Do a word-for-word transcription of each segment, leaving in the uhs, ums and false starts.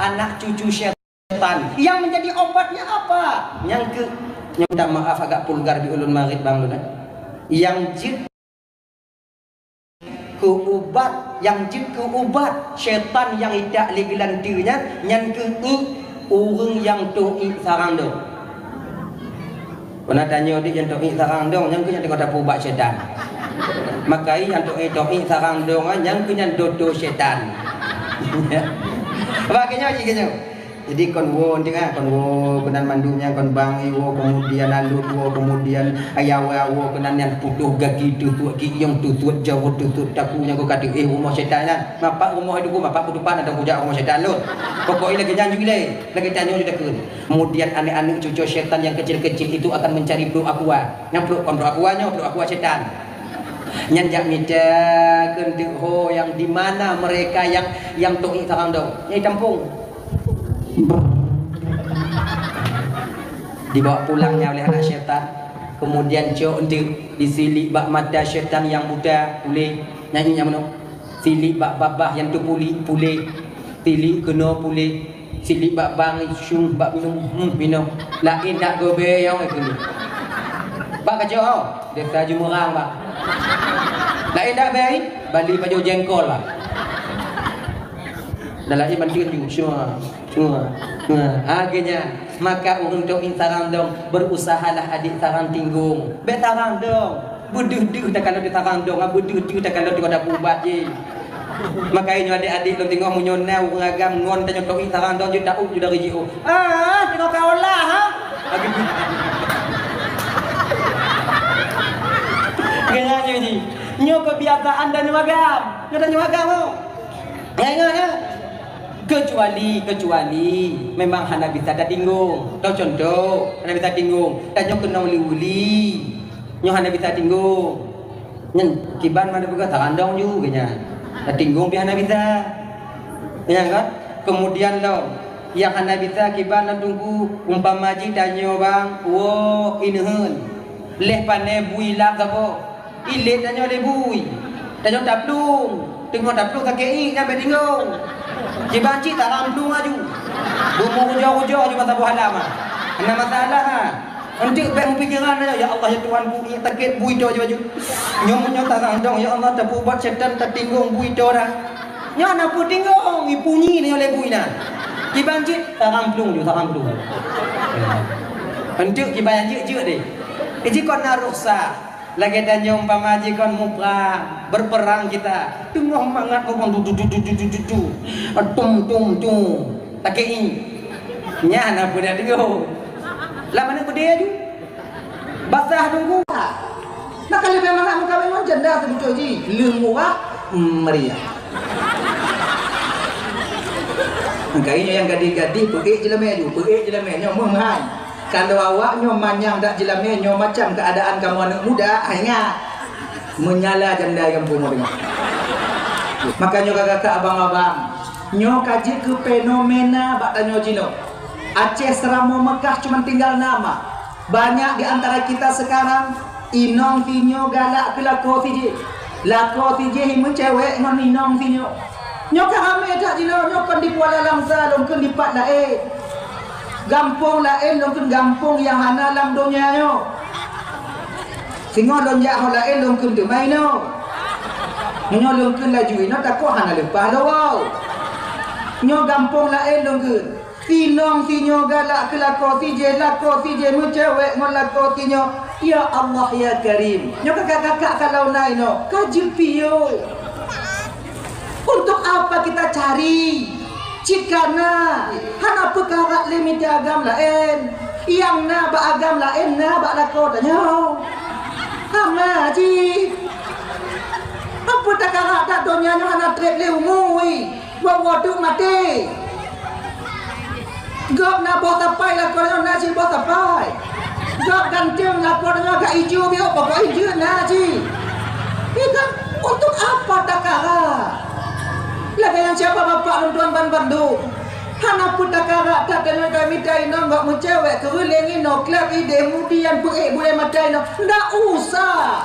anak cucu syaitan. Yang menjadi obatnya apa? Nyang keu, nyang minta maaf agak vulgar di ulôn marit bang lôn, eh. Yang jeuet keu ubat, yang jeuet keu ubat syaitan nyang itak lé geulanteue nyan, nyan keuh iék ureuëng nyang toh iék sarang dong. Pernah tanyoe di nyang toh iék sarang dong, nyang keuh nyang teungoh tapeuubat syaitan. Maka nyang toh iék, toh iék sarang dong, nyang keuh nyan doto syaitan. Apa keuh nyoe, cit keuh nyoe? Jadi kon woe tengah, kon woe keunan mandum nyang kon bang iwoe, kemudian alut woe, kemudian ayawa woe keunan nyan putôh gaki, tutuek gieng, tutuek jaweueb, tutuek taku nyang kon kati eh rumoh syaitan nyan. Mapak rumoh itu ku, mapak kutupan atau kujak rumoh syaitan lôn. Pokok lagée nyan ju ilée, lagée tanyoe ju takheun. Kemudian aneuk-aneuk cucu syaitan yang kecil-kecil itu akan mencari peluk aqua. Nyang peluk kon peluk aqua nyoe, peluk aqua syaitan. Nyan jak mita keuneuk ho yang di mana mereka yang, yang toh iék sarang dong. Nyang tampung. Dibawa pulang nyan oleh anak syaitan. Kemudian cok enteuk disilik bak mata syaitan yang buta, puléh. Nyan nyang meunoe. Silik bak babah nyang teupuléh, puléh. Silik keunoe, puléh. Silik bak bang, syuh bak minum, hmm, minum. Laén dak gobe nyang itu. Bak kacau, desa Jumeurang, bak. Laén dak bei, bali pajoh jengkol, bak. Dah laén bantuan ju, syuh. Nah, nah, akhirnya, maka ureuëng toh iék sarang dong, berusahalah adik sarang tinggong. Bék sarang dong, beudeuh-deuh takalon di sarang dong, beudeuh-deuh takalon di kota pubat je. Maka nyoe adik-adik lôn teungoh meunyoe na ureuëng agam ngon tanyoe toh iék sarang dong, jeuet tauk ju dari jiôh. Ah, teungoh ka olah, ha? Kena nyoe ji. Nyoe kebiasaan tanyoe agam. Nyoe tanyoe agam, oh. Ingat, ya? Kecuali, kecuali memang hana bisa tatinggong. Tau contoh, hana bisa tinggong. Tanyoe keunong li uli. Nyoe hana bisa tinggong. Nyan, kiban mana peugah sarang dong ju, keu nyan. Tatinggong pih hana bisa. Nyan kan? Kemudian lom, nyang hana bisa kiban lom teungku, umpama jih tanyoe bang, woe ineuheun. Leh pané bui lam saboh. Ilét tanyoe lé bui. Tanyoe taplueng. Teungoh taplueng sakét iék nyan bék tinggong. Kiban cit tarang plueng aju. Bumoe ujoe-ujoe aju masa boh halam ah. Hana masalah ah. Enteuk bék meupikiran tanyoe, "Ya Allah, ya Tuhanku, iék sakét bui toh aju-aju." Nyoe meunyoe tarang dong, "Ya Allah, tapeuubat syaitan, tatinggong bui toh dah." Nyoe hana peue tinggong, ipunyi tanyoe lé bui nyan. Kiban cit tarang plueng aju, tarang plueng. Enteuk kiban jeuet-jeuet deh. Iji kon na rukhsah. Lagée tanyoe umpama jih kon muprang, berperang kita. Teungoh mangat muprang, du, du, du. Tum, tum, tum. Sakét iék. Nyan na peue dak teungoh. Lam aneuk beudé aju. Basah teungku. Nah, ka leubeh mangat meukawen ngon janda seubeutôi jih. Leuh murah, meriah. Maka nyoe nyang gadih-gadih, peuék jeulamé aju, peuék jeulamé nyoe meuhai. Kalau awak nyoe manyang dak jeulamé nyoe macam keuadaan kamoe aneuk muda, hai ingat. Meunyala janda nyang peunoh deungon. Maka nyoe kakak-kakak abang-abang, nyoe ka jeuet keu fenomena bak tanyoe jinoe. Aceh seuramoe Meukah cuma tinggal nama. Banyak di antara kita sekarang, inong sinyoe galak keu lakoe sijih. Lakoe sijih meucewek ngon inong sinyoe. Nyoe ka ramé that jinoe, nyoe kon di Kuala Langsa, lôn kheun di pat laén. Gampông laén, lôn kheun gampông nyang hana lam donya nyoe. Singoh lôn jak ho laén, lôn kheun teuma inoe. Meunyoe lôn kheun laju inoe, takot hana leupah lôn woe. Nyoe gampông laén lôn kheun. Sinong sinyoe galak keu lakoe sijih, lakoe sijih meucewek ngon lakoe sinyoe. Ya Allah, ya Karim. Nyoe kakak-kakak kalau na inoe, ka jipiôh. Untuk apa kita cari? Cit kana, hana peukarat lé mita agam laén. Nyang na bak agam laén na bak lakoe tanyoe. Hana jih. Apa takarat that donya nyoe hana treb lé umu, ui. Woe-woe teuk maté. Gob na boh sapai lakoe nyoe na cit boh sapai. Gob ganteng lakoe nyoe agak ijo biôh pokok injeuk na cit. Ikan untuk apa takara? Lagèe nyang siapa bapak lôn tuan ban bandum. Hana peue takara that tanyoe ka mita inong gob meucewek keureuleng inoe kleb ideh mudian peuék bulèe mata inoe. Ndak usah.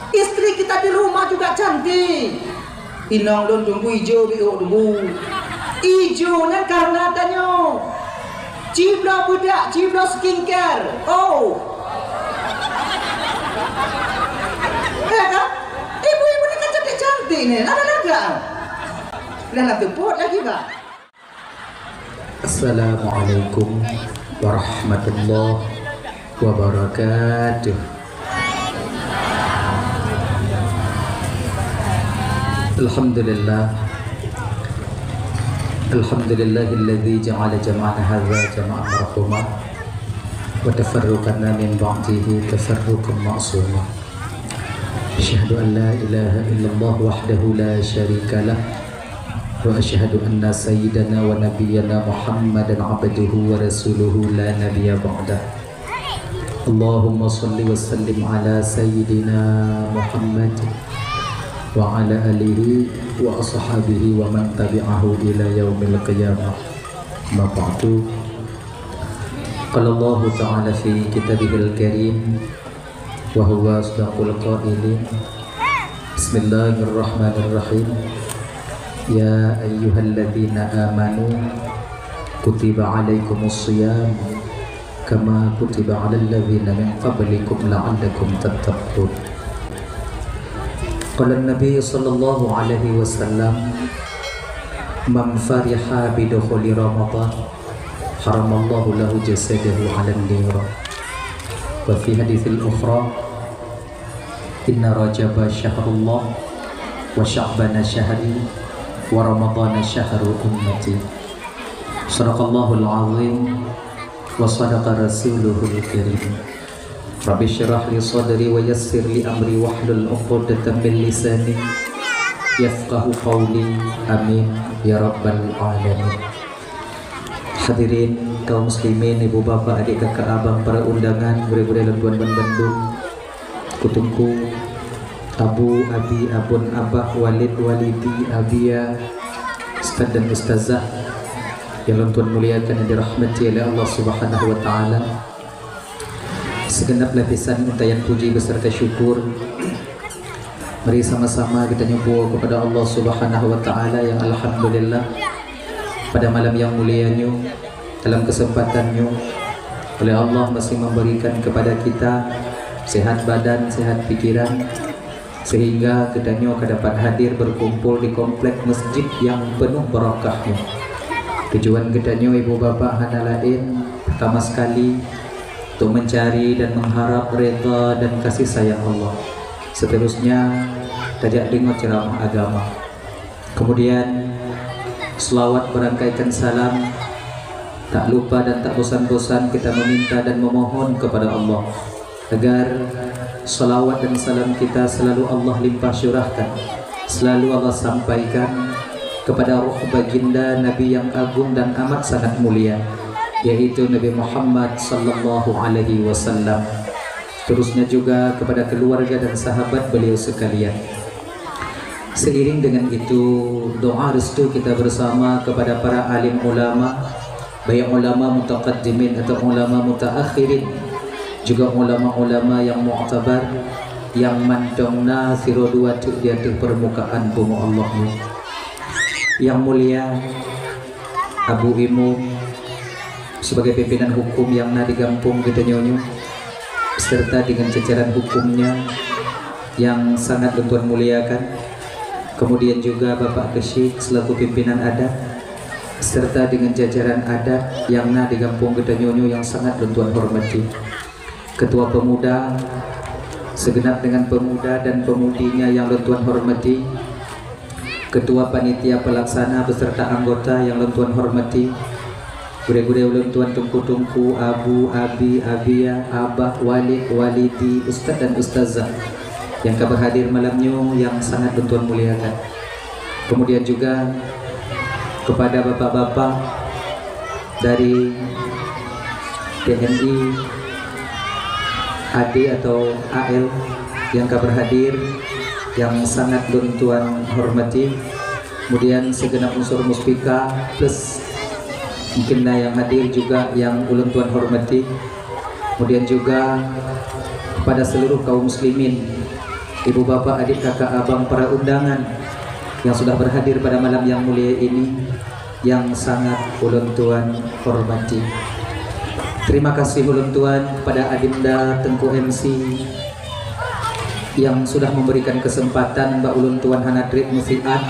Istri kita di rumah juga cantik. Inong lôn teungku ijo biôh teungku. Ijo nyan karena tanyoe. Cibloe bedak, cibloe skincare. Oh. Ya kan? Ibu-ibu ni kan cantik-cantik ni. Ada lagak. Dah nak tepuk lagi, Pak. Assalamualaikum warahmatullahi wabarakatuh. Alhamdulillah. Alhamdulillahilladzi ja'ala jam'ana hadza jam'an marhuma wa tafarruqana min ba'dihi tafarruqan ma'suma. Asyhadu an la ilaha illallah wahdahu la syarika lah. Wa asyhadu anna sayyidana wa nabiyyana Muhammadan abduhu wa rasuluhu la nabiyya ba'dah. Allahumma shalli wa sallim ala sayyidina Muhammad wa ala alihi wa ashabihi wa man tabi'ahu ila yaumil qiyamah. Amma ba'du. Qala Allahu ta'ala fi kitabihil karim, wa huwa asdaqul qailin. Bismillahirrahmanirrahim. Ya ayyuhalladzina amanu, kutiba alaikumus shiyam kama kutiba alal ladzina min qablikum la'allakum tattaqun. Qala Nabi sallallahu alaihi wasallam, man fariha bidukhuli Ramadan, haramallahu lahu jasadahu 'alan nar. Wa fi haditsil ukhra, inna Rajaba syahrullah, wa Sya'bana syahri, wa Ramadana syahru ummati. Sadaqallahul azim, wa sadaqa rasuluhul karim. Rabbi syrah li sadri wa yassir li amri wahlul 'uqdatam min lisani yafqahu qawli. Amin ya rabbal alamin. Hadirin kaum muslimin, ibu bapak, adik kakak abang, para undangan, gurée-gurée lôn tuan ban bandum, ku teungku, abu, abi, abon, abah, walid, walidi, abia, ustaz dan ustazah yang lôn tuan muliakan dan dirahmati oleh Allah Subhanahu wa taala. Sigeunab lapisan untayan puji beserta syukur mari sama-sama geutanyoe bôh kepada Allah Subhanahu wa taala yang alhamdulillah pada malam yang mulia nyoe, dalam kesempatan nyoe, oleh Allah masih memberikan kepada kita sehat badan, sehat pikiran, sehingga geutanyoe ka dapat hadir berkumpul di komplek masjid yang penuh barakah nyoe. Tujuan geutanyoe ibu bapak hana laén, pertama sekali, untuk mencari dan mengharap reda dan kasih sayang Allah. Seterusnya, tajak deungoe ceramah agama. Kemudian, selawat berangkaikan salam, tak lupa dan tak bosan-bosan kita meminta dan memohon kepada Allah agar selawat dan salam kita selalu Allah limpah curahkan, selalu Allah sampaikan kepada roh baginda Nabi yang agung dan amat sangat mulia, yaitu Nabi Muhammad sallallahu alaihi wasallam. Terusnya juga kepada keluarga dan sahabat beliau sekalian. Seiring dengan itu, doa restu kita bersama kepada para alim ulama, baik ulama mutaqaddimin atau ulama mutaakhirin, juga ulama-ulama yang mu'tabar, yang mantong na sidroe dua teuk di ateueh permukaan bumoe Allah nyoe. Yang mulia Abu Imum, sebagai pimpinan hukum yang na di gampông geutanyoe nyoe, beserta dengan jajaran hukumnya yang sangat lôn tuan muliakan. Kemudian juga Bapak Kesyik selaku pimpinan adat, serta dengan jajaran adat yang na di gampông geutanyoe nyoe yang sangat lôn tuan hormati. Ketua Pemuda, segenap dengan pemuda dan pemudinya yang lôn tuan hormati, Ketua Panitia Pelaksana beserta anggota yang lôn tuan hormati, gurée-gurée ulôn tuan, teungku-teungku, abu, abi, abia, abah, walid, walidi, ustaz dan ustazah yang ka berhadir malam nyoe yang sangat lôn tuan muliakan. Kemudian juga kepada bapak-bapak dari T N I, A D atau A L yang ka berhadir, yang sangat lôn tuan hormati. Kemudian segenap unsur Muspika plus mungkin na yang hadir juga yang ulôn tuan hormati. Kemudian juga kepada seluruh kaum muslimin, ibu bapak, adik kakak abang, para undangan yang sudah berhadir pada malam yang mulia ini. yang sangat ulôn tuan hormati. Terima kasih ulôn tuan pada Adinda Teungku M C yang sudah memberikan kesempatan bak ulôn tuan hana trép meusiat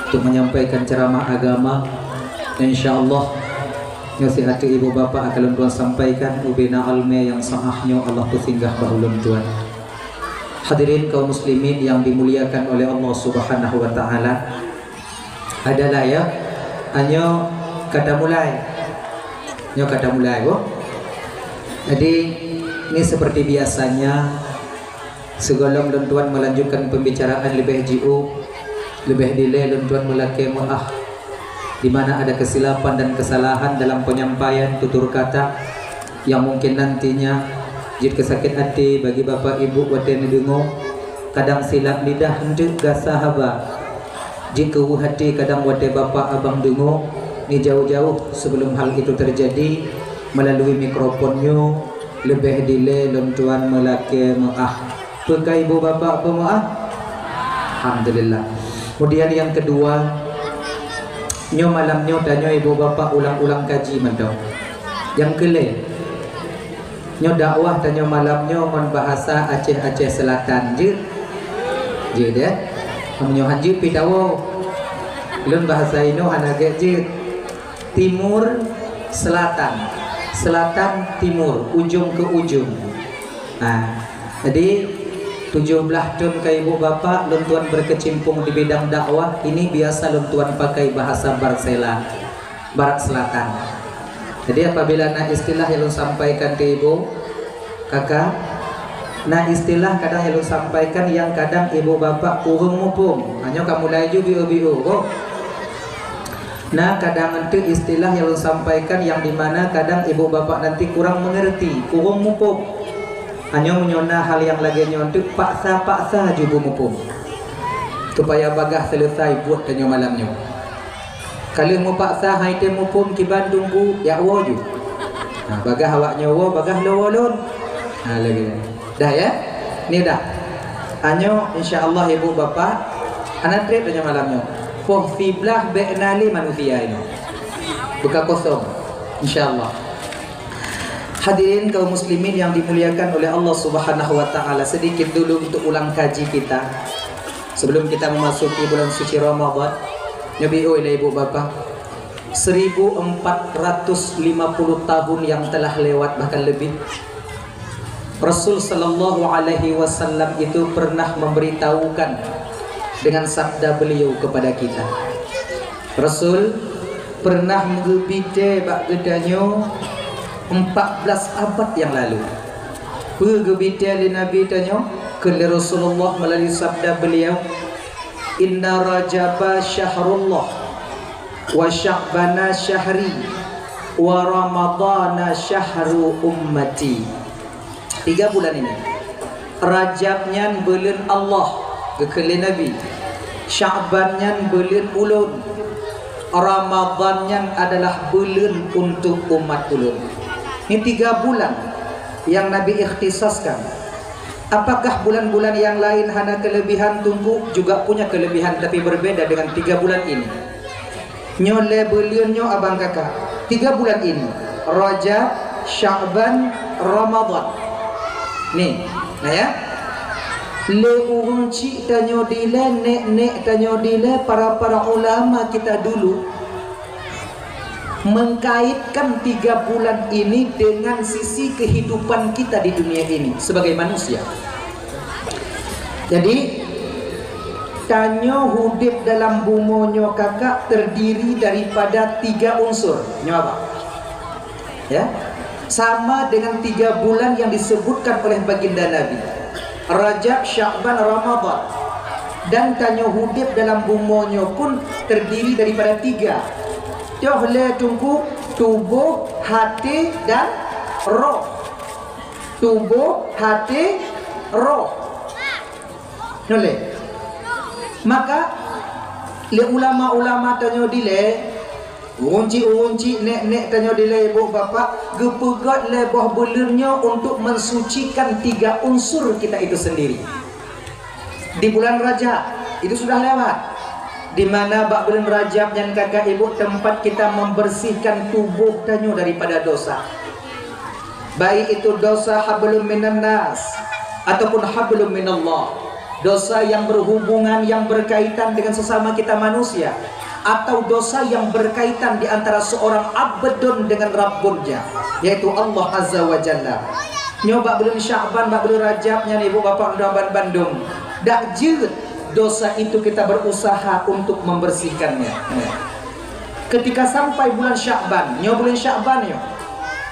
untuk menyampaikan ceramah agama. Insya Allah, nyoe siat Ibu Bapak akan ulôn tuan sampaikan ubena almé nyang seuah nyoe Allah peusinggah bak ulôn tuan. Hadirin kaum muslimin yang dimuliakan oleh Allah Subhanahu wa Ta'ala, adalah ya, nyoe ka tamulai. Nyoe ka tamulai, boh. Jadi, ini seperti biasanya, sigohlom lôn tuan melanjutkan pembicaraan leubeh jiôh, leubeh dilée lôn tuan meulakée meu'ah, di mana ada kesilapan dan kesalahan dalam penyampaian tutur kata yang mungkin nantinya jeuet keu sakét até bagi bapak ibu watée neudeungoe, kadang silap lidah eunteuk gasa haba. Jikeuweuh até kadang watée bapak abang deungoe, ni jauh-jauh sebelum hal itu terjadi, melalui mikrofon nyoe leubeh dilée lôn tuan meulakée meu'ah. Peu ka ibu bapak peumeu'ah? Alhamdulillah. Kemudian yang kedua, nyoe malam nyoe tanyoe ibu bapak ulang-ulang kaji mantong. Nyang keu lhée, nyoe dakwah tanyoe malam nyoe ngon bahasa Aceh-Aceh Selatan jeuet. Jeuet ya. Meunyoe han jeuet pih tawoe. Lôn bahasa inoe hana gét jeuet. Timur, selatan. Selatan, timur, ujung ke ujung. Nah, jadi tujoh blaih thon ka ibu bapak lôn tuan berkecimpung di bidang dakwah, ini biasa lôn tuan pakai bahasa Barsela. Barat Selatan. Jadi apabila na istilah nyang lôn sampaikan keu ibu, kaka, na istilah kadang nyang lôn sampaikan nyang kadang ibu bapak kureueng muphom. Nyoe ka mulai ju biôh-biôh, boh. Na kadang eunteuk istilah nyang lôn sampaikan nyang di mana kadang ibu bapak nanti kurang mengerti, kureueng muphom. Nyoe meunyoe na hal nyang lagée nyoe eunteuk paksa-paksa ju beumuphom. Supaya bagaih selesai buet tanyoe malam nyoe. Ka lheueh meupaksa han item muphom kiban teungku, jak woe ju. Nah, bagaih awak nyoe woe, bagaih lôn woe lôn. Nah, lagée nyan. Dah ya? Ni dah. Nyoe insya Allah ibu bapak, hana trép tanyoe malam nyoe. Poh siblaih bék na lé manusia inoe. Beuka kosong. Insya Allah. Hadirin kaum muslimin yang dimuliakan oleh Allah Subhanahu wa Ta'ala, sedikit dulu untuk ulang kaji kita. Sebelum kita memasuki bulan suci Ramadan, nyoe biôh lé ibu bapak, seribu empat ratus lima puluh tahun yang telah lewat, bahkan lebih, Rasul sallallahu alaihi wasallam itu pernah memberitahukan dengan sabda beliau kepada kita. Rasul pernah geubitée bak geutanyoe empat belas abad nyang lalu. Peue geubitée lé Nabi tanyoe keu lé Rasulullah meulalu sabda beliau, "Inna Rajaba syahrullah, wa Sya'bana syahri, wa Ramadana syahru ummati." Tiga bulan ini. Rajab nyan buleuen Allah, geukheun lé Nabi. Sya'ban nyan buleuen ulôn. Ramadan nyan adalah buleuen untuk umat ulôn. Ini tiga bulan yang Nabi ikhtisaskan. Apakah bulan-bulan yang lain hana kelebihan? Teungku, juga punya kelebihan, tapi berbeda dengan tiga bulan ini. Nyoe lhée buleuen nyoe abang kakak. Tiga bulan ini, Rajab, Sya'ban, Ramadan. Nih, nah ya. Lé ureuëng chik tanyoe dilée, nek-nek tanyoe dilée, para-para ulama kita dulu mengkaitkan tiga bulan ini dengan sisi kehidupan kita di dunia ini sebagai manusia. Jadi, tanyoe udeb dalam bumoe nyoe kakak terdiri daripada tiga unsur. Nyoe apa? Ya. Sama dengan tiga bulan yang disebutkan oleh baginda Nabi. Rajab, Sya'ban, Ramadan. Dan tanyoe udeb dalam bumoe nyoe pun terdiri daripada tiga. Toh lé teungku, tuboh, haté, dan roh. Tuboh, haté, roh. Nyoe lé. Maka, lé ulama-ulama tanyoe dilée, ureuëng chik-ureuëng chik, nek-nek tanyoe dilée, ibu bapak, geupeugét lé boh buleuen nyoe untuk mensucikan tiga unsur kita itu sendiri. Di bulan Rajab, itu sudah lewat. Di mana bak buleuen Rajab nyan, kakak ibu, teumpat kita membersihkan tuboh tanyoe daripada dosa. Baik itu dosa hablum minan nas ataupun hablum minallah. Dosa yang berhubungan, yang berkaitan dengan sesama kita manusia, atau dosa yang berkaitan di antara seorang abdun dengan Rabbunnya, yaitu Allah Azza wa Jalla. Nyoe bak buleuen Sya'ban, bak buleuen Rajab nyan, ibu bapak dan bandum, dak jeuet dosa itu kita berusaha untuk membersihkannya. Ketika sampai bulan Sya'ban, nyoe bulan Sya'ban nyoe,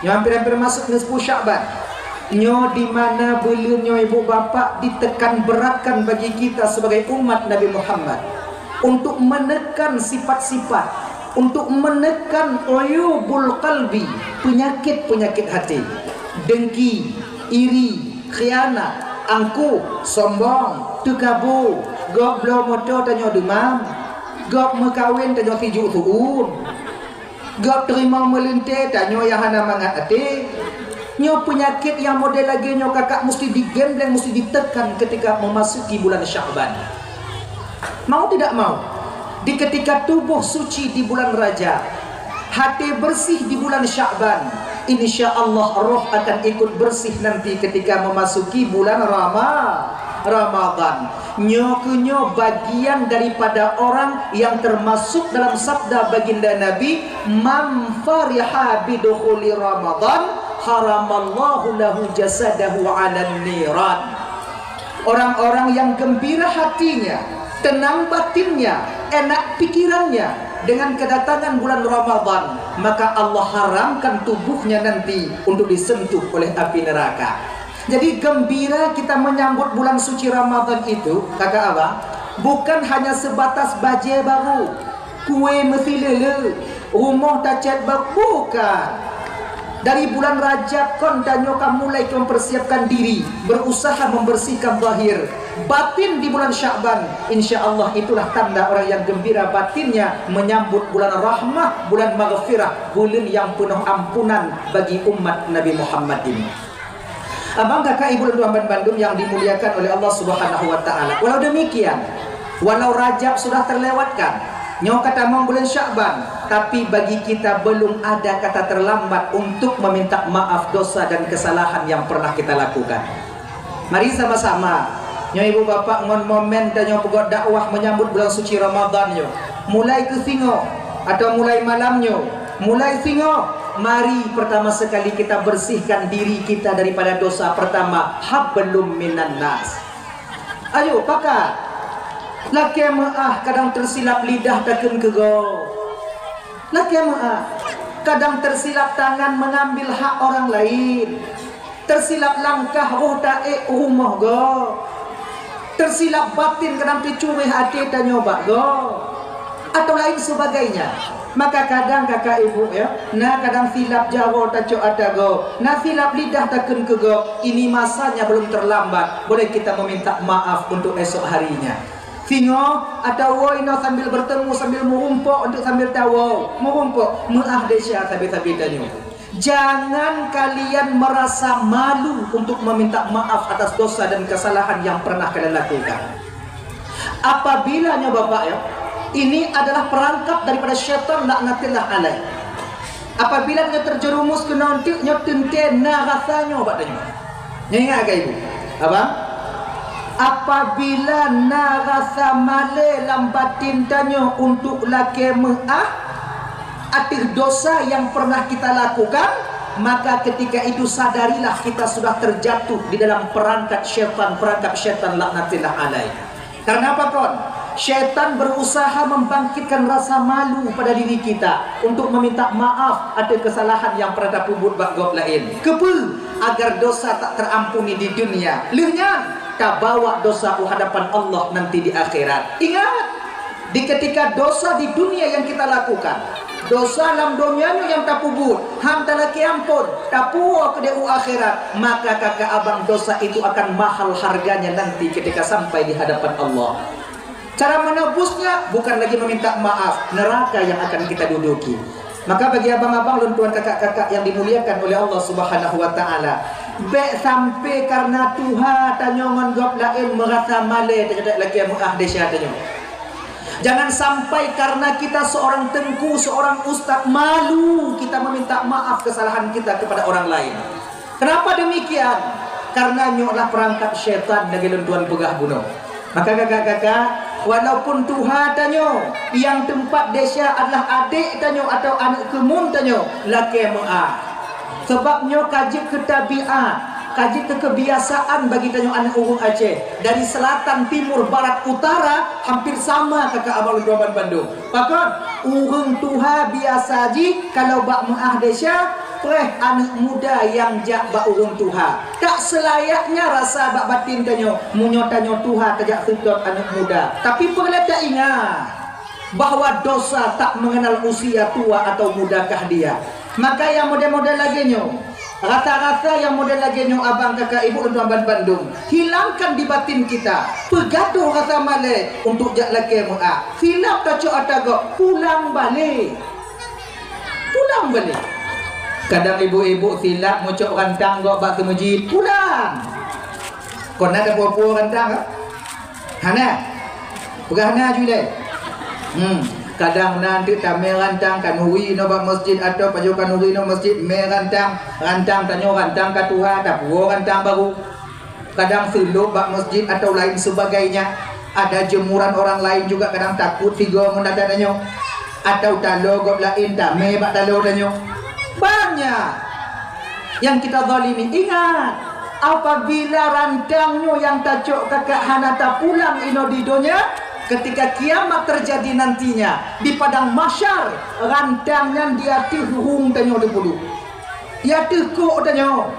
nyoe hampir-hampir masuk nisfu Sya'ban. Nyoe di mana buleuen nyoe, ibu bapak, ditekan beratkan bagi kita sebagai umat Nabi Muhammad untuk menekan sifat-sifat, untuk menekan uyubul qalbi, penyakit-penyakit hati, dengki, iri, khianat, angkuh, sombong, teukabô, gob bloe moto tanyoe deumam, gob meukawen tanyoe sijuek su'uem, gob teurimong meulintée tanyoe nyang hana mangat até. Nyoe peunyakét nyang model lagée nyoe, kakak, musti digembleng, musti ditekan ketika memasuki bulan Sya'ban. Mau tidak mau, di ketika tuboh suci di bulan Rajab, hati bersih di bulan Sya'ban, insya Allah roh akan ikut bersih nanti ketika memasuki bulan Rama-, Ramadan. Nyoe keuh nyoe bagian daripada orang yang termasuk dalam sabda baginda Nabi, "Man fariha bidukhuli Ramadan, haramallahu lahu jasadahu 'alan niran." Orang-orang yang gembira hatinya, tenang batinnya, enak pikirannya dengan kedatangan bulan Ramadan, maka Allah haramkan tubuhnya nanti untuk disentuh oleh api neraka. Jadi, gembira kita menyambut bulan suci Ramadan itu, kakak abang, bukan hanya sebatas bajée baru, kue meusileuleu, rumoh tacét bak, bukan. Dari bulan Rajab kon tanyoe ka mulai mempersiapkan diri, berusaha membersihkan zahir, batin di bulan Sya'ban. Insya Allah itulah tanda orang yang gembira batinnya menyambut bulan rahmah, bulan maghfirah, bulan yang penuh ampunan bagi umat Nabi Muhammad ini. Abang, kakak, ibu, dan tuan bandum yang dimuliakan oleh Allah Subhanahu wa Ta'ala. Walau demikian, walau Rajab sudah terlewatkan, nyoe ka tamong bulan Sya'ban, tapi bagi kita belum ada kata terlambat untuk meminta maaf dosa dan kesalahan yang pernah kita lakukan. Mari sama-sama, nyoe ibu bapak ngon momen tanyoe peugot dakwah menyambut bulan suci Ramadan nyoe. Mulai keu singoh atau mulai malam nyoe, mulai singoh, mari pertama sekali kita bersihkan diri kita daripada dosa pertama, hablum minan nas. Ayo, pakat. Lakée meu'ah, kadang tersilap lidah takheun keu gob. Lakée meu'ah, kadang tersilap tangan mengambil hak orang lain. Tersilap langkah roh taék rumoh gob. Tersilap batin kadang teucuréh até tanyoe bak gob. Atau lain sebagainya. Maka kadang kakak ibu, ya, na kadang silap jaroe tacok ata gob, na silap lidah takheun keu gob, ini masanya belum terlambat, boleh kita meminta maaf untuk esok harinya. Singoh atawa inoe sambil bertemu, sambil meurumpok untuk sambil tawoe, meurumpok, meu'ah desya sabe-sabe tanyoe. Jangan kalian merasa malu untuk meminta maaf atas dosa dan kesalahan yang pernah kalian lakukan. Apabila nyoe bapak ya, ini adalah perangkap daripada syaitan laknatillah alaih. Apabila nyoe terjerumus keunoe teuk, nyoe teuntée na rasa nyoe bak tanyoe. Nyoe ingat keu ibu, abang? Apabila na rasa malée lam batin tanyoe untuk lakée meu'ah ateueh dosa yang pernah kita lakukan, maka ketika itu sadarilah kita sudah terjatuh di dalam perangkat syaitan, perangkat syaitan laknatillah alaih. Karena apa kon? Syaitan berusaha membangkitkan rasa malu pada diri kita untuk meminta maaf ateueh kesalahan yang pernah tapeubuet bak gob laén. Keupeue? Agar dosa tak terampuni di dunia. Lheueh nyan, tabawa dosa u hadapan Allah nanti di akhirat. Ingat, di ketika dosa di dunia yang kita lakukan, dosa lam donya nyoe nyang tapeubuet, han talakée amphon, tapuwoe keudeh u akhirat, maka kakak abang dosa itu akan mahal harganya nanti ketika sampai di hadapan Allah. Cara menebusnya bukan lagi meminta maaf, neraka yang akan kita duduki. Maka bagi abang-abang lôn tuan, kakak-kakak yang dimuliakan oleh Allah Subhanahu wa Ta'ala, bék sampai karena tuha tanyoe ngon gob laén meurasa malée teukeudeh lakée meu'ah desya tanyoe. Jangan sampai karena kita seorang teungku, seorang ustaz, malu kita meminta maaf kesalahan kita kepada orang lain. Kenapa demikian? Karena nyoe adalah perangkap syaitan lagée lôn tuan peugah bunoe. Maka kakak-kakak, walaupun tuha tanyoe, nyang teumpat desya adalah adék tanyoe atawa aneuëk keumun tanyoe, lakée meuáh. Sabab nyoe ka jeuet keu tabiat, ka jeuet keu keubiasaan bagi tanyoe aneuëk ureuëng Aceh. Dari selatan, timur, barat, utara, hampir sama kakak abang lôn tuan bandum. Pakon? Ureuëng tuha biasa jih kalau bak meuáh desya, preh aneuëk muda nyang jak bak ureuëng tuha. Tak selayaknya rasa bak batin tanyoe, meunyoe tanyoe tuha tajak seutôt aneuëk muda. Tapi peureulée taingat bahwa dosa tak mengenal usia tua atau mudakah dia. Maka nyang model-model lagée nyoe, rasa-rasa nyang model lagée nyoe abang kakak ibu lôn tuan bandum, hilangkan di batin kita. Peugadôh rasa malée untuk jak lakée meuáh. Silap tacok ata gob, pulang balek. Pulang balek. Kadang ibu-ibu silap meucok rantang gob bak seumeujid, pulang. Kon na tapuwoe-puwoe rantang, ka? Hana. Peugah na ju ilée. Hmm. Kadang na teuk tamé rantang kanuri inoe bak masjid atawa pajoh kanuri inoe masjid, mé rantang, rantang tanyoe rantang ka tuha, tapuwoe rantang baru. Kadang seulop bak masjid atau lain sebagainya. Ada jemuran orang lain juga kadang takot sigoe ngon ata tanyoe. Atau taloe gob laén tamé bak taloe tanyoe. Banyak yang kita zalimi. Ingat, apabila rantang nyoe nyang tacok kakak hana tapulang inoe di donya, ketika kiamat terjadi nantinya, di padang mahsyar, rantang nyan di ateueh rueng tanyoe teupeudôh. Ya teuh kok tanyoe,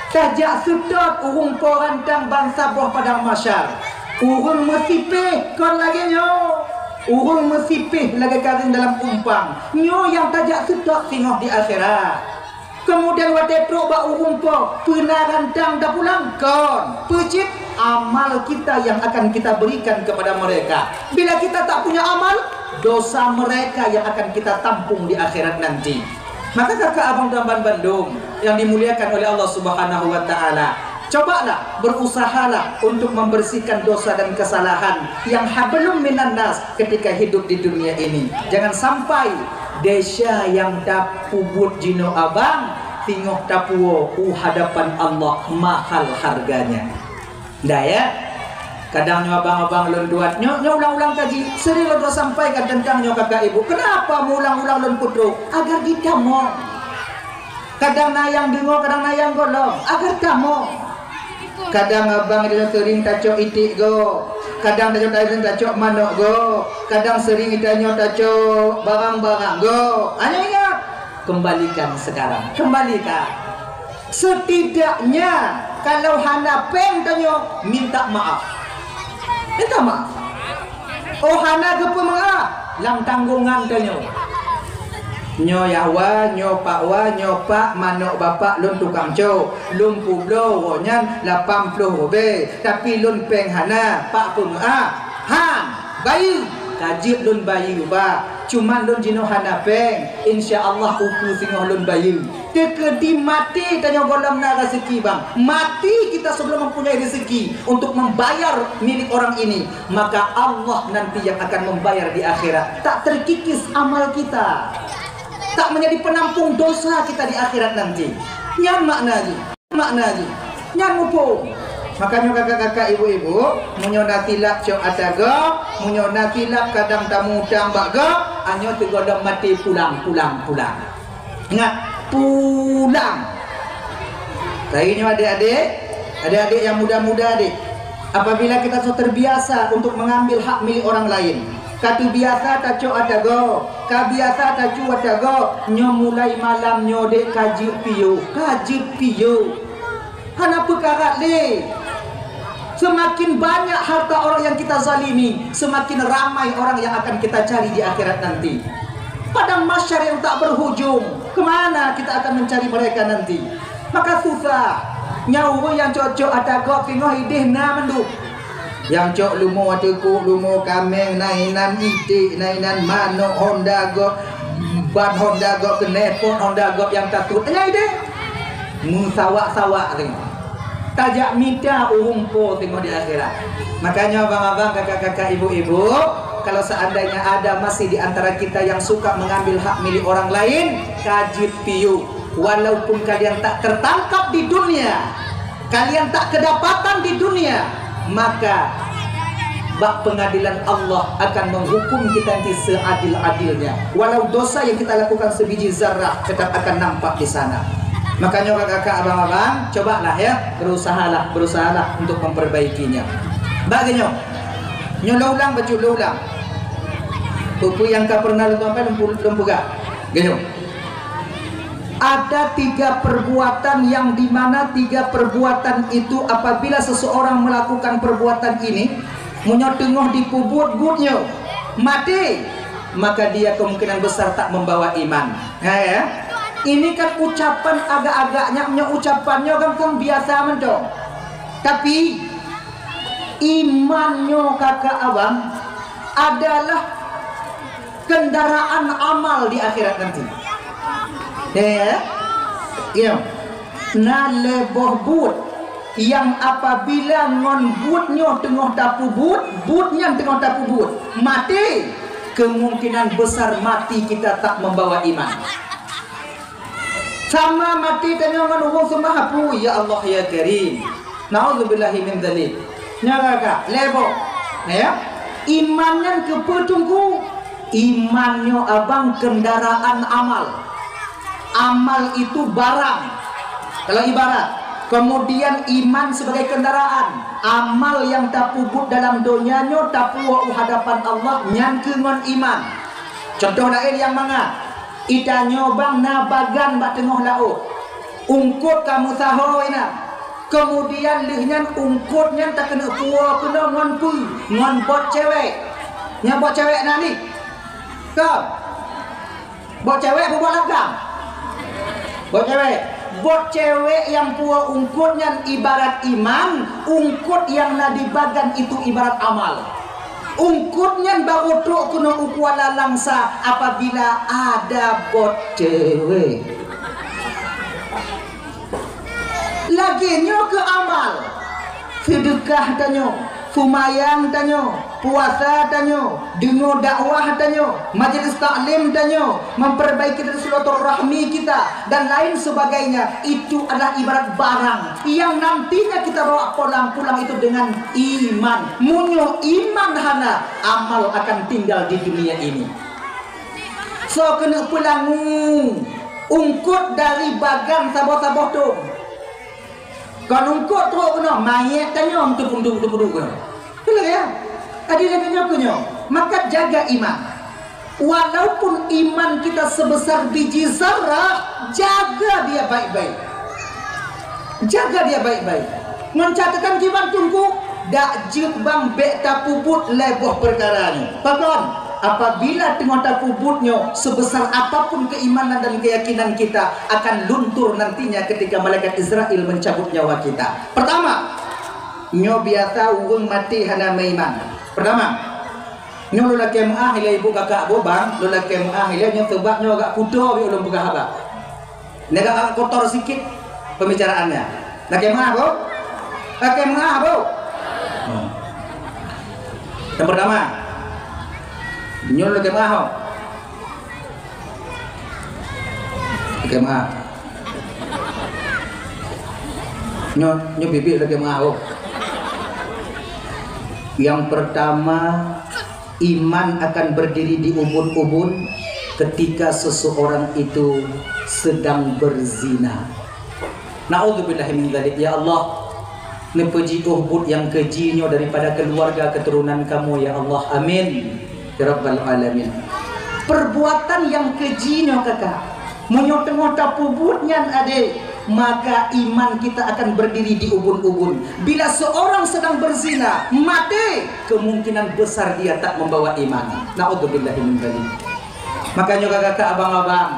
tajak seutôt ureuëng po rantang ban saboh padang mahsyar. Ureuëng meusipéh kon lagée nyoe. Ureuëng meusipéh lagée karéng dalam umpang. Nyoe nyang tajak seutôt singoh di akhirat. Kemudian watée trok bak ureuëng po, peue na rantang tapulang? Kon. Peue cit? Amal kita yang akan kita berikan kepada mereka. Bila kita tak punya amal, dosa mereka yang akan kita tampung di akhirat nanti. Maka kakak abang tuan bandum yang dimuliakan oleh Allah Subhanahu wa taala, cobalah, berusahalah untuk membersihkan dosa dan kesalahan yang hablum minan nas ketika hidup di dunia ini. Jangan sampai desya nyang tapeubuet jinoe abang, singoh tapuwoe u hadapan Allah mahal harganya. Dah ya? Kadang nyoe abang-abang lôn tuan, nyoe, nyoe ulang-ulang kaji, sering lôn tuan sampaikan tentang nyoe kakak ibu. Kenapa meuulang-ulang lôn peutrok? Agar ditamong. Kadang na nyang deungoe, kadang na nyang gohlom, agar tamong. Kadang abang itu sering tacok iték gob, kadang tacok, tacok manok gob, kadang sering tanyoe tacok barang-barang gob. Hana ingat, kembalikan sekarang, kembalikan. Setidaknya kalau hana péng tanyoe minta maaf. Minta maaf. Oh hana geupeumeu'ah lam tanggongan tanyoe. Nyoe yah wa, nyoe pak wa, nyoe pak manok bapak lôn tukang cok. Lôn peubloe woe nyan lapan ploh ribèe, tapi lôn péng hana, pak peumeu'ah. Han, bayeue, ka jeuet lôn bayeue ba. Cuman lôn jinoe hana péng. Insya Allah ukeue singoh lôn bayeue. Teukeudi maté tanyoe gohlom na raseuki bang. Mati kita sebelum mempunyai rezeki untuk membayar milik orang ini, maka Allah nanti yang akan membayar di akhirat. Tak terkikis amal kita. Tak menjadi penampung dosa kita di akhirat nanti. Nyan makna jih. Makna jih. Nyan muphom. Makanya kakak-kakak, ibu-ibu, meunyoe na silap cok ata gob, meunyoe na silap kadang tamu utang bak gob, anyoe teugohlom maté pulang, pulang, pulang. Ingat, pulang. Lagi nyoe adik-adik, adik-adik yang muda-muda adik, apabila kita sudah terbiasa untuk mengambil hak milik orang lain, ka teubiasa tacok ata gob, ka biasa tacu ata gob, nyoe mulai malam nyoe dek ka jeuet piôh, ka jeuet piôh. Hana peukarat lé. Semakin banyak harta orang yang kita zalimi, semakin ramai orang yang akan kita cari di akhirat nanti. Padang mahsyar yang tak berhujung, kemana kita akan mencari mereka nanti? Maka susah. Nyan ureuëng nyang cok-cok ata gob singoh ideh na mandum. Nyang cok lumo teuku, lumo kaméng, na inan iték, na inan manok, honda gob, ban honda gob, knalpot honda gob nyang tatot. Nyan ideh. Meusawak-sawak singoh. Tajak mita ureuëng po singoh di akhirat. Makanya abang-abang, kakak-kakak, ibu-ibu, Kalau seandainya ada masih di antara kita yang suka mengambil hak milik orang lain, ka jeuet piôh. Walaupun kalian tak tertangkap di dunia, kalian tak kedapatan di dunia, maka bak pengadilan Allah akan menghukum kita nanti seadil-adilnya. Walau dosa yang kita lakukan sebiji zarrah tetap akan nampak di sana. Makanya kakak-kakak, abang-abang, cobalah ya, berusahalah, berusahalah untuk memperbaikinya. Bak geunyoe, nyoe lôn ulang bacut, lôn ulang. Peue-peue nyang ka pernah lôn sampaikan, lôn pu-, lôn peugah. Geunyoe. Ada tiga perbuatan yang di mana tiga perbuatan itu apabila seseorang melakukan perbuatan ini, meunyoe teungoh dipeubuet buet nyoe, maté, maka dia kemungkinan besar tak membawa iman. Ha, ya? Ini kan ucapan agak-agak nyak, nyoe ucapan nyoe kan, kan biasa mantong. Tapi iman nyoe, kakak abang, adalah kendaraan amal di akhirat nanti. Ya, ya. Na lhèe boh buet nyang apabila ngon buet nyoe teungoh tapeubuet, buet nyan teungoh tapeubuet, maté, kemungkinan besar mati kita tak membawa iman. Sama maté tanyoe ngon ureueng seumahapu, ya Allah ya Karim. Naudzubillahi min dzalik. Nyan ka, ka, lhèe boh. Ya. Iman nyan keupeue teungku? Iman nyoe abang kendaraan amal. Amal itu barang. Kalau ibarat, kemudian iman sebagai kendaraan. Amal nyang tapeubuet dalam donya nyoe tapuwoe u hadapan Allah nyan keuh ngon iman. Contoh laén nyang mangat, itanyoe bang na bagan bak teungoh laôt. Ungkot ka meusaho inan. Kemudian lheueh nyan ungkot nyan takeuneuk puwoe keunoe ngon peue? Ngon bot cewek. Nyan bot cewek na nih. Kon. Bot cewek peue bot lagam? Bot cewek. Bot cewek nyang puwoe ungkot nyan ibarat iman, ungkot nyang na di bagan itu ibarat amal. Ungkot nyan barô trok keunoe u Kuala Langsa apabila ada bot cewek. Lagèe nyoe keuh amal. Seudeukah tanyoe, seumayang tanyoe, puasa tanyoe, deungoe dakwah tanyoe, majelis taklim tanyoe, memperbaiki silaturahmi kita, dan lain sebagainya. Itu adalah ibarat barang yang nantinya kita bawa pulang, pulang itu dengan iman. Meunyoe iman hana, amal akan tinggal di dunia ini. Soe keuneuk peulangue ungkot dari bagan saboh-saboh thon? Kon ungkot trok keunoe, manyét tanyoe teupeuduk-teupeuduk keunoe. Betul ya? Jadi lagèe nyoe keuh nyoe. Maka jaga iman. Walaupun iman kita sebesar biji zarrah, jaga dia baik-baik. Jaga dia baik-baik. Ngon catatan kiban teungku, dak jeuet bang bèk tapeubuet lhèe boh peukara nyoe. Pakon? Apabila teungoh tapeubuet nyoe, sebesar apapun keimanan dan keyakinan kita akan luntur nantinya ketika malaikat Israel mencabut nyawa kita. Pertama, nyoe biasa ureueng maté hana meuiman. Pertama, nyoe lôn lakèe meu'ah ilèe ibu kakak boh bang, lôn lakèe meu'ah ilèe nyoe, seubab nyoe agak kuto bèk ulôn peugah haba. Nyoe agak kotor sikit pembicaraannya. Lakèe meu'ah boh? Lakèe meu'ah boh? Hmm. Yang pertama, nyoe lakèe meu'ah boh? Lakèe meu'ah. Nyoe, nyoe biet-biet lakèe meu'ah boh. Yang pertama, iman akan berdiri di ubun-ubun ketika seseorang itu sedang berzina. Naudzubillahi min dzalik, ya Allah. Neupeujiôh buet nyang keji nyoe daripada keluarga keturunan kamoe, ya Allah. Amin, ya rabbal alamin. Perbuatan nyang keji nyoe, kakak, meunyoe teungoh tapeubuet nyan, adék, maka iman kita akan berdiri di ubun-ubun. Bila seorang sedang berzina, maté, kemungkinan besar dia tak membawa iman. Naudzubillahi min dzalik. Makanya kakak-kakak, abang-abang,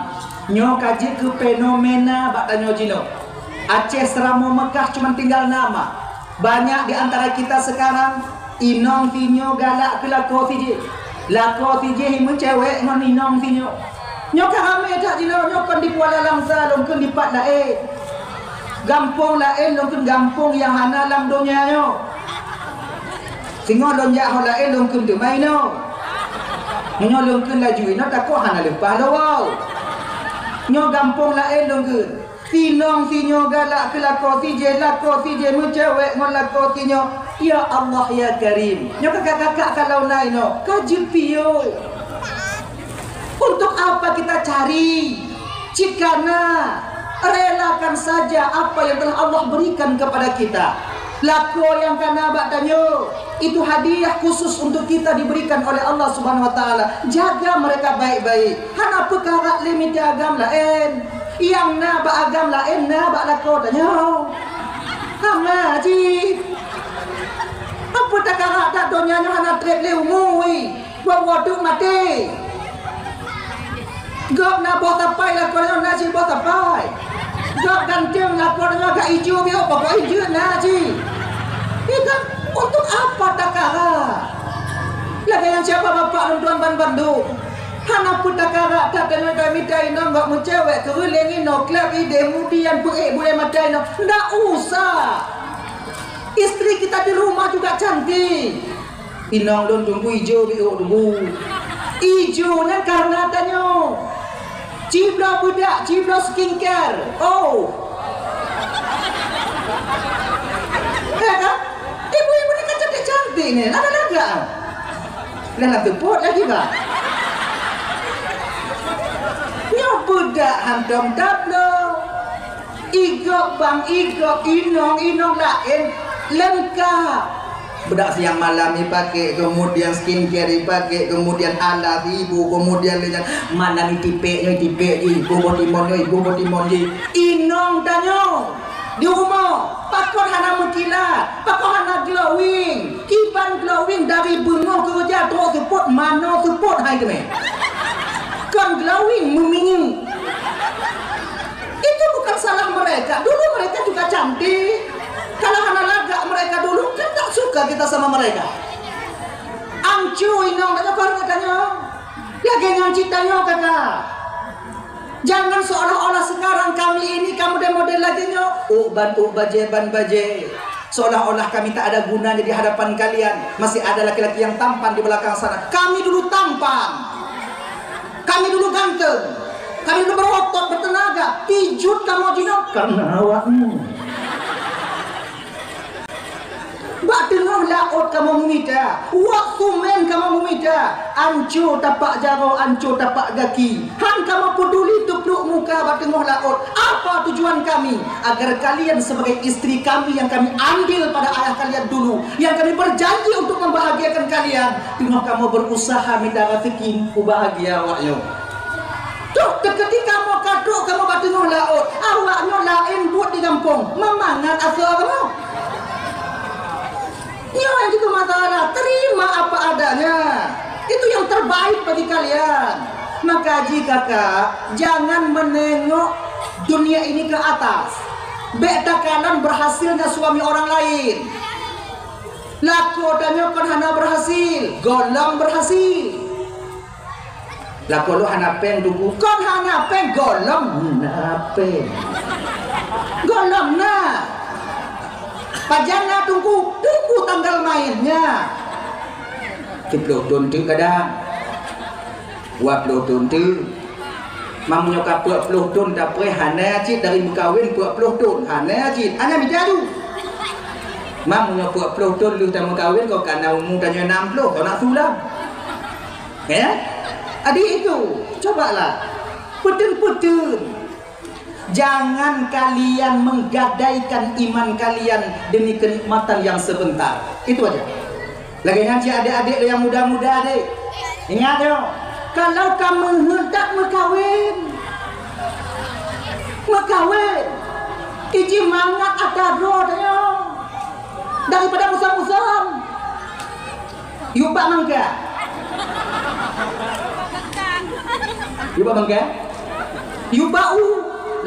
nyoe ka jeuet keu fenomena bak tanyoe jinoe. Aceh seuramoe Meukah cuman tinggal nama. Banyak di antara kita sekarang, inong sinyoe galak keu lakoe sijih. Lakoe sijih imeucewek ngon inong sinyoe. Nyoe ka ramé that jinoe, nyoe kon di Kuala Langsa, lôn kheun dipat laén. Gampông laén, lôn kheun gampông nyang hana lam donya nyoe. Singoh lôn jak ho laén, lôn kheun teuma inoe. Meunyoe lôn kheun laju inoe, takot hana leupah lôn woe. Nyoe gampông laén lôn kheun. Sinong sinyoe galak keu lakoe sijé, lakoe sijé meucewek ngon lakoe sinyoe. Ya Allah ya Karim. Nyoe kakak-kakak kalau na inoe, ka jeuet piôh. Untuk apa kita cari? Jika na, relakan saja apa yang telah Allah berikan kepada kita. Lakoe nyang ka na bak tanyoe, itu hadiah khusus untuk kita diberikan oleh Allah Subhanahu wa Taala. Jaga mereka baik-baik. Hana peukarat lé mita agam laén. Nyang na bak agam laén na bak lakoe tanyoe. Hana jih. Apa takarat dak donya nyoe hana treb lé umu, weh. Buet-buet teuk maté. Gob na boh sapai lakoe nyoe na cit boh sapai. Gob ganteng lakoe nyoe agak ijo biôh, pokok ijo na cit. Iya kan? Untuk apa takara? Lagèe nyang siapa bapak lôn tuan ban bandum. Hana peutakara that deungon kami mita inong gob meucewek keureuleng inoe kleb ideh mudian peuék bulèe mata inoe. Ndak usah. Istri kita di rumah juga cantik. Inong lôn teungku ijo biôh teungku. Ijo nyan karena tanyoe. Cibloe beudak, cibloe skincare. Oh. Ya kan? Ibu-ibu ni kan cantik-cantik ni. Lagak-lagak. Dah nak tepot lagi bah. Nyoe beudak hantom tabloe. Igop bang igop, inong-inong laén leungkap. Beudak siang malam ipaké, kemudian skincare ipaké, kemudian alas ibu, kemudian lé nyan malam itipék nyoe itipék jih, ibu boh timon nyoe ibu boh timon jih. Inong tanyoe di rumoh pakon hana meukilat, pakon hana glowing. Kiban glowing dari beungoh keureuja trok seupôt, manoe seupôt hai teumé. Kon glowing meuminyéuk. Itu bukan salah mereka. Dulu mereka juga cantik. Kalau hana lagak mereka dulu, kan tak suka kita sama mereka. Ancu inong dak nyoe kon geutanyoe. Lagèe nyan cit tanyoe kaka. Jangan seolah-olah sekarang kami ini ka model-model lagèe nyoe. Uk ban uk bajèe ban bajèe. Seolah-olah kami tak ada gunanya di hadapan kalian. Masih ada laki-laki yang tampan di belakang sana. Kami dulu tampan. Kami dulu ganteng. Kami dulu berotot, bertenaga. Pijut kamoe jinoe karena awakmu. Bak teungoh laôt kamoe meumita, wak sumen kamoe meumita, anco tapak jaroe, anco tapak gaki. Han kamoe peuduli teupluek muka bak teungoh laôt. Apa tujuan kami? Agar kalian sebagai istri kami yang kami ambil pada ayah kalian dulu, yang kami berjanji untuk membahagiakan kalian, teungoh kamoe berusaha mita raseuki ubahgia awak nyoe. Toh, ketika kamoe ka trok kamoe bak teungoh laôt, awak nyoe laén buet di gampông, meumangat asoe kamoe. Nyoe nyang jitu masalah, terima apa adanya. Itu yang terbaik bagi kalian. Maka jih kakak, jangan menengok dunia ini ke atas. Bèk takalon berhasilnya suami orang lain. Lakoe tanyoe kon hana berhasil, gohlom berhasil. Lakoe lôn hana péng teungku, kon hana péng, gohlom na péng. Gohlom na. Pajan na teungku, tunggu tanggal mainnya. Siplôh thôn teuk kadang. Dua ploh thôn teuk. Meunyoe ka peuet ploh thôn tapreh hana cit dari meukawen peuet ploh thôn, hana cit. Hana mita ju. Meunyoe peuet ploh thôn lheueh tameukawen, kon ka na umu tanyoe nam ploh, kon na sulam. Ya? Adik itu, cobalah. Peuteueng-peuteueng. Jangan kalian menggadaikan iman kalian demi kenikmatan yang sebentar. Itu aja. Lagèe nyan cit adék-adék yang muda-muda deh. Ingat yo, kalau ka meuheuet dak meukawen. Meukawen. Iji mangat ata droe tanyoe. Daripada musam-musam. Yue bak mangga. Yue bak mangga. Yue bak u.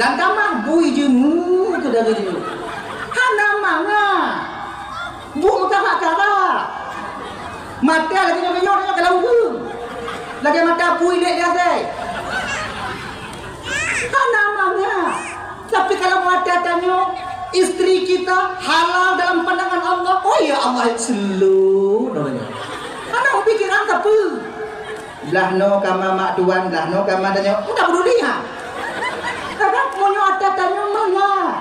Lam tamah bui jeungu keu dara jeungu. Hana manga. Bu meukarak-karak. Mata lagèe nyoe-nyoe nyoe kalau ureueng. Lagèe mata bui lé di asèe. Hana manga. Tapi kalau mata tanyoe, istri kita halal dalam pandangan Allah, oh ya Allah, slow namanya. Hana pikiran tapi Blah noe kama mak tuan, blah noe kama tanyoe. Hana peduli ha. Kadang meunyoe ata tanyoe mangat.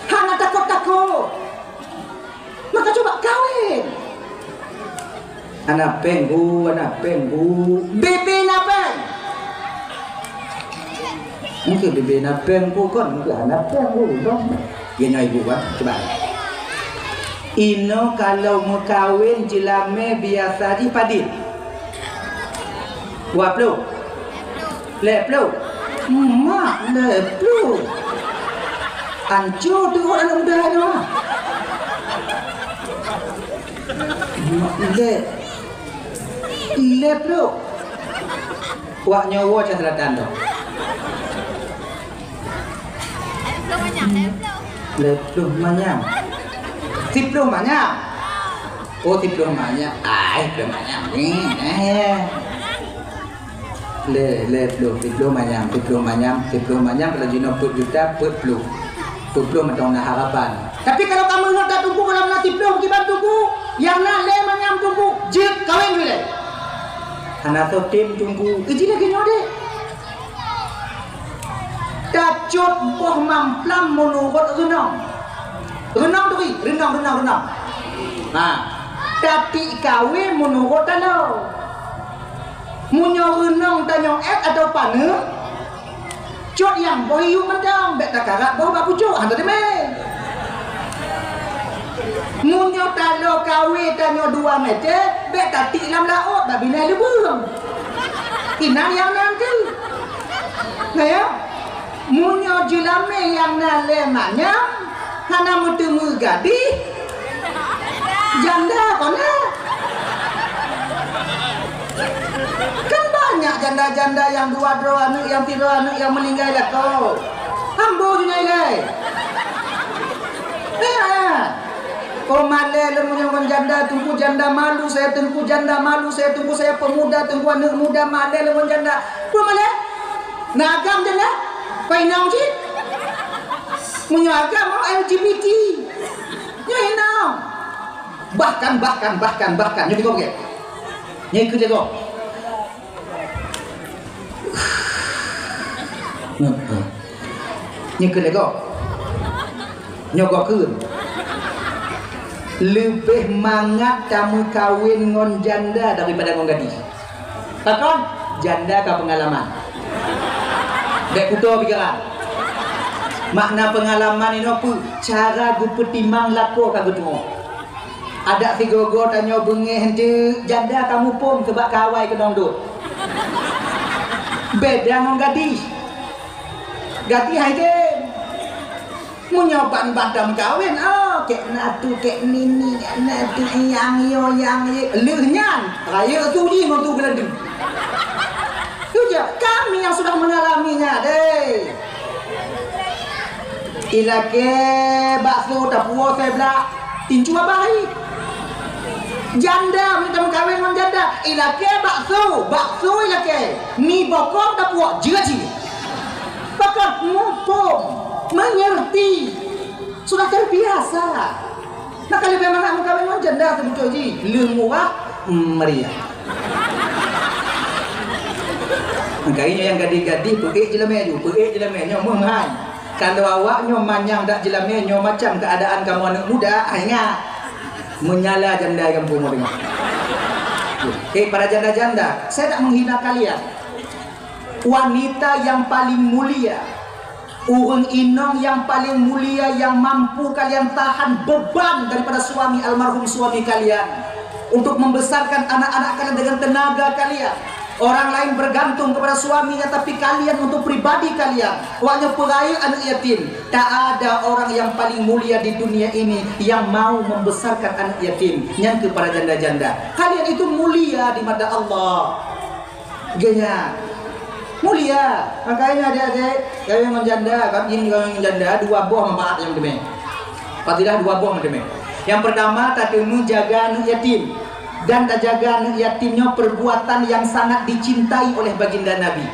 Hana takot-takot. Maka cuba kawin. Hana péng, Bu, hana péng, Bu. Bibi na péng. Mungkin bibi na péng, Bu, kon, mungkin hana péng, Bu, kon. Geuhnyoe ibu, kan, cuba. Inoe kalau meukawen jeulamé biasa jih padit. Dua ploh. Lhèe ploh. Mak, lhèe ploh. Anco teuôt aneuk muda nyoe. Mak, lhèe, lhèe ploh. Wak nyoe woe cah selatan tu. Lhèe ploh manyam. Siploh manyam. Oh, siploh manyam. Ai, siploh manyam ni. Eh. Lhèe, lhèe ploh, siploh manyam, siploh manyam, siploh manyam, kalau jinoe peuet juta, peuet ploh. Peuet ploh mantong na harapan. Tapi kalau kamoe nyoe tatungku, kalau na siploh kiban tungku, nyang na lhèe manyam tungku, jeuet kawin ilèe. Hana soe tem tungku, iji lagèe nyoe deh. Tacot boh mamplam meunurot reunong. Reunong turi, reunong, reunong, reunong. Ha. Tapi kawin meunurot taloe. Meunyoe reunong tanyoe èt atawa paneuk, cot nyang boh iyup mantong, bèk takarat boh bak pucok, hana teumé. Meunyoe taloe kawé tanyoe dua mètè, bèk tatiek lam laôt bak binéh leubeung. Inan nyang nan keuh. Nah, ya. Meunyoe jeulamé nyang na lhèe manyam hana meuteumé gadih, janda kon na. Kan banyak janda-janda nyang dua droe aneuk, nyang sidroe aneuk nyang meuninggai lakoe. Ambo jinoe ilèe. Eh, eh. Oh, malèe lôn meunyoe ngon janda, teungku janda malu saya, teungku janda malu saya, teungku saya pemuda, teungku aneuk muda, malèe lôn ngon janda. Peue malèe? Na agam janda? Painong cit. Meunyoe agam, oh, L G B T. Nyoe inong. Bahkan, bahkan, bahkan, bahkan. Nyoe tiga bukét. Nyoe ikeu jago. Nyoe keu lego. Nyoe gok keu. Leubeh mangat tameukawen ngon janda daripada ngon gadih. Pakon? Janda ka peungalaman. Bèk kuto pikiran. Makna peungalaman inoe peue? Cara geupeutimang lakoe ka geutu'oh. Adak sigoe-goe tanyoe beungéh eunteuk janda ka muphom seubab ka awai keunong dot. Beda ngon gadih. Gadih hai tem. Meunyoe ban-ban tameukawen, oh, kek na tu, kek nini, kek na tu, nyang yo, nyang ye. Lheueh nyan, rayeuk tu jih ngon tu geulanteue. Tu je, kami yang sudah mengalaminya, deh. Ilakèe bakso tapuwoe seubelah, tincu abai. Janda meunyoe tameukawen ngon janda, ilakèe bakso, bakso ilakèe, mi bokong tapuwoe, jeuet jih. Pakon muphom, meungerti, sudah terbiasa. Maka leubeh mangat meukawen ngon janda seubeutôi jih, lheueh murah, meriah. Maka nyoe nyang gadih-gadih peuék jeulamé aju, peuék jeulamé nyoe meuhai. Kalau awak nyoe manyang dak jeulamé nyoe macam keuadaan kamoe aneuk muda, ai ngat. Meunyalah janda i gampông awak deungoe. Eh, para janda-janda, saya tak menghina kalian. Wanita yang paling mulia, ureuëng inong nyang paleng mulia nyang mampu kalian tahan beban daripada suami almarhum suami kalian untuk membesarkan anak-anak kalian dengan tenaga kalian. Orang lain bergantung kepada suaminya, tapi kalian untuk pribadi kalian, awaknyan peurayeuk aneuk yatim. Tak ada orang yang paling mulia di dunia ini yang mau membesarkan anak yatim. Nyan keu para janda-janda. Kalian itu mulia di mata Allah. Geuhnyan mulia. Makanya adik-adik, kawin ngon janda, kan, jih kawin ngon janda, dua boh manfaat nyang teumé. Fadilah dua boh nyang teumé. Yang pertama, tateumé jaga aneuk yatim. Dan tajaga aneuk yatim nyoe perbuatan yang sangat dicintai oleh baginda Nabi.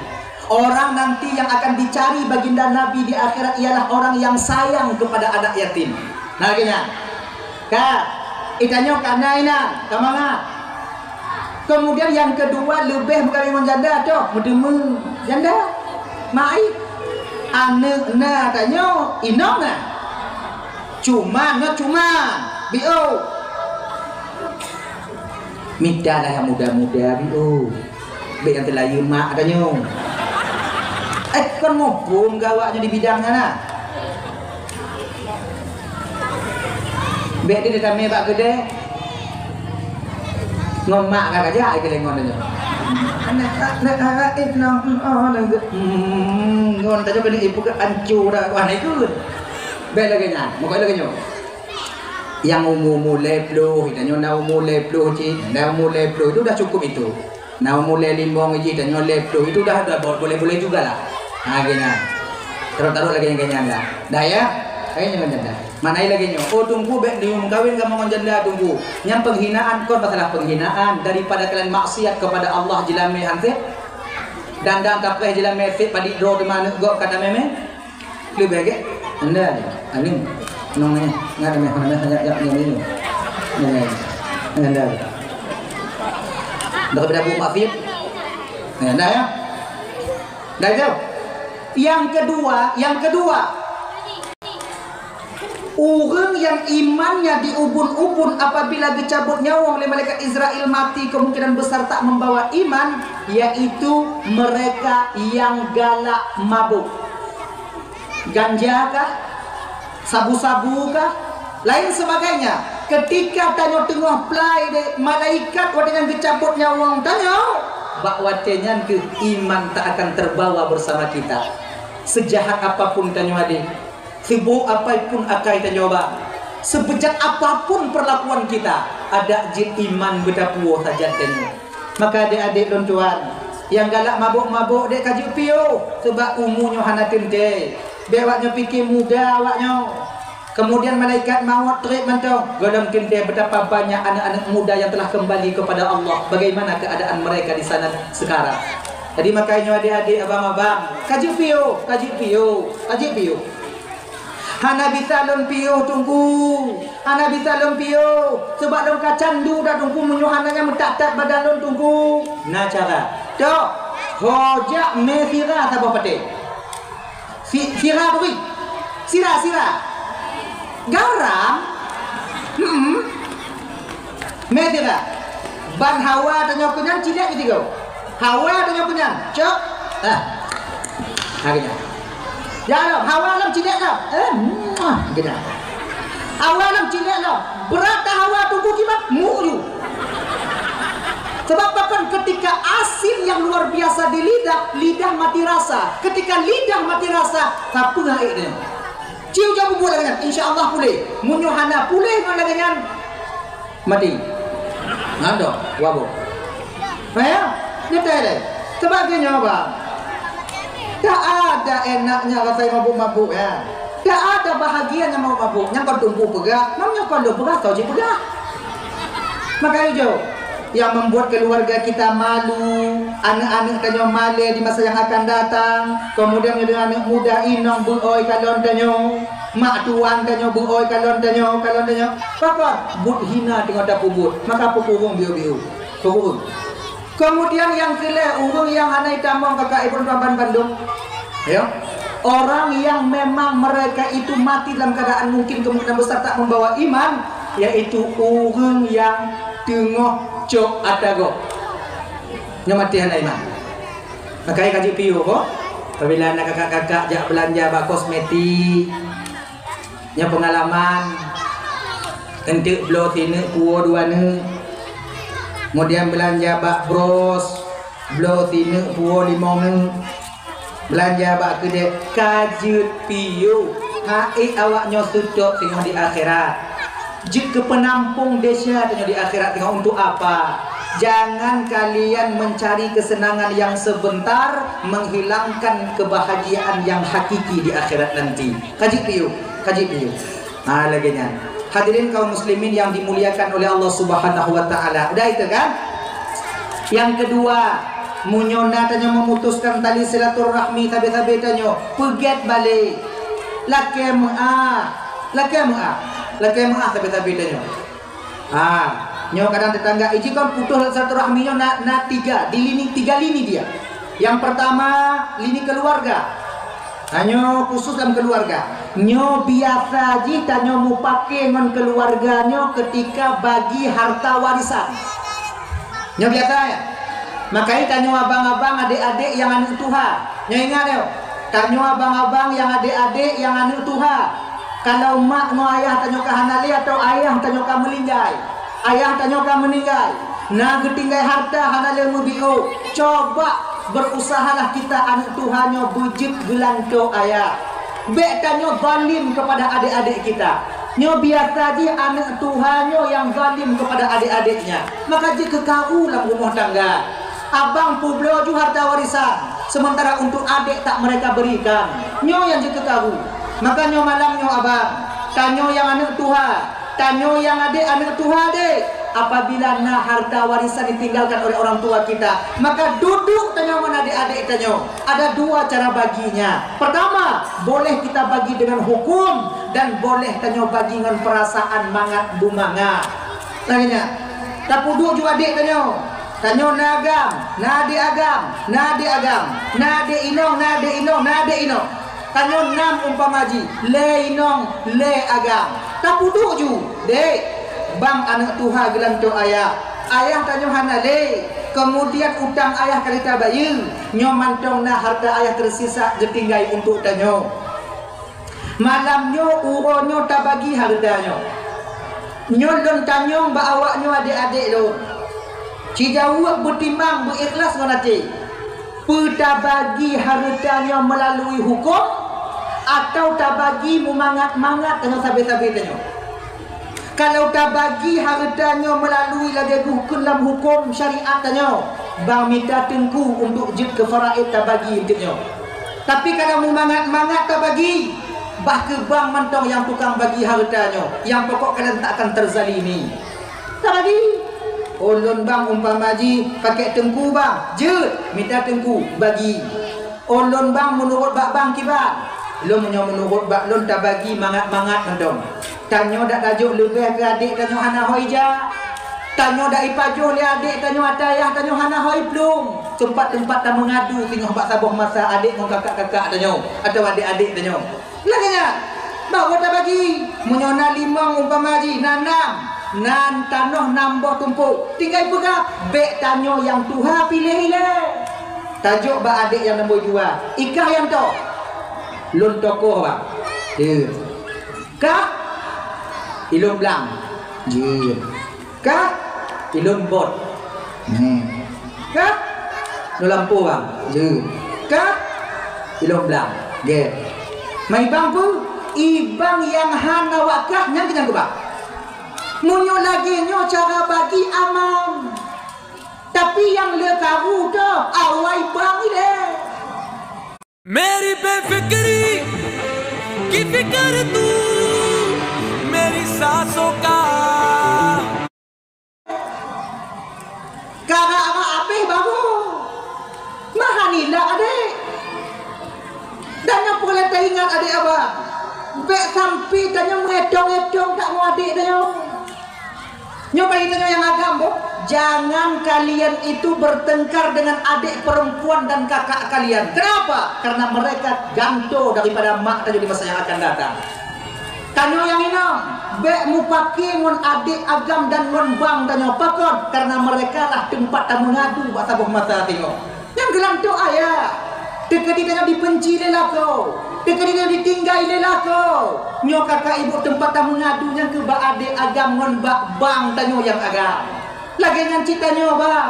Orang nanti yang akan dicari baginda Nabi di akhirat ialah orang yang sayang kepada anak yatim. Nah, geuhnyan. Ka, itanyoe ka na inan, ka mangat. Kemudian nyang keudua, leubeh meukawen ngon janda, cok, meuteumé janda. Mai. Aneuk na tanyoe, inong na. Cuman, nyoe cuman. Biôh. Mita lah nyang muda-muda, biôh. Bèk nyang teulayeue mak tanyoe. Eh, kon muphom keu awak nyoe di bidang nyan na. Bèk di tamé bak keudè. Ngon mak ka kajak ai keulengon tanyoe. Anak, anak, anak, eh, nong, oh, nong, hmm, ngon tanyoe keuneuk ipeugah anco dah, wah, na ikut. Bèk lagèe nyan, meukai lagèe nyoe. Nyang umu-umu lhèe ploh, tanyoe na umu lhèe ploh cit, na umu lhèe ploh, itu dah cukup itu. Na umu lhèe limong jih, tanyoe lhèe ploh, itu dah, dah bo-, boleh-boleh jugalah. Ha, lagèe nyan. Tarot-tarot lagèe nyan, lagèe nyan dah. Dah ya? Lagèe nyan dah. Makna lagèe nyoe. Oh, Teungku, bèk neumeukawen kamoe ngon janda, Teungku. Nyan penghinaan, kon masalah penghinaan. Daripada kalian maksiat kepada Allah, jeulamé han sép. Dan, dan tapreh jeulamé sép padit droe teuma aneuk gob ka tamé-mé. Leubeh gèt? Anda ni. Anu. Nong ni. Ngat ni, ngat ni, ngat ni, ngat ni. Ngat ni. Anda. Dah pada buat maksiat. Anda ya. Dah jauh. Yang kedua, yang kedua. Ureueng nyang imannya diubun-ubun apabila geucabut nyawöng lé malaikat Izrail mati kemungkinan besar tak membawa iman, yaitu mereka yang galak mabuk. Ganja kah? Sabu-sabu kah? Lain sebagainya. Ketika tanyoe teungoh plai deh malaikat watèe nyan geucabut nyawöng tanyoe, bak watèe nyan keuh iman tak akan terbawa bersama kita. Sejahat apapun tanyoe adé, seuboh apai pun akai tanyoe ba, seubejat apapun perlakuan kita, adak jeuet iman beutapuwoe sajan tanyoe. Maka adék-adék lôn tuan, nyang galak mabök-mabök dek ka jeuet piôh, seubab umu nyoe hana teuntèe. Bèk awak nyoe pike muda awak nyoe. Kemudian malaikat mawöt trép mantong, gohlom teuntèe betapa banyak aneuk-aneuk muda yang telah kembali kepada Allah. Bagaimana keadaan mereka di sana sekarang? Jadi makajih nyoe adék-adék, abang-abang, ka jeuet piôh, ka jeuet piôh, ka jeuet piôh. Hana bisa lôn piôh, Teungku. Hana bisa lôn piôh. Seubab lôn ka candu dah, Teungku, meunyoe hana nyan meutat-tat badan lôn, Teungku. Na cara. Tok, ho jak mè sira saboh patè. Si-, sira bri. Sira, sira. Garam. Hmm. Mè sira. Ban hawa tanyoe keunyan, cilek keu sigoe. Hawa tanyoe keunyan. Cok. Ah. Ha, keunyan. Ya Allah, hawa lom, cilek lom. Eh, muah, keunyan. Hawa lom, cilek lom. Brat ka hawa, Teungku, kiban, mu ju. Sebab pakon, ketika asin yang luar biasa di lidah, lidah mati rasa. Ketika lidah mati rasa, sapeue aék nyan? Cium jauh bubuet lagèe nyan, insya Allah puléh. Meunyoe hana puléh ngon lagèe nyan, mati. Nyan dong, wabah. Nah, ya? Nyetai deh. Sebagai nyoe, bang. Tak ada enaknya rasa mabuk-mabuk, ya. Tak ada bahagianya mabuk-mabuk. Nyang kon Teungku peugah, nam nyang kon lôn peugah, soe jipeugah. Maka itu, yang membuat keluarga kita malu, aneuk-aneuk tanyoe malèe di masa yang akan datang, kemudian dengan aneuk muda inong beuoi kalon tanyoe, mak tuan tanyoe beuoi kalon tanyoe, kalon tanyoe. Pakon? Buet hina teungoh tapeubuet, maka peukurong biôh-biôh. Peukurong. Kemudian nyang keulhèe, ureueng nyang hana jitamong kakak ibu ban bandum. Ya. Orang yang memang mereka itu mati dalam keadaan mungkin kemungkinan besar tak membawa iman, yaitu ureueng nyang teungoh cok ata gob. Nyoe maté hana iman. Makajih ka jeuet piôh, boh. Apabila na kakak-kakak jak beulanja bak kosmetik, nyoe peungalaman, eunteuk bloe sineuk puwoe dua neuk, kemudian beulanja bak bros, bloe sineuk puwoe limong neuk, beulanja bak keudè, ka jeuet piôh. Hai awak nyoe seutôt teungoh di akhirat. Jeuet keu peunampong desya teungoh di akhirat teungoh. Untuk apa? Jangan kalian mencari kesenangan yang sebentar, menghilangkan kebahagiaan yang hakiki di akhirat nanti. Ka jeuet piôh, ka jeuet piôh. Ha, lagèe nyan. Hadirin kaum muslimin yang dimuliakan oleh Allah Subhanahu wa Ta'ala. Udah itu kan? Yang kedua, meunyoe na tanyoe memutuskan tali silaturahmi sabe-sabe tanyoe, peugèt balek. Lakèe meu'ah. Lakèe meu'ah. Lakèe meu'ah sabe-sabe tanyoe. Ha. Nyoe kadang tetangga, iji kon putus silaturahmi nyoe na, na tiga, di lini, tiga lini dia. Yang pertama, lini keluarga. Nah, nyoe khusus dalam keluarga. Nyoe biasa jih tanyoe mupake ngon keluarga nyoe ketika bagi harta warisan. Nyoe biasa, ya. Makanya tanyoe abang-abang, adik-adik yang aneuk tuha. Nyoe ingat, ya. Tanyoe abang-abang yang adik-adik yang aneuk tuha. Kalau mak ngon ayah tanyoe ka hana lé atau ayah tanyoe ka meuninggai, ayah tanyoe ka meuninggai, na geutinggai harta hana lé meubiôh, coba berusahalah kita aneuk tuha nyoe beujeuet geulantoe ayah. Bék tanyoe zalim kepada adik-adik kita. Nyoe biasa jih aneuk tuha nyoe nyang zalim kepada adik-adiknya. Maka jeuet keu karu lam rumoh tangga. Abang peubloe ju harta warisan, sementara untuk adek tak mereka berikan. Nyoe nyang jeuet keu karu. Maka nyoe malam nyoe abang, tanyoe nyang aneuk tuha, tanyoe nyang adek aneuk tuha dek. Apabila na harta warisan ditinggalkan oleh orang tua kita, maka duduk tanyoe ngon adek-adek tanyoe. Ada dua cara baginya. Pertama, boleh kita bagi dengan hukum dan boleh tanyoe bagi ngon perasaan mangat bumangat. Lagèe nyan. Tapeuduek ju adek tanyoe. Tanyoe na agam, na adek agam, na adek agam, na adek inong, na adek inong, na adek inong. Tanyoe nam umpama jih, lhèe inong, lhèe agam. Tapeuduek ju, dek, bang aneuk tuha geulantoe ayah. Ayah tanyoe hana lé. Kemudian utang ayah ka lheueh tabayeue. Nyoe mantong na harta ayah tersisa geutinggai untuk tanyoe. Malam nyoe uroe nyoe tabagi hareuta nyoe. Nyoe lôn tanyong bak awak nyoe adek-adek lôn. Sijaweueb beutimang beuikhlas ngon até. Peue tabagi hareuta nyoe meulalui huköm, atawa tabagi meumangat-mangat tanyoe sabe-sabe tanyoe? Kalau tabagi hareuta nyoe meulalui lagèe geuh kheun lam huköm syariat tanyoe, bang mita teungku untuk jeuet keu faraid tabagi eunteuk nyoe. Tapi kalau meumangat-mangat tabagi, bah keu bang mantong nyang tukang bagi hareuta nyoe, nyang pokok kalian tak akan terzalimi. Tabagi. Oh, lôn bang umpama jih pakèk teungku bang, jeuet mita teungku bagi. Oh, lôn bang meunurot bak bang kiban. Lôn meunyoe meunurot bak lôn tabagi mangat-mangat mantong. Tanyoe dak tajok leubeh keu adek tanyoe hana hôi jak. Tanyoe dak ipajoh lé adek tanyoe ateueh ayah tanyoe hana hôi plueng. Teumpat-teumpat tameungadu singoh bak saboh masa adek ngon kakak-kakak tanyoe atawa adek-adek tanyoe. Lagèe nyan. Bah tabagi. Meunyoe na limong umpama jih na nam, nan tanoh nam boh tumpôk. Tinggai peugah, bèk tanyoe nyang tuha piléh ilèe. Tajok bak adek nyang nombor dua. Ikah nyang toh. Lôn tokoh bang. Jeuet. Kah? Ilôn blang. Jeuet. Kah? Ilôn bot. Neh. Kah? Lôn lampôh bang. Jeuet. Kah? Ilôn blang. Gèt. Mai bang peue? Ibang nyang hana wak kah nyan keuh nyang keubah. Meunyoe lagèe nyoe cara bagi aman. Tapi nyang le karu toh awai bang ilèe. मेरी बेफिक्री की फिक्र तू मेरी सांसों का Karap-rap abéh bagoe. Meuhana nilak adék. Dan nyang peureulèe taingat adék abang. Bèk sampoe tanyoe meuétong-étong that ngon adék tanyoe. Nyoe bagi tanyoe nyang agam boh, jangan kalian itu bertengkar dengan adik perempuan dan kakak kalian. Kenapa? Karena mereka gantoe daripada mak tanyoe di masa yang akan datang. Tanyoe nyang inong, bèk mupake ngon adék agam dan ngon bang tanyoe. Pakon? Karena mereka lah teumpat tameungadu bak saboh masa singoh. Nyang geulantoe ayah, teukeudi tanyoe dibenci lé lakoe, teukeudi tanyoe ditinggai lé lakoe. Nyoe kakak ibu teumpat tameungadu nyang keuh bak adék agam ngon bak bang tanyoe nyang agam. Lagèe nyan cit tanyoe, bang.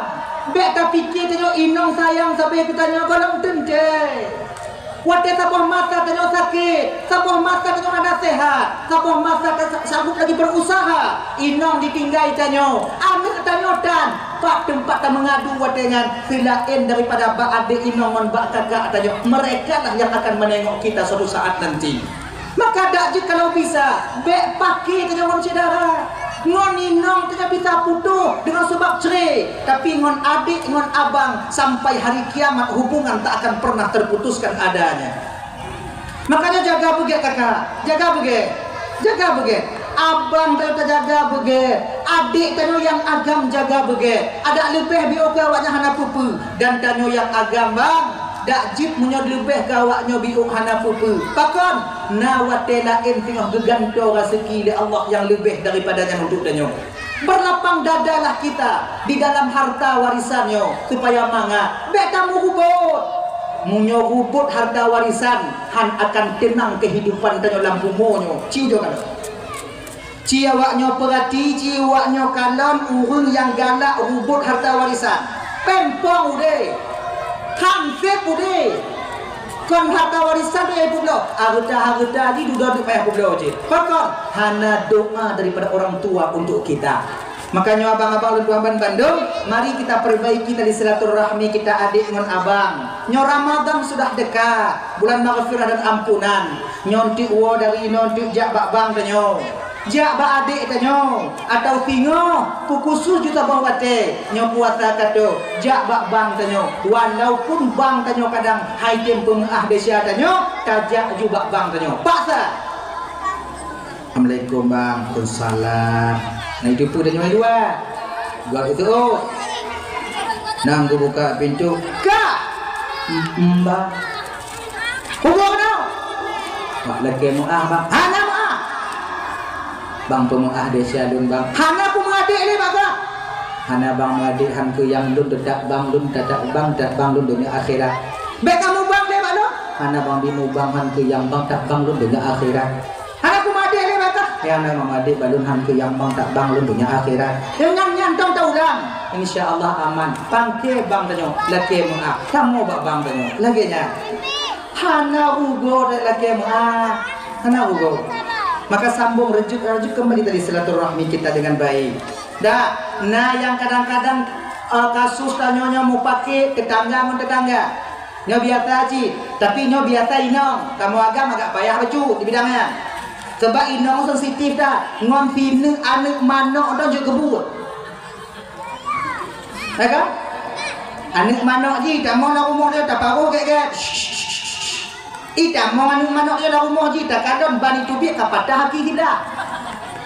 Bèk tapike tanyoe inong sayang sabe keu tanyoe, gohlom teuntèe. Watèe saboh masa tanyoe sakét, saboh masa tanyoe hana seuhat, saboh masa ta-, sa-, sanggob lagi berusaha, inong ditinggai tanyoe, aneuk tanyoe tan, pat teumpat tameungadu watèe nyan, seulaén daripada bak adék inong ngon bak kakak tanyoe, mereka lah yang akan menengok kita suatu saat nanti. Maka dak jeuet kalau bisa, bèk pake tanyoe ngon syedara. Ngon inong tanyoe bisa putôh deungon sabab cre, tapi ngon adék ngon abang sampai hari kiamat hubungan tak akan pernah terputuskan adanya. Makanya jaga beugèt kakak, jaga beugèt, jaga beugèt. Abang tanyoe tajaga beugèt, Adék tanyoe nyang agam jaga beugét, adak leubeh biôh keu awaknyan hana peue-peue, dan tanyoe nyang agam bang, dak jeuet meunyoe leubeh keu awaknyoe biôh hana peue-peue. Pakon? Na watée laén teungoh geugantoe raseuki lé Allah nyang leubeh daripada nyan untuk tanyoe. Berlapang dadalah kita di dalam harta warisan nyoe supaya mangat. Bék tameuubot. Meunyoe ubot harta warisan, han akan teunang keuhidupan tanyoe lam bumoe nyoe. Ci ujoe ka lheueh. Ci awaknyoe peurati, ci awaknyoe kalon ureuëng nyang galak ubot harta warisan. Péng pong udeb, han sép udeb. Kon harta warisan tu nyang peubloe, hareuta-hareuta jih dudoe payah peubloe cit. Pakon? Hana doa daripada orang tua untuk kita. Makanya abang-abang lôn tuan ban bandum, mari kita perbaiki tali silaturahmi kita adék ngon abang. Nyoe Ramadan sudah dekat, bulan maghfirah dan ampunan. Nyoe teuk woe dari inoe teuk jak bak bang tanyoe. Jak bak adék tanyoe, atau singoh, peukhusos ju saboh watée, nyoe puasa ka trok, jak bak bang tanyoe. Walaupun bang tanyoe kadang han tem peumeuáh desya tanyoe, tajak ju bak bang tanyoe. Paksa. Assalamualaikum bang. Waalaikumsalam. Nah, itu pun tanyoe dua. Dua itu. Nang geubuka pintu. Ka. Mbak. Hubung keunoe. Bak lakée meuáh, bang. Hana meuáh. Bang peumeuáh desya lôn, bang. Hana peumeuadék lé, bang. Hana bang meuadék han keu nyang lôn, teutab bang lôn, teutab bang, teutab bang lôn donya akhirat. Bék kamoe bang lé bak lôn. Hana bang bimu bang han keu nyang bang, teutab bang lôn donya akhirat. Hana kumadék lé bak kah? Ya, hana kumadék bak lôn han keu nyang bang, teutab bang lôn donya akhirat. Deungon nyan tong taulang. Insya Allah aman. Pangke bang tanyoe, lakée meuáh. Kamoe bak bang tanyoe. Lagée nyan. Hana rugoe dek lakée meuáh. Hana rugoe. Maka sambung rejut-rejut kembali tadi silaturahmi kita dengan baik. Dak, na nyang kadang-kadang, eh, kasus tanyoe nyoe mupake tetangga ngon tetangga. Nyoe biasa cit, tapi nyoe biasa inong. Kamoe agam agak payah bacut di bidang nyan. Sebab inong sensitif that, ngon sineuk aneuk manok dong jeuet keu buet. Ya kan? Aneuk manok jih tamong lam rumoh dia, taparoh gét-gét. Ih, tamong aneuk manok dia lam rumoh jih, takalon ban iteubiet ka patah aki siblah.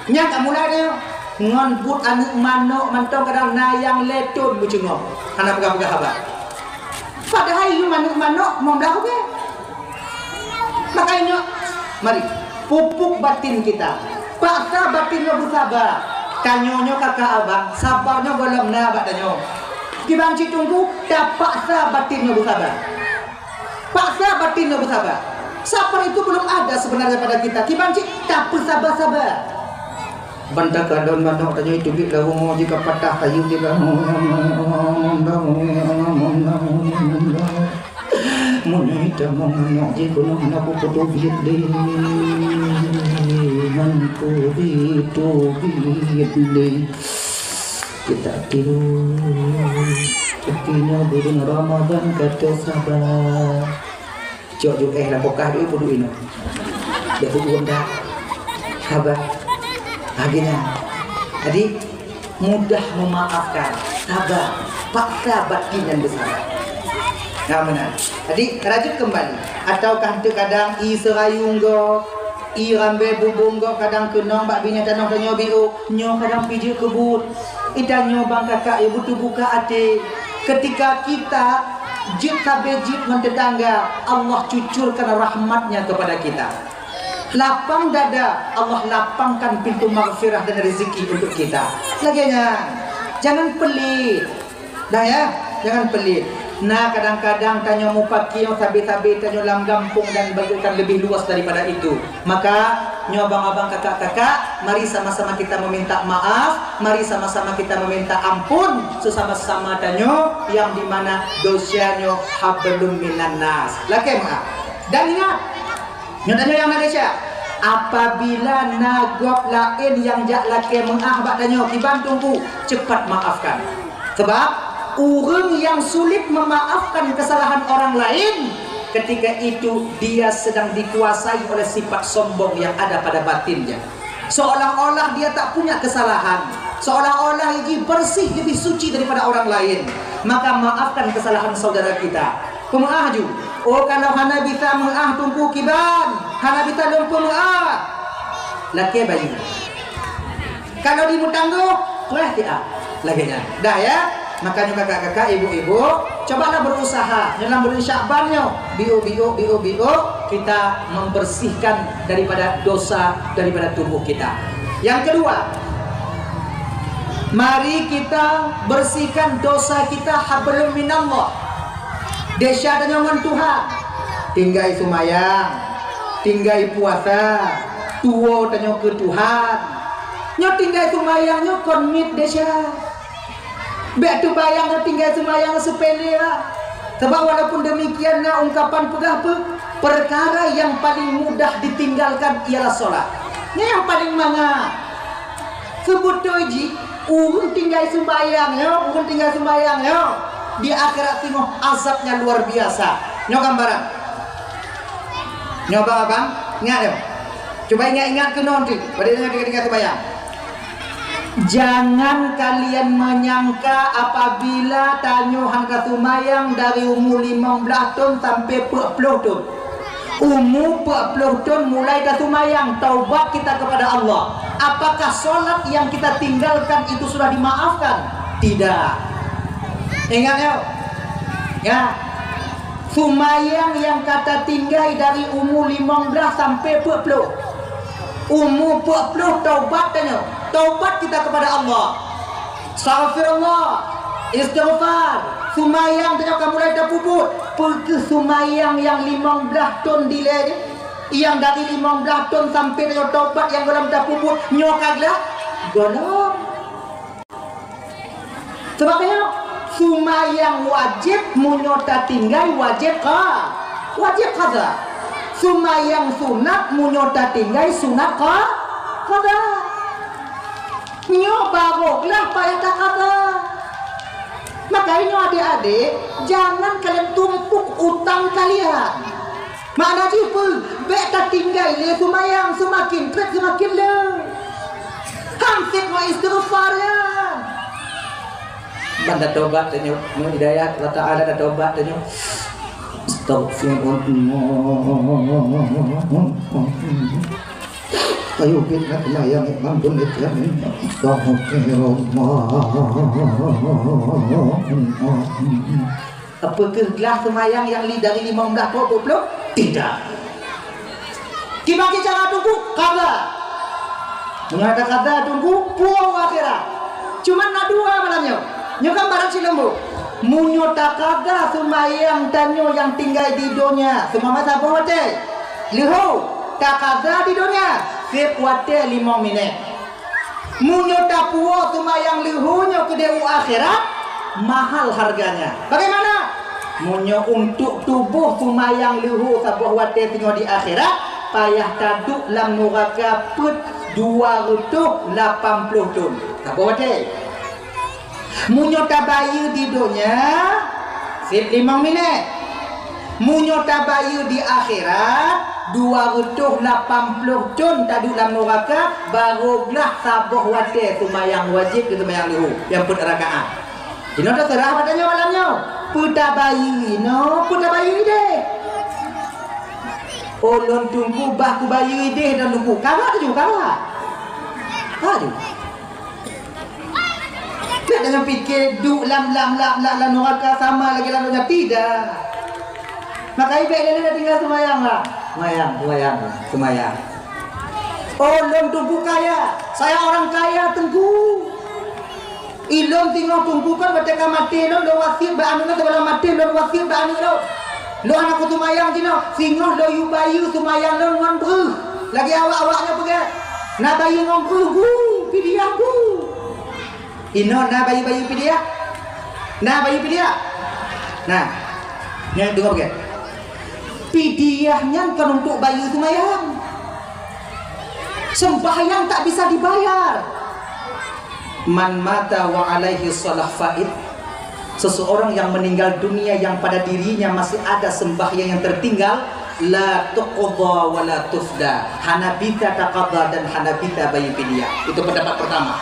Nyan ka mulai dia. Ngon buet aneuk manok mantong kadang na nyang lhèe thon meucungoh. Hana peugah-peugah haba. Padahai yum aneuk manok limong blah ribèe. Makanya, mari, pupuk batin kita. Paksa batin nyoe beusaba. Tanyoe nyoe kakak abang, saba nyoe gohlom na bak tanyoe. Kiban cit teungku, tapaksa batin nyoe beusaba. Paksa batin nyoe beusaba. Sabar itu belum ada sebenarnya pada kita. Kiban cit tapeusaba-saba. Ban takalon manok tanyoe iteubiet lam rumoh jih ka patah kayu jih lam. Meunyoe tamong manok jih keunoe hana peue-peue teubiet lé. Han peue teubiet lé. Kita tiru. Tapi nyoe buleuen Ramadan ka teuh saba. Cok ju éh lam kulkas dulu, peuduek inong. Dak peubuet dak. Haba. Akhirnya. Jadi, mudah memaafkan. Saba. Paksa batin dan beusaba. Nah, meunan. Jadi, rajut kembali. Ataukah teukadang ie seurayueng gob, ie rambé bubông gob kadang keunong bak binéh tanoh tanyoe biôh, nyoe kadang pih jeuet keu buet. Ih, tanyoe bang kakak, ya, beuteubuka até. Ketika kita jeuet sabe jeuet ngon tetangga, Allah cucurkan rahmat-Nya kepada kita. Lapang dada, Allah lapangkan pintu maghfirah dan rezeki untuk kita. Lagèe nyan, jangan pelit. Dah ya, jangan pelit. Nah, kadang-kadang tanyoe mupakiyong sabe-sabe tanyoe lam gampông dan bahkan lebih luas daripada itu. Maka, nyoe abang-abang, kakak-kakak, mari sama-sama kita meminta maaf, mari sama-sama kita meminta ampun sesama-sama tanyoe yang di mana dosa nyoe hablum minan nas. Lakèe meu'ah. Dan ingat, nyoe tanyoe nyang na desya. Apabila na gob laén nyang jak lakèe meu'ah bak tanyoe, kiban teungku, cepat maafkan. Sebab, ureueng yang sulit memaafkan kesalahan orang lain, ketika itu dia sedang dikuasai oleh sifat sombong yang ada pada batinnya. Seolah-olah dia tak punya kesalahan, seolah-olah jih bersih, lebih suci daripada orang lain. Maka maafkan kesalahan saudara kita. Peumeu'ah ju. Oh, kalau hana bisa meu'ah teungku kiban, hana bisa lôn peumeu'ah. Lakèe bayeue. Kalau di meutanggoh, Wah, tidak. Lagèe nyan. Dah, ya? Makanya kakak-kakak, ibu-ibu, cobalah berusaha dalam bulan Sya'ban nyoe, biôk-biôk, biôk-biôk, kita membersihkan daripada dosa daripada tubuh kita. Yang kedua, mari kita bersihkan dosa kita, hablum minallah. Desya tanyoe ngon Tuhan. Tinggai seumayang, tinggai puasa, tuwo tanyoe keu Tuhan. Nyoe tinggai seumayang nyoe kon miet desya. Bèk teubayang nyoe tinggai seumayang seupele lah. Sebab walaupun demikian na ungkapan peugah pe-, perkara yang paling mudah ditinggalkan ialah solat. Nyoe nyang paling mangat. Seubeutôi jih, ureueng tinggai seumayang nyoe, ureueng tinggai seumayang nyoe, di akhirat singoh azabnya luar biasa. Nyoe gambaran. Nyoe abang-abang, ingat nyoe. Cuba ingat-ingat keunoe nanti, pada nyoe tinggai-tinggai seumayang. Jangan kalian menyangka apabila tanyoe hana seumayang dari umur limong blaih thon sampai peuet ploh thon. Umu peuet ploh thon mulai taseumayang, taubat kita kepada Allah. Apakah solat yang kita tinggalkan itu sudah dimaafkan? Tidak. Ingat nyoe. Ya. Seumayang nyang ka tatinggai dari umu limong blaih sampai peuet ploh. Umu peuet ploh taubat tanyoe. Taubat kita kepada Allah. Astaghfirullah, istighfar, seumayang tanyoe ka mulai tapeubuet. Peu kheueh seumayang nyang limong blaih thon dilèe nyoe? Nyang dari limong blaih thon sampai tanyoe taubat nyang gohlom tapeubuet nyoe ka glah? Gohlom. Sabab nyoe, seumayang wajéb meunyoe tatinggai wajéb qa-, wajéb qadha. Seumayang sunat meunyoe tatinggai sunat qa-, qadha. Nyoe barô glah payah taqadha. Makajih nyoe adék-adék, jangan kalian tumpuk utang kalian. Makna jih peue? Bèk tatinggai lé seumayang, seumaken trép seumaken le. Han sép ngon istighfar nyan. Ban tatobat tanyoe, ngon hidayah Allah Taala tatobat tanyoe. Astagfirullah. Ayo kita kembali yang ampun itu. Astagfirullah. Apa kheueh glah seumayang nyang li dari limong blaih thon peuet ploh? Tidak. Kiban cara teungku, qadha. Meunyoe taqadha teungku, puwoe u akhirat. Cuman na dua malam nyoe. Nyoe kan barang sileumbu. Meunyoe taqadha seumayang tanyoe nyang tinggai di donya, seumamat saboh watèe. Leuhô, taqadha di donya, sép watèe limong minèt. Meunyoe tapuwoe seumayang leuhô nyoe keudéh u akhirat, mahal harganya. Bagaimana? Meunyoe untuk tuboh seumayang leuhô saboh watèe singoh di akhirat, payah taduek lam nuraka peuet dua reutôh lapan ploh thon. Saboh watèe. Meunyoe tabayeue di donya, sép limong minèt. Meunyoe tabayeue di akhirat, dua reutôh lapan ploh thon taduek lam nuraka, barô glah saboh watèe seumayang wajéb keu seumayang leuhô nyang peuet rakaat. Inoe teuseurah bak tanyoe malam nyoe. Peue tabayeue inoe, peue tabayeue idéh. Oh, lôn teungku bah kubayeue idéh lôn teungku. Ka bah tuju, ka bah. Aduh. Bèk tanyoe pike duek lam, lam, lam, lam, lam nuraka sama lagèe lam donya, tidak. Makajih bèk lé-lé tinggai seumayang lah. Seumayang, seumayang, seumayang. Oh, lôn teungku kaya. Saya orang kaya, teungku. Ilôn singoh teungku kan watèe ka maté lôn, lôn wasiet bak aneuk lôn, sebelum maté lôn wasiet bak aneuk lôn. Lôn hana kuseumayang jinoe, singoh lôn yue bayeue seumayang lôn ngon breuh. Lagèe awak-awak nyoe peugah, na bayeue ngon breuh, gu, pidiah, gu. Inoe na bayeue-bayeue pidiah? Na bayeue pidiah? Na. Nyan deungö beuget. Pidiah nyan kon untuk bayeue seumayang. Sembahyang tak bisa dibayar. Man mata wa alaihi shalah faid. Seseorang yang meninggal dunia yang pada dirinya masih ada sembahyang yang tertinggal, la tuqda wa la tufda. Hana bisa taqadha dan hana bisa bayeue pidiah. Itu pendapat pertama.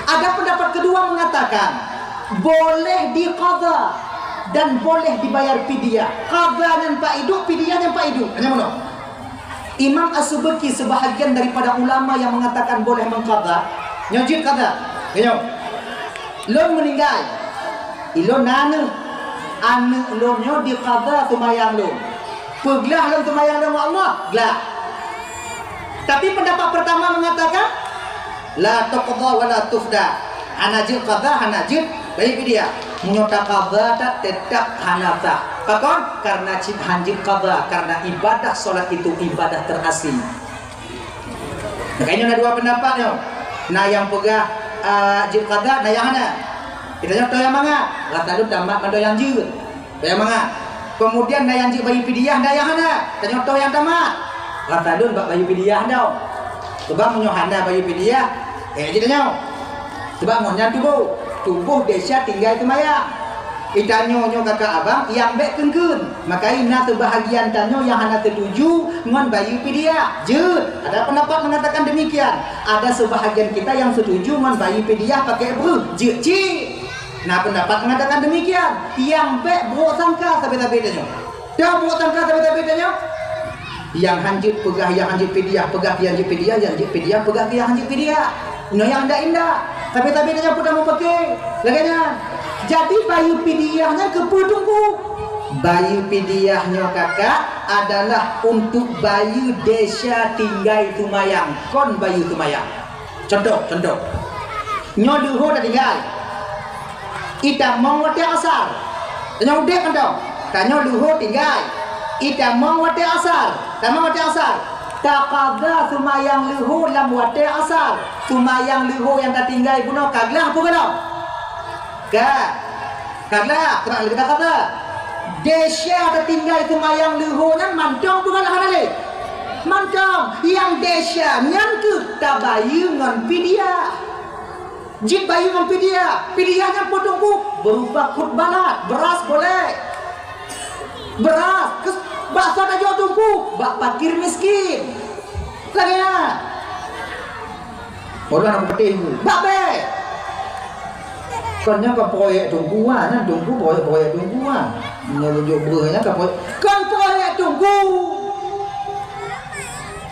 Ada pendapat kedua mengatakan, boleh diqadha dan boleh dibayar pidiah. Qadha nyan pak idup, pidiah nyan pak idup. Hanya meunoe. Imam As-Subki sebahagian daripada ulama yang mengatakan boleh mengqadha. Nyoe jeuet qadha. Nyoe, lôn meuninggai, ilôn na aneuk. Aneuk lôn nyoe diqadha seumayang lôn. Peuglah lôn seumayang lôn ngon Allah, glah. Tapi pendapat pertama mengatakan, la tuqdha wa la tufda. Hana jeuet qadha, hana jeuet bayeue fidyah. Meunyoe taqadha, tetap hana sah. Pakon? Karena cit han jeuet qadha, karena ibadah salat itu ibadah terasing. Makanya na dua pendapat nyoe. Na nyang peugah, ah, jeuet qadha, na nyang hana. Kita nyoe toh nyang mangat. Rasa lôn tamat mandum nyang jeuet. Toh nyang mangat. Kemudian na nyang jeuet bayeue fidyah, na nyang hana. Kita nyoe toh nyang tamat. Rasa lôn bak bayeue fidyah dong. Sebab meunyoe hana bayeue fidyah, eh, jeuet nyoe. Sebab ngon nyan tuboh, tuboh desya tinggai seumayang. Itanyoe nyoe kakak abang nyang bèk keungkeuen. Makajih na seubahagian tanyoe nyang hana setuju ngon bayeue fidyah. Jeuet, ada pendapat mengatakan demikian. Ada sebahagian kita yang setuju ngon bayeue fidyah pakai breuh. Jeuet cit. Na pendapat mengatakan demikian. Nyang bèk brok sangka sabe-sabe tanyoe. Dah brok sangka sabe-sabe tanyoe. Nyang han jeuet peugah nyang han jeuet fidyah, peugah nyang jeuet fidyah, nyang jeuet fidyah, peugah nyang han jeuet fidyah. Nyoe nyang indak-indak. Tapi-tapi nyoe pun dah mupake. Lagèe nyan. Jadi bayeue fidyah nyan keupeue Teungku? Bayeue fidyah nyoe kakak adalah untuk bayeue desya tinggai seumayang, kon bayeue seumayang. Contoh, contoh. Nyoe leuhô tatinggai. Itamong watèe asar. Tanyoe udép mantong. Tanyoe leuhô tinggai. Itamong watèe asar. Tamong watèe asar. Taqadha seumayang leuhô lam watèe asar. Seumayang leuhô nyang tatinggai bunoe ka glah peue gohlom? Ka. Ka glah, teuma lagèe taqadha. Desya tatinggai seumayang leuhô nyan mantong peue gohlom hana lé? Mantong. Nyang desya nyan keuh tabayeue ngon fidyah. Jeuet bayeue ngon fidyah. Fidyah nyan peue Teungku? Berupa khutbah lat, beuras boleh. Beuras, kes-, bak soe tajok Teungku? Bak fakir miskin. Lagèe nyan. Orang nak peutih tu. Bak bèe. Kon nyan ka proyek Teungku ah, nyan Teungku proyek-proyek Teungku ah. Nyan jok breuh nyan ka proyek. Kon proyek Teungku.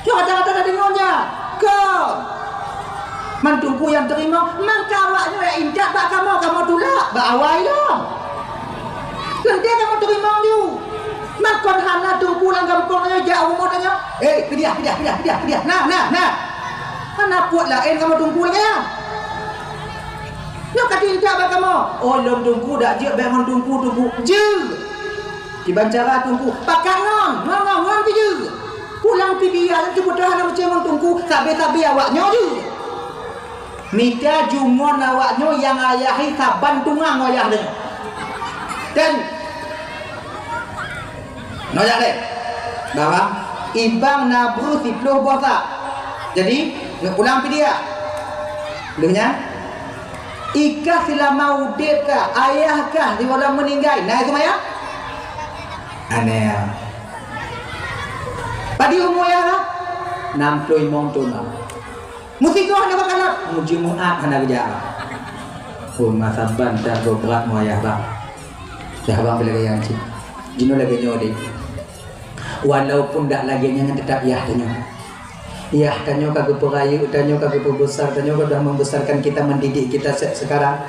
Nyoe ata-ata tadeungoe nyan. Kon. Man Teungku nyang teurimong, maka awak nyoe nyang intat bak kamoe, kamoe tulak bak awai lom. Teuntèe kamoe teurimong ju. Man kon hana Teungku lam gampông nyoe jak rumoh tanyoe, "Eh, fidyah, fidyah, fidyah, fidyah, fidyah. Nah, nah, nah." Hana peuet laén kamoe Teungku lagèe nyan. Nyoe ka teuintat bak kamoe, "Oh, lôn Teungku dak jeuet bèk ngon Teungku, Teungku." Jeuet. Kiban cara Teungku, pakat ngon, ngon, ngon, ngon pih jeuet. Pulang fidyah nyan teupeuteuh hana meucue ngon Teungku, sabe-sabe awak nyoe jeuet. Mita ju ngon awak nyoe nyang ayahi saban tungang wayah nyoe. Dan nyoe jak lé. Bahwa ibang na breuh siplôh boh sak. Jadi, neupulang fidyah. Lheueh nyan, i kah seulama udép kah, ayah kah sigohlom meuninggai, na seumayang? Aneh. Padum umu ayah kah? Nam ploh limong thon. Meusigoe hana bak kalap, meujeumeu'at hana geujak. Oh, masa ban dah brat mu ayah bang. Dah bang bila gaya cit. Jinoe lagèe nyoe deh. Walaupun dak lagèe nyan, tetap yah tanyoe. Yah tanyoe ka geupeurayeuk, tanyoe ka geupeubesar, tanyoe ka dah membesarkan kita, mendidik kita se-, sekarang.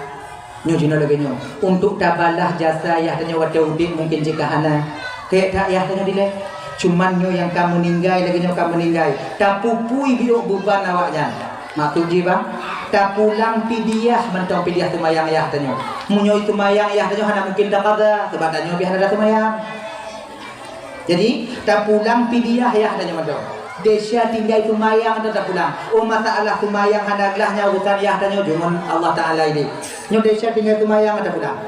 Nyoe jinoe lagèe nyoe, untuk tabalah jasa yah tanyoe watèe udép mungkin jih ka hana. Kayèe that yah tanyoe dilèe. Cuman nyoe nyang ka meuninggai lagèe nyoe ka meuninggai, tapupui biôk beuban awaknyan. Maksud jih bang, tapulang fidyah mantong fidyah seumayang yah tanyoe. Meunyoe seumayang yah tanyoe hana mungkin taqadha, sabab tanyoe pih hana taseumayang. Jadi, tapulang fidyah yah tanyoe mantong. Desya tinggai seumayang atau tapulang. Oh, masalah seumayang hana glah nyan urusan yah tanyoe deungon Allah Taala idéh. Nyoe desya tinggai seumayang atau tapulang.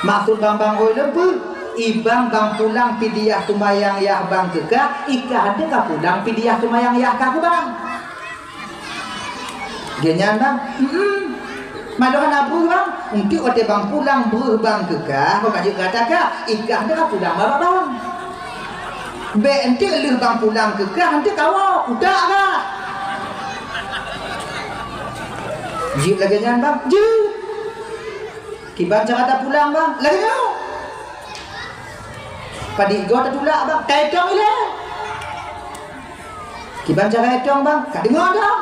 Maksud bang, bang oi lôn peue? Ibang bang pulang fidyah seumayang yah bang keu kah, i kah hana kapulang fidyah seumayang yah kah keu bang. Geuh nyan bang, mm-mm. Manoe hana breuh bang, eunteuk watèe bang pulang breuh bang keu kah, bang ka jeuet gata kah, i kah hana kapulang bak bang. Bèk eunteuk lheueh bang pulang keu kah, eunteuk kawoe, utak kah. Jeuet lagèe nyan bang, jeuet. Kiban cara tapulang bang, lagèe nyoe. Padit goe tatulak bang, taetong ilèe. Kiban cara etong bang, ka deungö dong.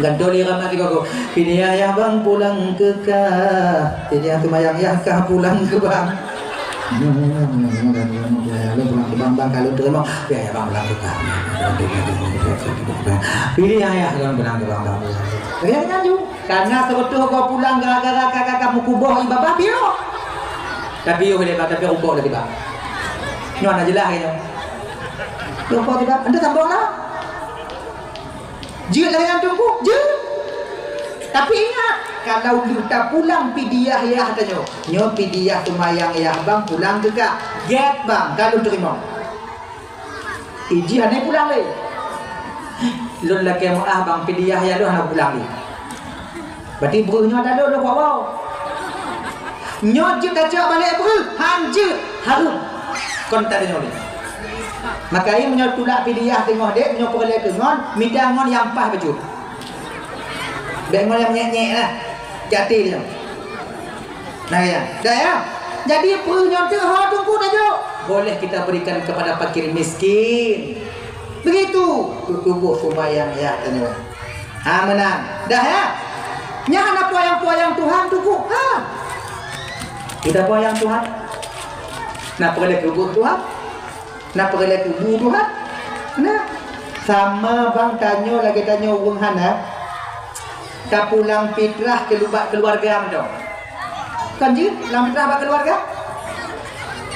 Gantoe lé Rama sigoe. Pidie yah bang pulang keu kah. Pidie yah seumayang yah kah pulang keu bang. Pulang keu bang, bang ka lôn teurimong. Pidie yah bang pulang keu kah. Pidie yah bang pulang keu bang, bang. Lagèe nyan ju. Karena seubeutôh goe pulang gara-gara ka, ka, ka meukuboh ié babah piôh. Tapi yoh lé bang, tapi rukok lagi bang. Nyoe hana jeulaih lagèe nyoe. Rukok lagi bang. Anda sambung lah. Jeuet lagèe nyan Teungku, jeuet. Tapi ingat, kalau lheueh tapulang pidie yah tanyoe, nyoe pidie yah seumayang yah bang pulang keu kah. Gèt bang, ka lôn teurimong. Iji hana pulang lé. Lôn lakèe meu'ah bang pidie yah lôn hana pulang lé. Berarti breuh nyoe ata lôn, lôn kuwoe. Nyoe jeuet tacok balek breuh, han jeuet, hareuem. Kon ata nyoe lé. Maka meunyoe tulak pidie yah teungoh dek, nyoe peureulèe keu ngon, mita ngon nyang paih bacut. Bèk ngon nyang nyèk-nyèk lah. Hati-hati nyoe. Nah, ya. Dah, ya. Jadi, peue nyoe teuh ho Teungku tajok? Boleh kita berikan kepada fakir miskin. Begitu. Tutuboh seumayang yah tanyoe. Ha, meunan. Dah, ya? Nyan hana peuyang-peuyang Tuhan tu kok. Ha. Kita peuyang Tuhan. Na peureulée keubeuk Tuhan. Na peureulée kubu Tuhan. Nah, sama bang tanyoe lagée tanyoe ureuëng hana. Ka pulang fitrah keu lubat keuluwarga mantong. Kan jeuet lam fitrah bak keuluwarga?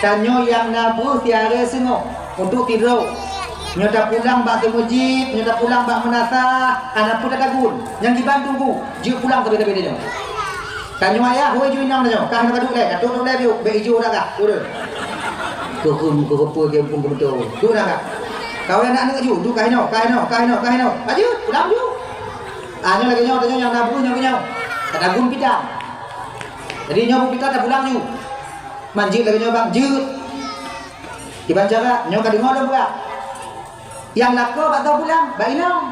Tanyoe nyang na breuh tiara singoh untuk tidroe. Nyoe tapulang bak teumeujid, nyoe tapulang bak meunasah, hana peue tatagun. Nyang kiban tunggu, jeuet pulang sabe-sabe tanyoe. Tanyoe ayah, hôi ju inong tanyoe, kah na ka duek lé, ka duek lé biuk, bék iju dah kah, ureuëng. Keukeum keukeupeu geumpung keubeutôi, duek dah kah. Kawai aneuk-aneuk ju, duek kah inoe, kah inoe, kah inoe, kah inoe. Laju, pulang ju. Ah, nyoe lagée nyoe, tanyoe nyang na breuh nyoe keu nyoe. Tatagun pita. Jadi nyoe beuh pita tapulang ju. Man jeuet lagée nyoe bang, jeuet. Kiban cara, nyoe ka deungoe lôn peugah. Nyang lakoe bak soe pulang? Bak inong.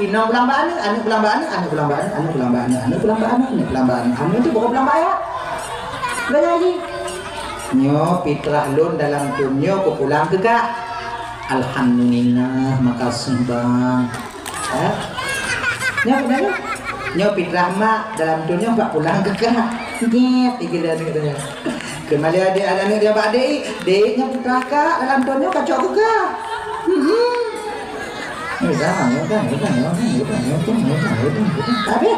Inong pulang bak aneuk, aneuk pulang bak aneuk, aneuk pulang bak aneuk, aneuk pulang bak aneuk, aneuk pulang bak aneuk, aneuk pulang bak aneuk. Aneuk tu baru pulang bak ayah. Dah jadi. Nyoe fitrah lôn dalam thon nyoe kupulang keu kah. Alhamdulillah, makasih bang. Ha? Nyoe, nyoe, nyoe. Nyoe fitrah mak dalam thon nyoe bak pulang keu kah. Ngiet, igeuleu aneuk tu nyoe. Keumalée adék aneuk dia bak adék, "Dék, nyoe fitrah kak dalam thon nyoe kacok keu kah." Hmm. Nyoe dah, nyoe dah, nyoe dah, nyoe dah, nyoe dah, nyoe dah, nyoe dah, nyoe dah. Habéh.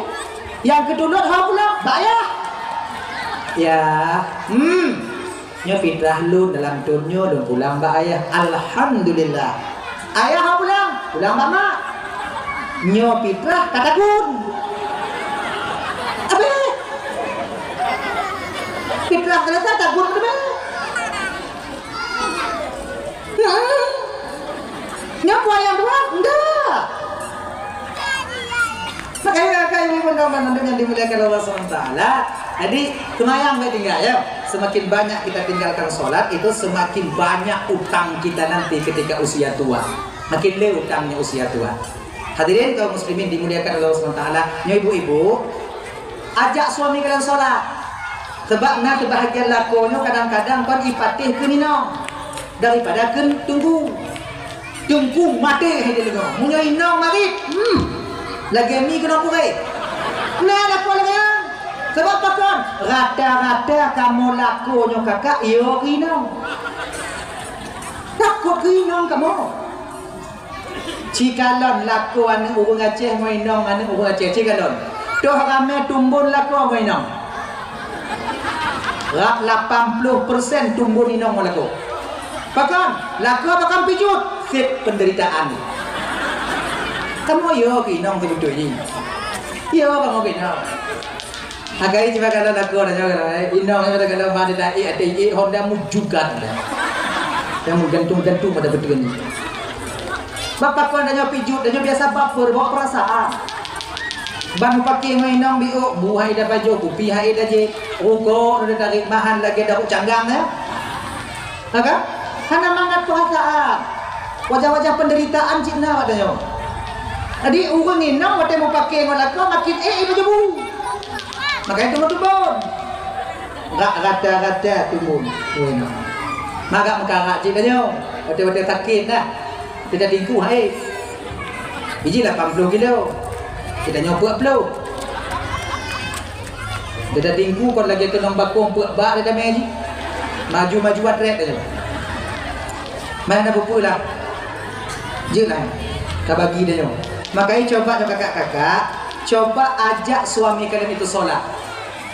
Nyang keutulot ho pulang, bak ayah. Ya, hmm. Nyoe fitrah lôn dalam thon nyoe lôn pulang bak ayah. Alhamdulillah. Ayah ho pulang, pulang bak mak. Nyoe fitrah ka tagun. Abéh. Fitrah selesai tagun keudeh. Nyoe peue nyang dua? Ndak. Makanya, makanya, ibu-ibu dan teman-teman yang dimuliakan Allah subhanahu wa taala, jadi, seumayang baik tinggal, ya. Semakin banyak kita tinggalkan sholat, itu semakin banyak utang kita nanti ketika usia tua. Makin le utangnya usia tua. Hadirin kaum muslimin dimuliakan Allah subhanahu wa taala, nyoe ibu-ibu, ajak suami kalian sholat. Sebab na sebahagian lakoe nyoe kadang-kadang kon ipatéh keu inong daripada keu teungku. Teungku maté hai deungoe. Meunyoe inong marit, hmm, lagée mi keunoe purée. Na lakoe lagée nyan. Sebab pakon? Rata-rata kamoe lakoe nyoe kakak yo keu inong. Takot keu inong kamoe. Cikalon lakoe aneuk ureuëng Aceh ngon inong aneuk ureuëng Aceh, cikalon. Toh ramé tumbon lakoe ngon inong. Rab lapan ploh persen tumbon inong ngon lakoe. Pakon? Lakoe pakon pijuet, seb peunderitaan. Kamoe yo keu inong seubeutoi jih. Yo kamoe keu inong. Agai cuma kalau lagu ada jangan eh. Inong ada kalau mana dah eh ada eh Honda mujukan dah. Yang menggantung-gantung pada betul ni. Bapa kau dah nyopi jut, dah nyopi biasa baper bawa perasaan. Ban pakai ngon inong biuk, buhai dah baju, kupi hai dah je. Rukok dah tarik mahal lagi dah canggang ya. Ha kan? Hana mangat perasaan. Wajah-wajah penderitaan cit na watée nyoe. Jadi ureuëng inong watée mupake ngon lakoe makin eh ibu jebu. Makanya teumun-teumun. Rak rata-rata teumun ureuëng inong. Magak meukarak cit tanyoe. Watée-watée sakét dah. Kita tingkuh hai. Biji lapan puluh kilo. Kita nyoe peuet puluh. Dada tingku kon lagée keunong bakong peuet bak dada mé jih. Maju-maju atrét aja. Mana buku lah. Jelah. Ka bagi dia nyoe. Makanya coba nyoe kakak-kakak, coba ajak suami kalian itu sholat.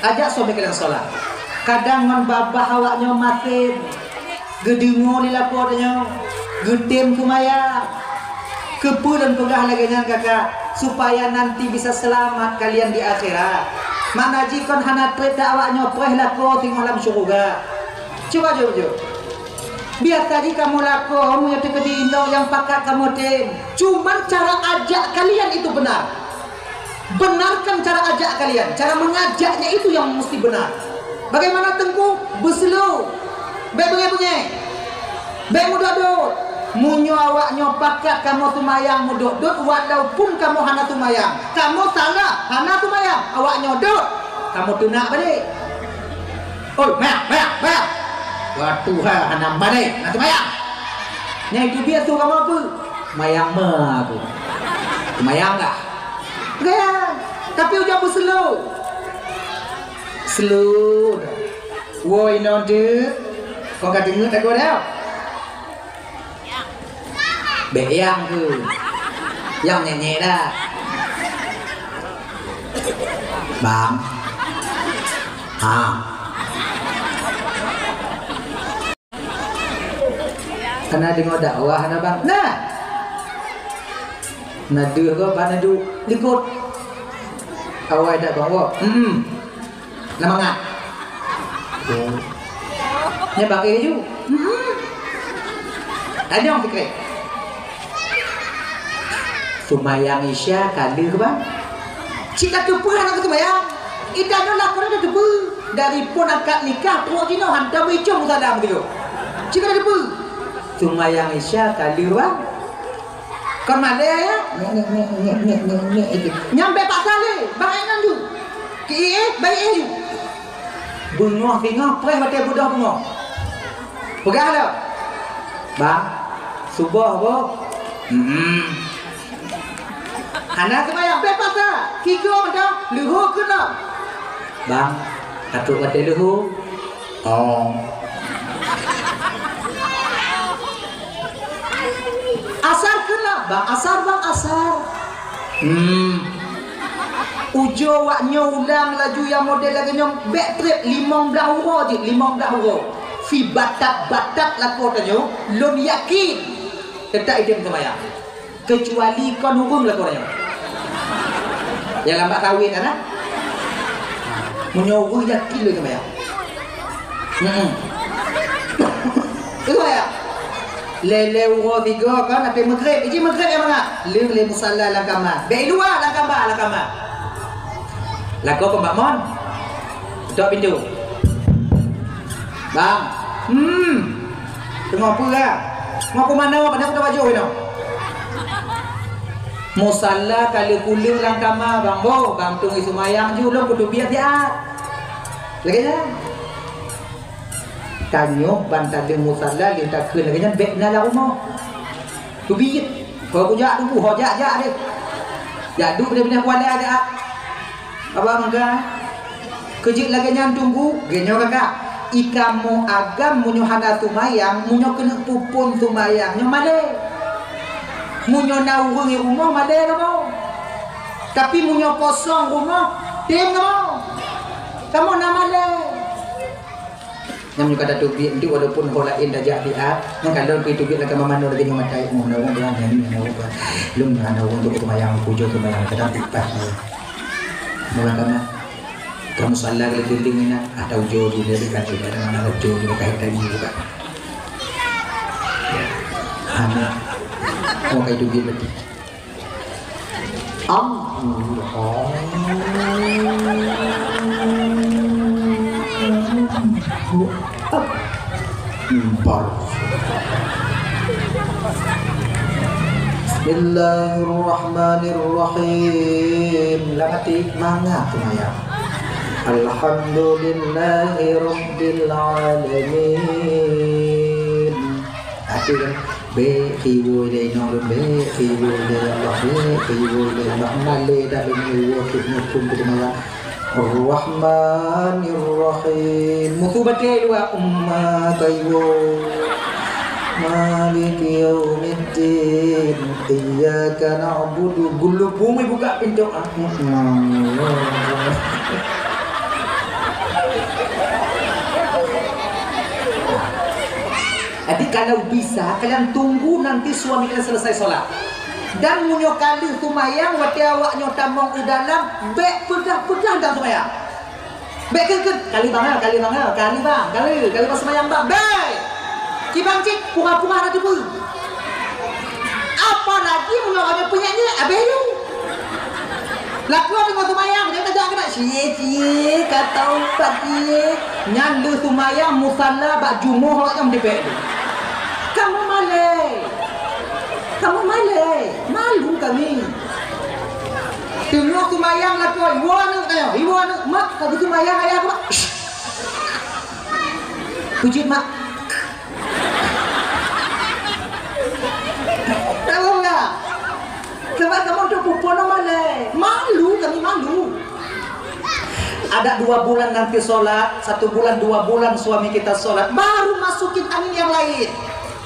Ajak suami kalian sholat. Kadang ngon babah awak nyoe masin. Geudeungoe lé lakoe tanyoe, geutem keu maya. Keupeue lôn peugah lagée nyan kakak? Supaya nanti bisa seulamat kalian di akhirat. Makna jih kon hana treb that awak nyoe preh lakoe singoh lam syeuruga. Cuba jujur. Biasa jih kamoe lakoe meunyoe teukeudi inong nyang pakat kamoe tem. Cuman cara ajak kalian itu benar. Benarkan cara ajak kalian, cara mengajaknya itu yang mesti benar. Bagaimana teungku? Beuseulo. Bék beungéh-beungéh. Bék mudot-dot. Meunyoe awak nyoe pakat kamoe seumayang mudot-dot, walaupun kamoe hana seumayang. Kamoe salah, hana seumayang. Awak nyoe dot. Kamoe teunak balik. Oi, mayang, mayang, mayang. Wah Tuhan, hana balik. Hana seumayang. Nyang itu biasa kamoe apa? Mayang me aku. Mayang kah? Kan? Tapi ujoe beusloe. Sloe. Woe inoe deuh. Kon ka deungoe lagu nyoe? Bèk nyang keuh. Nyang nyèk-nyèk dah. Bang. Ha. Hana deungoe dakwah na, Bang? Na! Na deuh gob hana duek likot. Awai that, Bang, woe. Hmm. Na mangat. Nyan bak laju. Hmm. Tanyong sikrék. Seumayang Isya ka lheueh, Bang. Cit ka teupeue hana geuseumayang. Ita nyoe lakoe na teupeue. Dari phon akad nikah trok jinoe hantom icong salam gitu. Cit ka teupeue. Seumayang Isya ka lheueh, Bang. Kon malèe, ya? Nyek, nyek, nyek. Nyan bèk paksa lé. Bang, eh, nyan ju. Ki, eh, bèk, eh, ju. Beungoh singoh preh watèe beudôh beungoh. Peugah lom. Bang, suboh boh. Hmm. Hana seumayang, bèk paksa. Kigoe mantong, leuhô keunoe. Bang, ka trok watèe leuhô. Oh. Asar keunoe, Bang, asar, Bang, asar. Hmm. Ujoe wak nyoe ulang laju nyang model lagèe nyoe, bèk trép limong blah uroe jih, limong blah uroe. Sibatat-batat lakoe tanyoe, lôn yakin teutap idem seumayang. Keucuali kon ureueng lakoe nyoe. Nyang lam bak kawin, ana? Meunyoe ureueng yakin lôn seumayang. Hmm. Itu ya. Lé-lé uroe tiga kan, até Maghrib. Iji Maghrib nyang mangat. Lheueh lé musala lam kama. Bèk i luwa, lam kama, lam kama. Lakoe keu Mak Mon. Tok pintoe. Bang. Hmm. Teungoh peue, ah? Teungoh peue manoe, padahai kutabajôh inoe. Musala ka lheueh kuleueng lam kama, Bang. Boh, Bang, tueng i seumayang ju lôn kuteubiet siat. Lagèe nyan. Tanyoe ban tadeueng musala lé takheun lagèe nyan bèk na lam rumoh. Teubiet. Ho kujak teungku, ho jak-jak deh. Jak duek pinah-pinah kuala jak. Abang meuga. Keujeuet lagèe nyan teungku, geuh nyoe kakak. I kamoe agam meunyoe hana seumayang, meunyoe keuneuk peuphon seumayang, nyoe malèe. Meunyoe na ureueng i rumoh, malèe kamoe. Tapi meunyoe kosong rumoh, tem kamoe. Kamoe na malèe. Nyan meunyoe ka tateubiet, walaupun ho laén tajak siat, nyan ka lôn pih teubiet lam kama manoe lagèe nyoe mata ié, na ureueng beulang nyan, na ureueng beulang. Lôn na ureueng untuk seumayang, pujoe seumayang, kadang ipas nyoe. Meulang kama. Kamoe salah kali keuling inan, ah, taujoe ju lé kan, ada mana ujoe ju ka tadi buka. Hana. Mau kai teubiet lagi. Allahu Akbar. Bismillahirrahmanirrahim. Lam até mangat seumayang. Alhamdulillahirabbil alamin. Até kan? Bèk riweueh lé inoe lôn, bèk riweueh lé Allah, bèk riweueh lé Allah. Malèe dah lôn riweueh keu muphom keu teumara. Ar-Rahmanir-Rahim. Muphom batèe dua umma kaiwo. Maliki yaumiddin. Iyyaka na'budu. Geulubung ibuka pintoe. Ah, mm, mm. Jadi, kalau bisa, kalian tunggu nanti suami kalian selesai sholat. Dan meunyoe ka lheueh seumayang, watèe awak nyoe tamong u dalam, bèk peugah-peugah dan seumayang. Bèk kheun-kheun, "Kali bang, ya, kali bang, ya, kali bang, kali, kali bang seumayang bang." Bèk! Kiban cit, pura-pura na teupeue. Apalagi meunyoe awak nyoe peunyèk-nyèk, abéh nyoe. Lakoe teungoh seumayang, jangan tajak keunan. Cie, cie, ka tahu pat cie. Nyan lheueh seumayang musala bak jumoh awak nyan meudipèk tu. Kamoe malèe. Kamoe malèe. Malu kami. Teungoh seumayang lakoe, iwoe aneuk tanyoe, iwoe aneuk, "Mak, ka geuseumayang ayah, Mak." Peujeuet, Mak. Tahu tak? Sebab kamoe tu pupuk nama leh. Malu kami, malu. Ada dua bulan nanti sholat, satu bulan, dua bulan suami kita sholat, baru masukin angin yang lain.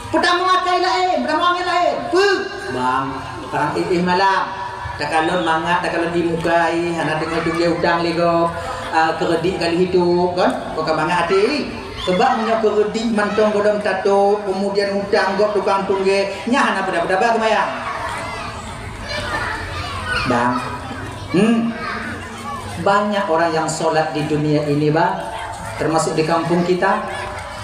Pertama akai lain, pertama angin lain. Puh, bang, orang eh, eh malam. Takalon mangat, takalon di muka, eh, hana tengok tunggé utang lego, uh, kredit kali itu, kan? Bukan mangat hati. Sebab punya kredit mantong golom tato, kemudian utang gop tukang tunggé, nya hana pada-pada bah kemayang. Bang, hmm, banyak orang yang sholat di dunia ini, bang, termasuk di kampung kita,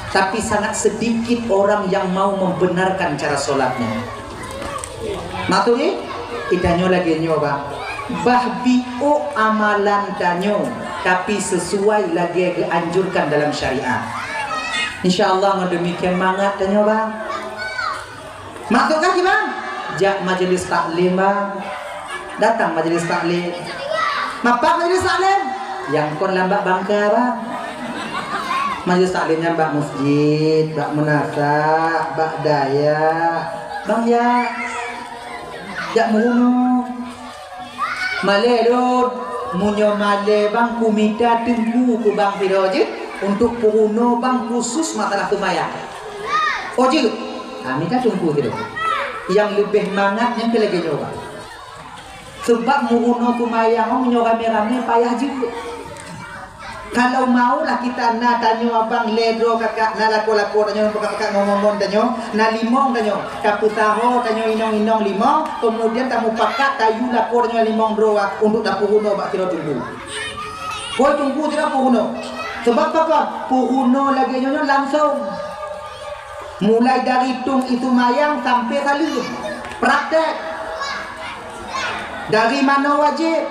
tapi sangat sedikit orang yang mau membenarkan cara sholatnya. Maksudnya, kita nyoe lagi nyoe, bang, bah biok amalan tanyoe, tapi sesuai lagi dianjurkan dalam syariat. Insya Allah, demikian mangat tanyoe, bang. Maksud kah kiban? Jak majelis taklim, bang. Datang majelis taklim. Mapak majelis taklim? Yang kon lam bak bangka, bang. Majelis taklim nyan bak masjid, bak meunasah, bak daya. Bang, ya. Jak meurunoe. Malée lôn, meunyoe malée bang kumita teungku keu bang sidroe jeuet untuk peurunoe bang khusus masalah seumayang. Oh jeuet, ha, mita teungku sidroe. Nyang leubeh mangat nyan keu lagée nyoe bang. Seubab meurunoe seumayang meunyoe ramé-ramé payah jeuet. Kalau maulah kita na tanyoe abang lé droe kakak, na lakoe-lakoe tanyoe, kakak-kakak ngon-ngon tanyoe, na limong tanyoe, tapeusaho tanyoe inong-inong limong, kemudian tamupakat tayue lakoe tanyoe limong droe untuk tapeurunoe bak sidroe teungku. Boh teungku sidroe peurunoe. Sebab apa? Peurunoe lagée nyoe nyoe langsong. Mulai dari tueng ie seumayang sampai saleuem. Praktek. Dari manoe wajéb.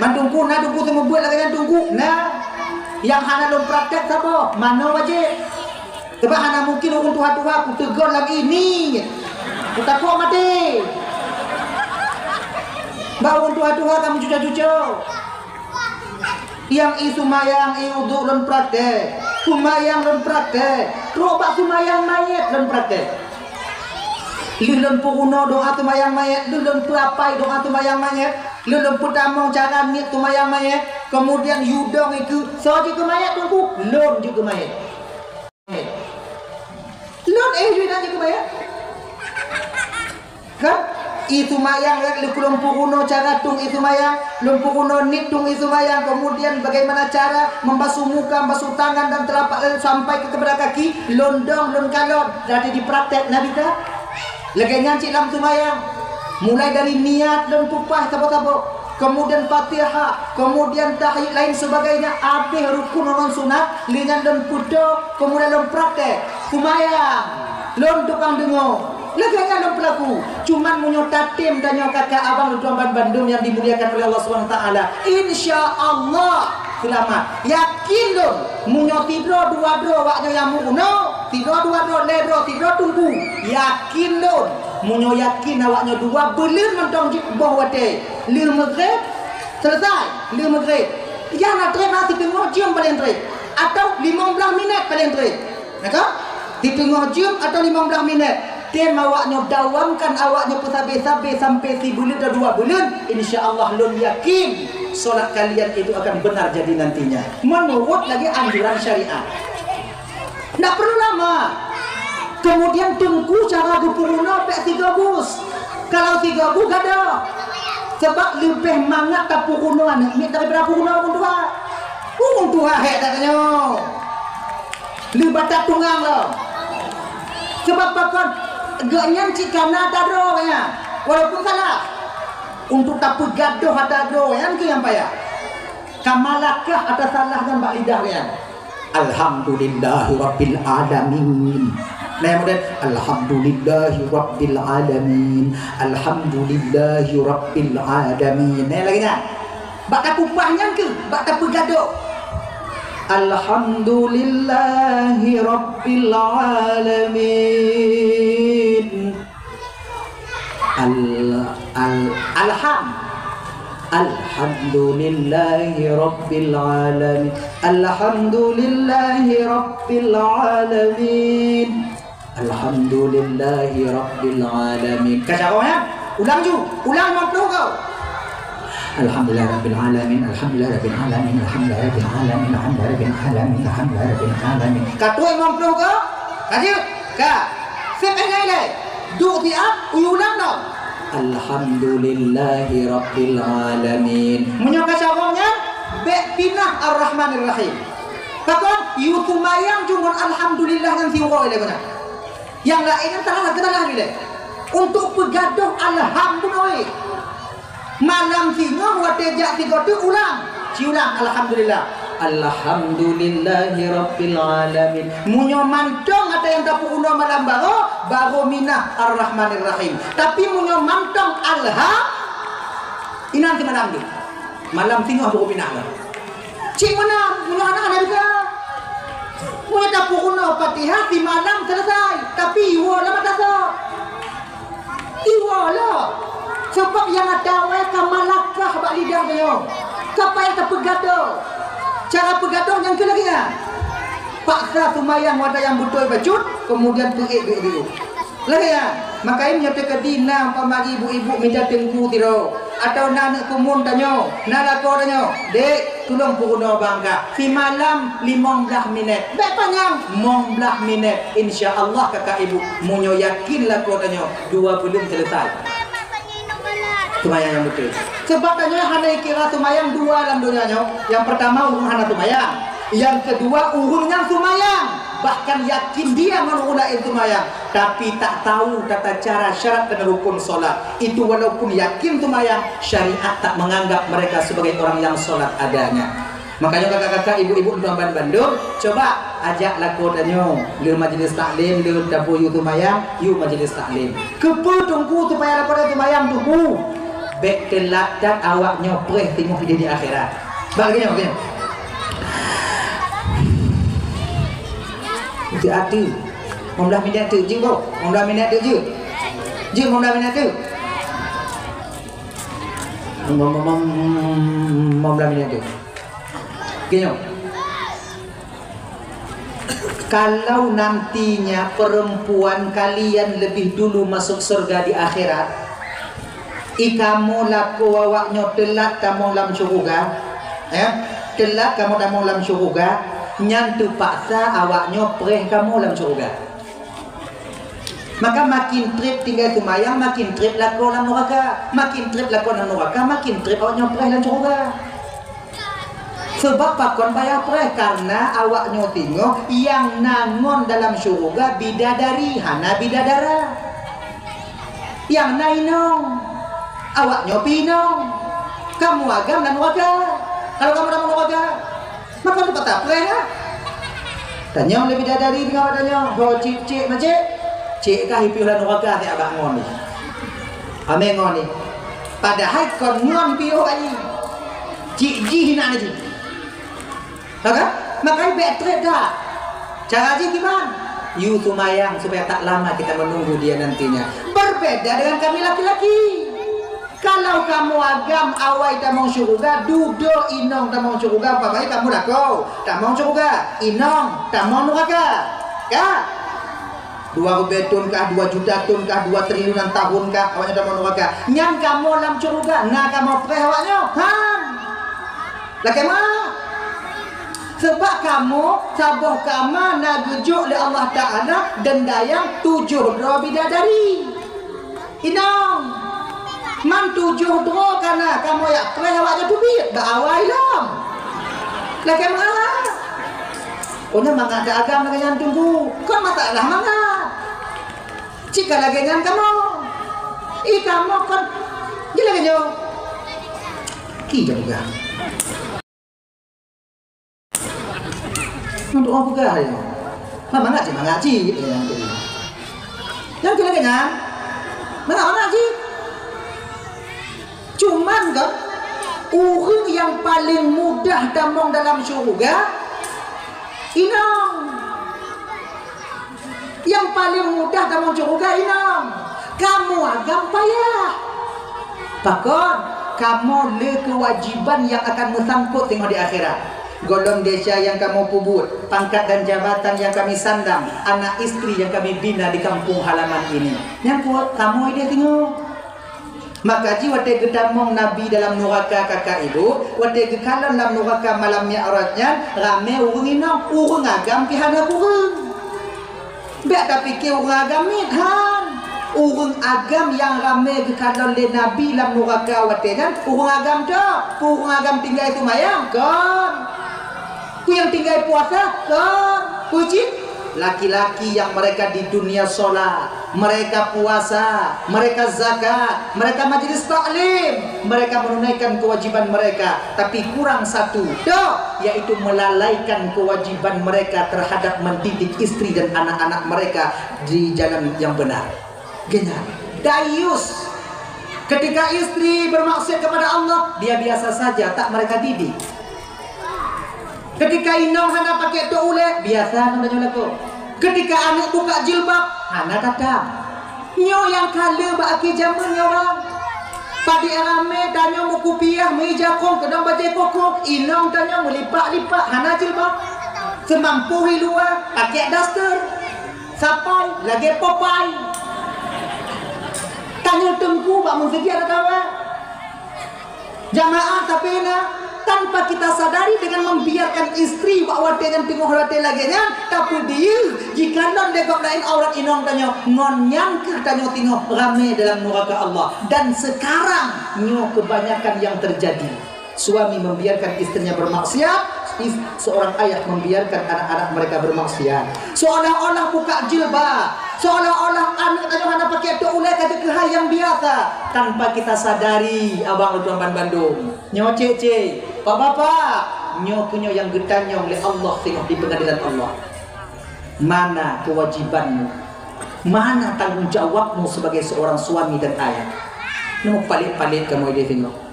Man teungku na teungku seumeubeuet lagée nyan teungku? Na. Nyang hana lôn praktek saboh, manoe wajéb. Sebab hana mungkin ureuëng tuha-tuha kuteugon lagée nyan. Kutakot maté. Bak ureuëng tuha-tuha ka meucuco-cuco. Nyang ie seumayang, ie udhu lôn praktek. Seumayang lôn praktek. Trok bak seumayang manyét lôn praktek. Lheueh lôn peurunoe doá seumayang manyét, lheueh lôn peuapai doá seumayang manyét, lheueh lôn peutamong cara niet seumayang manyét, keumudian yue dong ie keu soe jeuet keu manyét teungku? Lôn jeuet keu manyét. Lôn eh jeuet na jeuet keu manyét. Kan? Ie seumayang lôn peurunoe cara tueng ie seumayang, lôn peurunoe niet tueng ie seumayang, kemudian bagaimana cara membasuh muka, membasuh tangan dan telapak tangan sampai ke kepada kaki, lôn dong, lôn kalon, jadi dipraktek Nabi ka. Lagée nyan cit lam seumayang, mulai dari niat lôn peupah saboh-saboh, kemudian Fatihah, kemudian tahiyat lain sebagainya, abéh rukun ngon sunat, lé nyan lôn peutoe, kemudian lôn praktek. Seumayang, lôn tukang deungoe. Lagée nyan lôn peulaku. Cuman meunyoe tatem tanyoe kakak abang lôn tuan bandum nyang dimuliakan oleh Allah Subhanahu Wa Taala, insya Allah seulamat. Yakin lôn, meunyoe sidroe dua droe awak nyoe nyang meurunoe, sidroe dua droe lhée droe sidroe teungku, yakin lôn, meunyoe yakin awak nyoe dua buleuen mantong jeuet boh watée lheueh meugreb, selesai lheueh meugreb, nyang na treb na siteungoh jeuem paleng treb, atau limong blaih minét paleng treb. Naka? Siteungoh jeuem atau limong blaih minét. Tem awak nyoe dawamkan awak nyoe peusabe-sabe sampai sibuleuen atau dua buleuen, insya Allah lôn yakin solat kalian itu akan benar jadi nantinya. Menurut lagi anjuran syariat. Ndak perlu lama. Kemudian teungku cara geupeurunoe pek sigo bus. Kalau sigo bus gadoh. Sebab leubeh mangat tapeurunoe aneuk miet daripada peurunoe ureuëng tuha. Ureuëng tuha hék that nyoe. Lé batat tungang lom. Sebab pakon geuhnyan cit kana tadroe nyan, walaupun salah. Untuk tapeugadôh ata droe nyan keuh nyang payah. Ka malakah ata salah nyan bak lidah nyan. Alhamdulillahirabbil alamin. Nah, model alhamdulillahirabbil alamin. Alhamdulillahirabbil alamin. Nah, lagi nyan. Bak tapupah nyan keuh, bak tapeugadôh. Alhamdulillahi rabbil alamin. Al, al, alham. Alhamdulillahi rabbil alamin. Alhamdulillahi rabbil alamin. Alhamdulillahi rabbil alamin. Ka cara nyan? Ulang ju. Ulang limong ploh kau. Alhamdulillahirabbil alamin, alhamdulillahirabbil alamin, alhamdulillahirabbil alamin, alhamdulillahirabbil alamin, alhamdulillahirabbil alamin. Ka tuai meumploh ke? Ka jeuet? Ka. Seb eh ngai lé. Duek siat, ulang dong. Alhamdulillahirabbil alamin. Meunyoe ka cabong nyan, bèk pinah Ar-Rahmanir Rahim. Pakon? Yue seumayang cuma alhamdulillah nyan siuroe lé beuna. Nyang laén nyan salah, salah ilée. Untuk peugadôh alhamdulillah. Malam singoh watée jak sigoe teuk ulang. Siulang, alhamdulillah. Alhamdulillahirabbil alamin. Meunyoe mantong ata nyang tapeurunoe malam baroe, baroe minah Ar-Rahmanir Rahim. Tapi meunyoe mantong alha, inan simalam jeuet. Malam singoh baroe minah lah. Cit meunan, meunyoe hana, hana bisa. Meunyoe tapeurunoe Fatihah simalam selesai, tapi iwoe lam mata soe. Iwoe lom. Sabab nyang ata awai ka malakah bak lidah tanyoe. Ka payah tapeugadôh. Cara peugadôh nyang keu lagée nyan. Paksa seumayang watée nyang beutôi bacut, keumudian peuék biôh-biôh. Lagée nyan. Makajih nyoe teukeudi na umpama ibu-ibu mita teungku sidroe, atawa na aneuk keumuen tanyoe, na lakoe tanyoe, "Dek, tulông peurunoe bang kah simalam limong blaih minét." Bèk panyang, limong blaih minét. Insya Allah kakak ibu, meunyoe yakin lakoe tanyoe, dua buleuen selesai. Seumayang nyang beutôi. Sabab tanyoe hana ikira seumayang dua lam donya nyoe. Nyang peurtama ureuëng hana seumayang. Nyang keudua ureuëng nyang seumayang. Bahkan yakin dia ngon ureuëng laén seumayang. Tapi tak tahu tata cara syarat dan rukun solat. Itu walaupun yakin seumayang, syariat tak menganggap mereka sebagai orang yang solat adanya. Makanya kakak-kakak, ibu-ibu, tuan bandum, coba ajak lakoe tanyoe, le majlis taklim, le tapeu yue seumayang, yue majlis taklim. Keupeue teungku supaya lakoe tanyoe seumayang teungku? Bèk teulat that awak nyoe preh teungoh idéh di akhirat. Bak geuh nyoe, geuh nyoe. Hati-hati. Limong blaih minét teuk jeuet, boh. Limong blaih minét teuk jeuet. Jeuet limong blaih minét teuk. Limong, limong, limong, limong blaih minét teuk. Geuh nyoe. Kalau nantinya perempuan kalian lebih dulu masuk surga di akhirat, i kamoe lakoe awak nyoe teulat tamong lam syeuruga, eh, teulat kamoe tamong lam syeuruga, nyan teupaksa awak nyoe preh kamoe lam syeuruga. Maka makin trép tinggai seumayang, makin trép lakoe lam nuraka. Makin trép lakoe lam nuraka, makin trép awak nyoe preh lam syeuruga. Sabab pakon payah preh? Karena awak nyoe teungoh nyang na ngon dalam syeuruga bidadari, hana bidadara. Nyang na inong, awak nyoe pih inong. Kamoe agam lam nuraka. Kalau kamoe lam nuraka, maka teupaksa preh lah. Tanyong lé bidadari teungoh awak tanyoe, "Ho cit, cit, ma cit? Cit kah i piôh lam nuraka siat bak ngon ni? Amé ngon ni." Padahai kon ngon piôh kali. Cit jih inan jih. Ka kan? Makajih bèk trép that. Cara jih kiban? Yue seumayang supaya tak lama kita menunggu dia nantinya. Berbeda dengan kami laki-laki. Kalau kamoe agam awai tamong syeuruga, dudoe inong tamong syeuruga, umpama kamoe lakoe tamong syeuruga, inong tamong nuraka. Ka? Dua ribèe thôn kah, dua juta thôn kah, dua triliunan tahun kah, awak nyoe tamong nuraka. Nyan kamoe lam syeuruga, na kamoe preh awak nyoe? Han. Lakèe meu'ah. Sabab kamoe saboh kama na geujok lé Allah Taala deundayang tujoh droe bidadari. Inong, man tujoh droe ka na, kamoe jak preh awak nyoe teubiet bak awai lom. Lakèe meu'ah. Oh, nyan mangat that agam lagèe nyan teungku. Kon masalah mangat. Cit ka lagèe nyan kamoe. Ih, kamoe kon jih lagèe nyoe. Ki jak peugah. Nyan doa peugah ya. Nah, mangat cit, mangat cit. Ya, nyan tu. Nyan keu lagèe nyan. Mangat, mangat cit. Cuman kan, ureueng nyang paleng mudah tamong dalam syeuruga, inong. Nyang paleng mudah tamong syeuruga inong. Kamoe agam payah. Pakon? Kamoe le keuwajiban nyang akan meusangkot teungoh di akhirat. Gohlom desya nyang kamoe peubuet, pangkat dan jabatan nyang kami sandang, anak istri nyang kami bina di kampung halaman ini. Nyan kuat kamoe ideh teungoh. Maka jih watée geutamong Nabi dalam nuraka, kakak ibu, watée geukalon lam nuraka malam Mi'raj nyan, ramé ureuëng inong, ureuëng agam pih hana kureueng. Bék tapike ureuëng agam miet, han. Ureuëng agam nyang ramé geukalon lé Nabi lam nuraka watée nyan, ureuëng agam tok. Peue ureuëng agam tinggai seumayang? Kon. Peue nyang tinggai puasa? Kon. Peue cit? Laki-laki yang mereka di dunia sholat, mereka puasa, mereka zakat, mereka majelis taklim, mereka menunaikan kewajiban mereka, tapi kurang satu, tok, yaitu melalaikan kewajiban mereka terhadap mendidik istri dan anak-anak mereka di jalan yang benar. Genyan. Dayus. Ketika istri bermaksiat kepada Allah, dia biasa saja, tak mereka didik. Ketika inong hana pakai tok ulée, biasa nyoe tanyoe lakoe. Ketika aneuk buka jilbab, hana tatang. Nyoe nyang ka le bak akhé jameun nyoe bang. Padé ramé tanyoe meukupiah, meuija kong, keudong bajée koko, inong tanyoe meulipak-lipak, hana jilbab. Seumampu i luwa, pakai daster. Sapai lagée Popeye. Tanyoe teungku bak meuseujid ada kawan. Jamaah, tapi na, tanpa kita sadari dengan membiarkan istri bak watée nyan teungoh watée lagée nyan, tapeudiyeuh jikalon lé gob laén aurat inong tanyoe, ngon nyan keuh tanyoe teungoh ramé dalam nuraka Allah. Dan sekarang nyoe kebanyakan yang terjadi. Suami membiarkan istrinya bermaksiat, is-, seorang ayah membiarkan anak-anak mereka bermaksiat. Seolah-olah buka jilbab, seolah-olah aneuk tanyoe hana pakai tok ulée ka jeuet keu hai nyang biasa. Tanpa kita sadari, abang lôn tuan ban bandum. Nyoe cék-cék, bapak-bapak, nyoe keuh nyoe nyang geutanyong lé Allah teungoh di peungadilan Allah. Mana kewajibanmu? Mana tanggung jawabmu sebagai seorang suami dan ayah? Nyoe palék-palék kamoe idéh teungoh.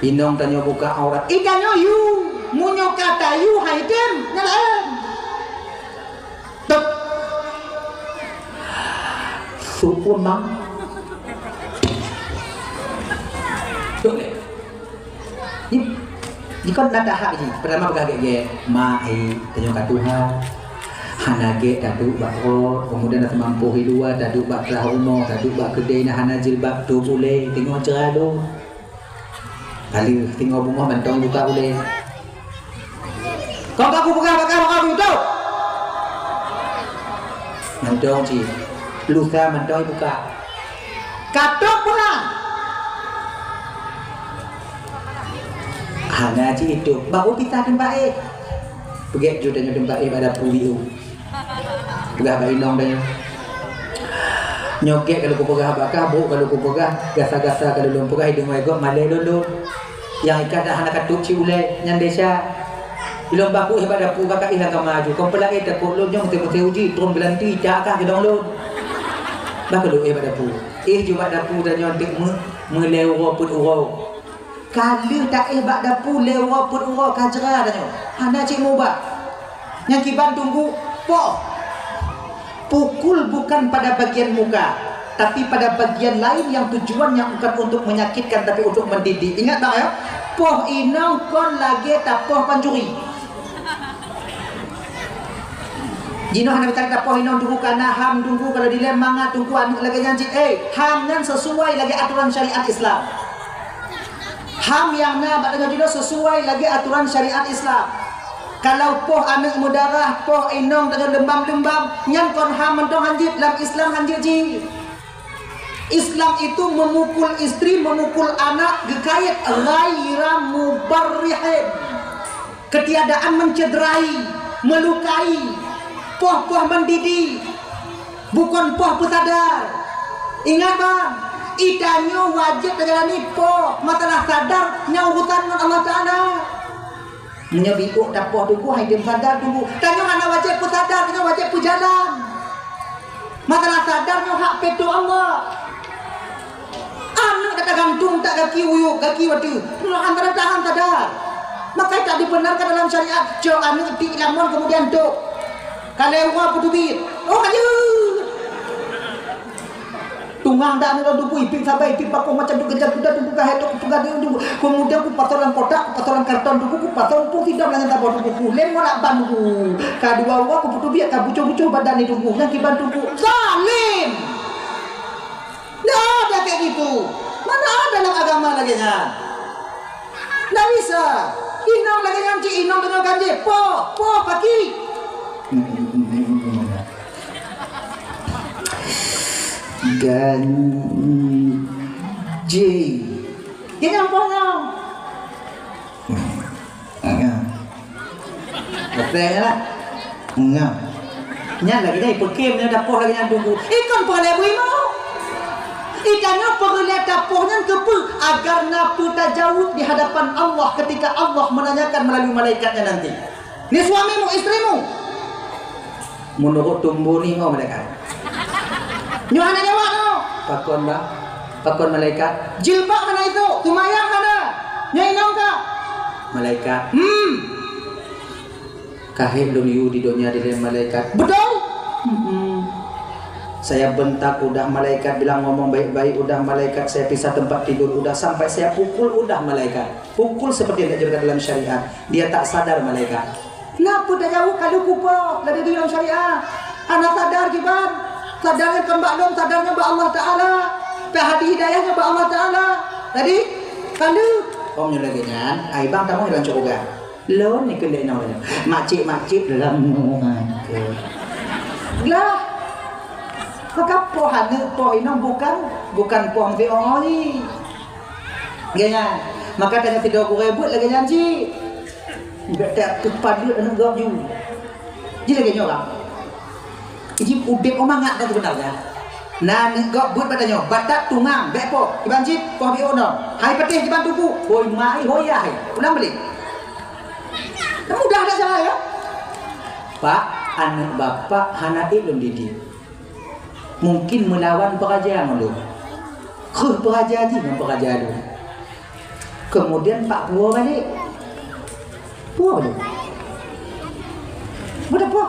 Inong tanyoe buka aurat. Ih, tanyoe yue. Meunyoe ka tayue hai tem, nyan laén. Tok. Syukur, Mang. Tok lé. Ni, ni kon na tahap jih. Pertama peugah gét-gét. Mak, eh, tanyoe ka tuha. Hana gét taduek bak rot, kemudian na seumampu i luwa taduek bak telah rumoh, taduek bak keudée na hana jilbab, tok ulée, teungoh ceura lôn. Ka lheueh teungoh beungoh mantong buka ulée. Kon ka kupeugah bak kah, maka beutôi. Mantong cit. Lusa mantong buka. Ka tok peurang. Hana cit itôb. Baru pisah teumpat éh. Peugét ju tanyoe teumpat éh bak dapu biu. Peugah bak inong tanyoe. Nyoe gét ka lôn kupeugah bak kah, brôk ka lôn kupeugah, gasa-gasa ka lôn peugah, i deungoe gob malée lôn lôn. Nyang ikat dak hana ka tôb cit ulée, nyan desya. Ilôn baku éh bak dapu, kakak éh lam kama ju. Kon peulaén takot lôn nyoe meuté-meuté uji, trom geulanti, jak kah keudong lôn. Bah ka lôn éh bak dapu. Éh ju bak dapu tanyoe deuek meu-, meulée uroe peuet uroe. Ka lheueh taéh bak dapu lé uroe peuet uroe ka jra tanyoe. Hana cit mubah. Nyang kiban tunggu poh. Pukul bukan pada bagian muka, tapi pada bagian lain yang tujuannya bukan untuk menyakitkan tapi untuk mendidik. Ingat bang ya, poh inong kon lagée tapoh pancuri. Jinoe hana mita tapoh inong tunggu kana ham tunggu kalau dilém mangat tunggu aneuk lagée nyan cit. Eh, ham nyan sesuai lagée aturan syariat Islam. Ham nyang na bak tanyoe jinoe sesuai lagée aturan syariat Islam. Kalau poh aneuk meudarah, poh inong tanyoe leumbam-leumbam, nyan kon ham mantong hanjeuet, lam Islam hanjeuet jih. Islam itu memukul istri, memukul anak geukait ghaira mubarrihin. Ketiadaan mencederai, melukai, poh-poh mendidih, bukon poh peusadar. Ingat bang, itanyoe wajéb tajalani poh masalah sadar nyang urusan ngon Allah Taala. Meunyoe biôk tapoh tuboh hai tem sadar tuboh, tanyoe hana wajéb peusadar, tanyoe wajéb peujalan. Masalah sadar nyoe hak peutoh Allah. Aneuk ka tagantung tak gaki uyuek, gaki watée. Nyoe antara tahan sadar. Maka tak dibenarkan dalam syariat, cok aneuk tiek lamon kemudian tok. Ka lewat peuteubiet. Oh, ka jeuet. Tungang dak nyoe tuboh, ipit sabai, ipit pakoh macam tu kejap sudah tuboh ka hai tok peugah dia tuboh. Kemudian kupasoe lam kotak, kupasoe lam karton tuboh, kupasoe pun tidak nanya sabar tuboh. Kulem ngolak ban tuboh. Ka dua uroe kupeuteubiet, ka bucong-bucong badan ni tuboh. Nyang kiban tuboh. Zalim! Ndak ada kayak gitu. Mana ada dalam agama lagèe nyan? Ndak bisa. Inong lagèe nyan cit inong tanyoe ganjé. Poh, poh paki. Ganjé. Dia nyang poh nyoe. Beutôi lah. Nyan lagèe nyan, ipeukém nyan tapoh lagèe nyan tunggu. Ikon peureulèe beuimeue. Itanyoe peureulèe tapoh nyan keupeue? Agar na peue tajaweueb di hadapan Allah ketika Allah menanyakan melalui malaikat nyan nanti. Ni suamimu, istrimu? Meunurot tumbu ni, oh malaikat. Nyoe hana jaweueb, oh. Pakon, Bang? Pakon malaikat? Jilbab hana ituek, seumayang hana. Nyoe inong ka? Malaikat. Hmm. Kahé lôn yue di donya dilèe malaikat. Beutôi? Hmm. Saya bentak udah malaikat, bilang ngomong baik-baik udah malaikat, saya pisah tempat tidur udah, sampai saya pukul udah malaikat. Pukul seperti yang diajarkan dalam syariat. Dia tak sadar malaikat. Na peue tajaweueb ka lheueh kupoh, lagèe di dalam syariat. Hana sadar kiban. Sadar nyan kon bak lôn, sadar nyan bak Allah Taala. Pih hadi hidayah nyan bak Allah Taala. Jadi, ka lheueh. Om nyoe lagèe nyan, ai bang tamong dalam syeuruga. Lôn ni keuneuk inong lagèe nyan. Makcik-makcik dalam nurga. Lah. Maka poh aneuk, poh inong bukan, bukan poh meusti oi. Lagèe nyan. Maka tanyoe sidroe gurèe beuet lagèe nyan cit. Bèk that teupadeuet aneuk gob ju. Ji lagèe nyoe, Bang. Ji udép oh mangat dah seubeunarnya. Na aneuk gob beuet bak tanyoe, batat tungang, bèk poh. Kiban cit, poh biôh nyoe. Hai patéh kiban tupu. Hôi ma hai, hôi yah hai. Ulang balik. Kan mudah dah cara ya. Pak, aneuk bapak hana ék lôn didik. Mungkin meulawan peuraja ngon lôn. Kheueh peuraja jih ngon peuraja lôn. Keumudian pak puwoe balek. Puwoe balek. Beudôh puwoe.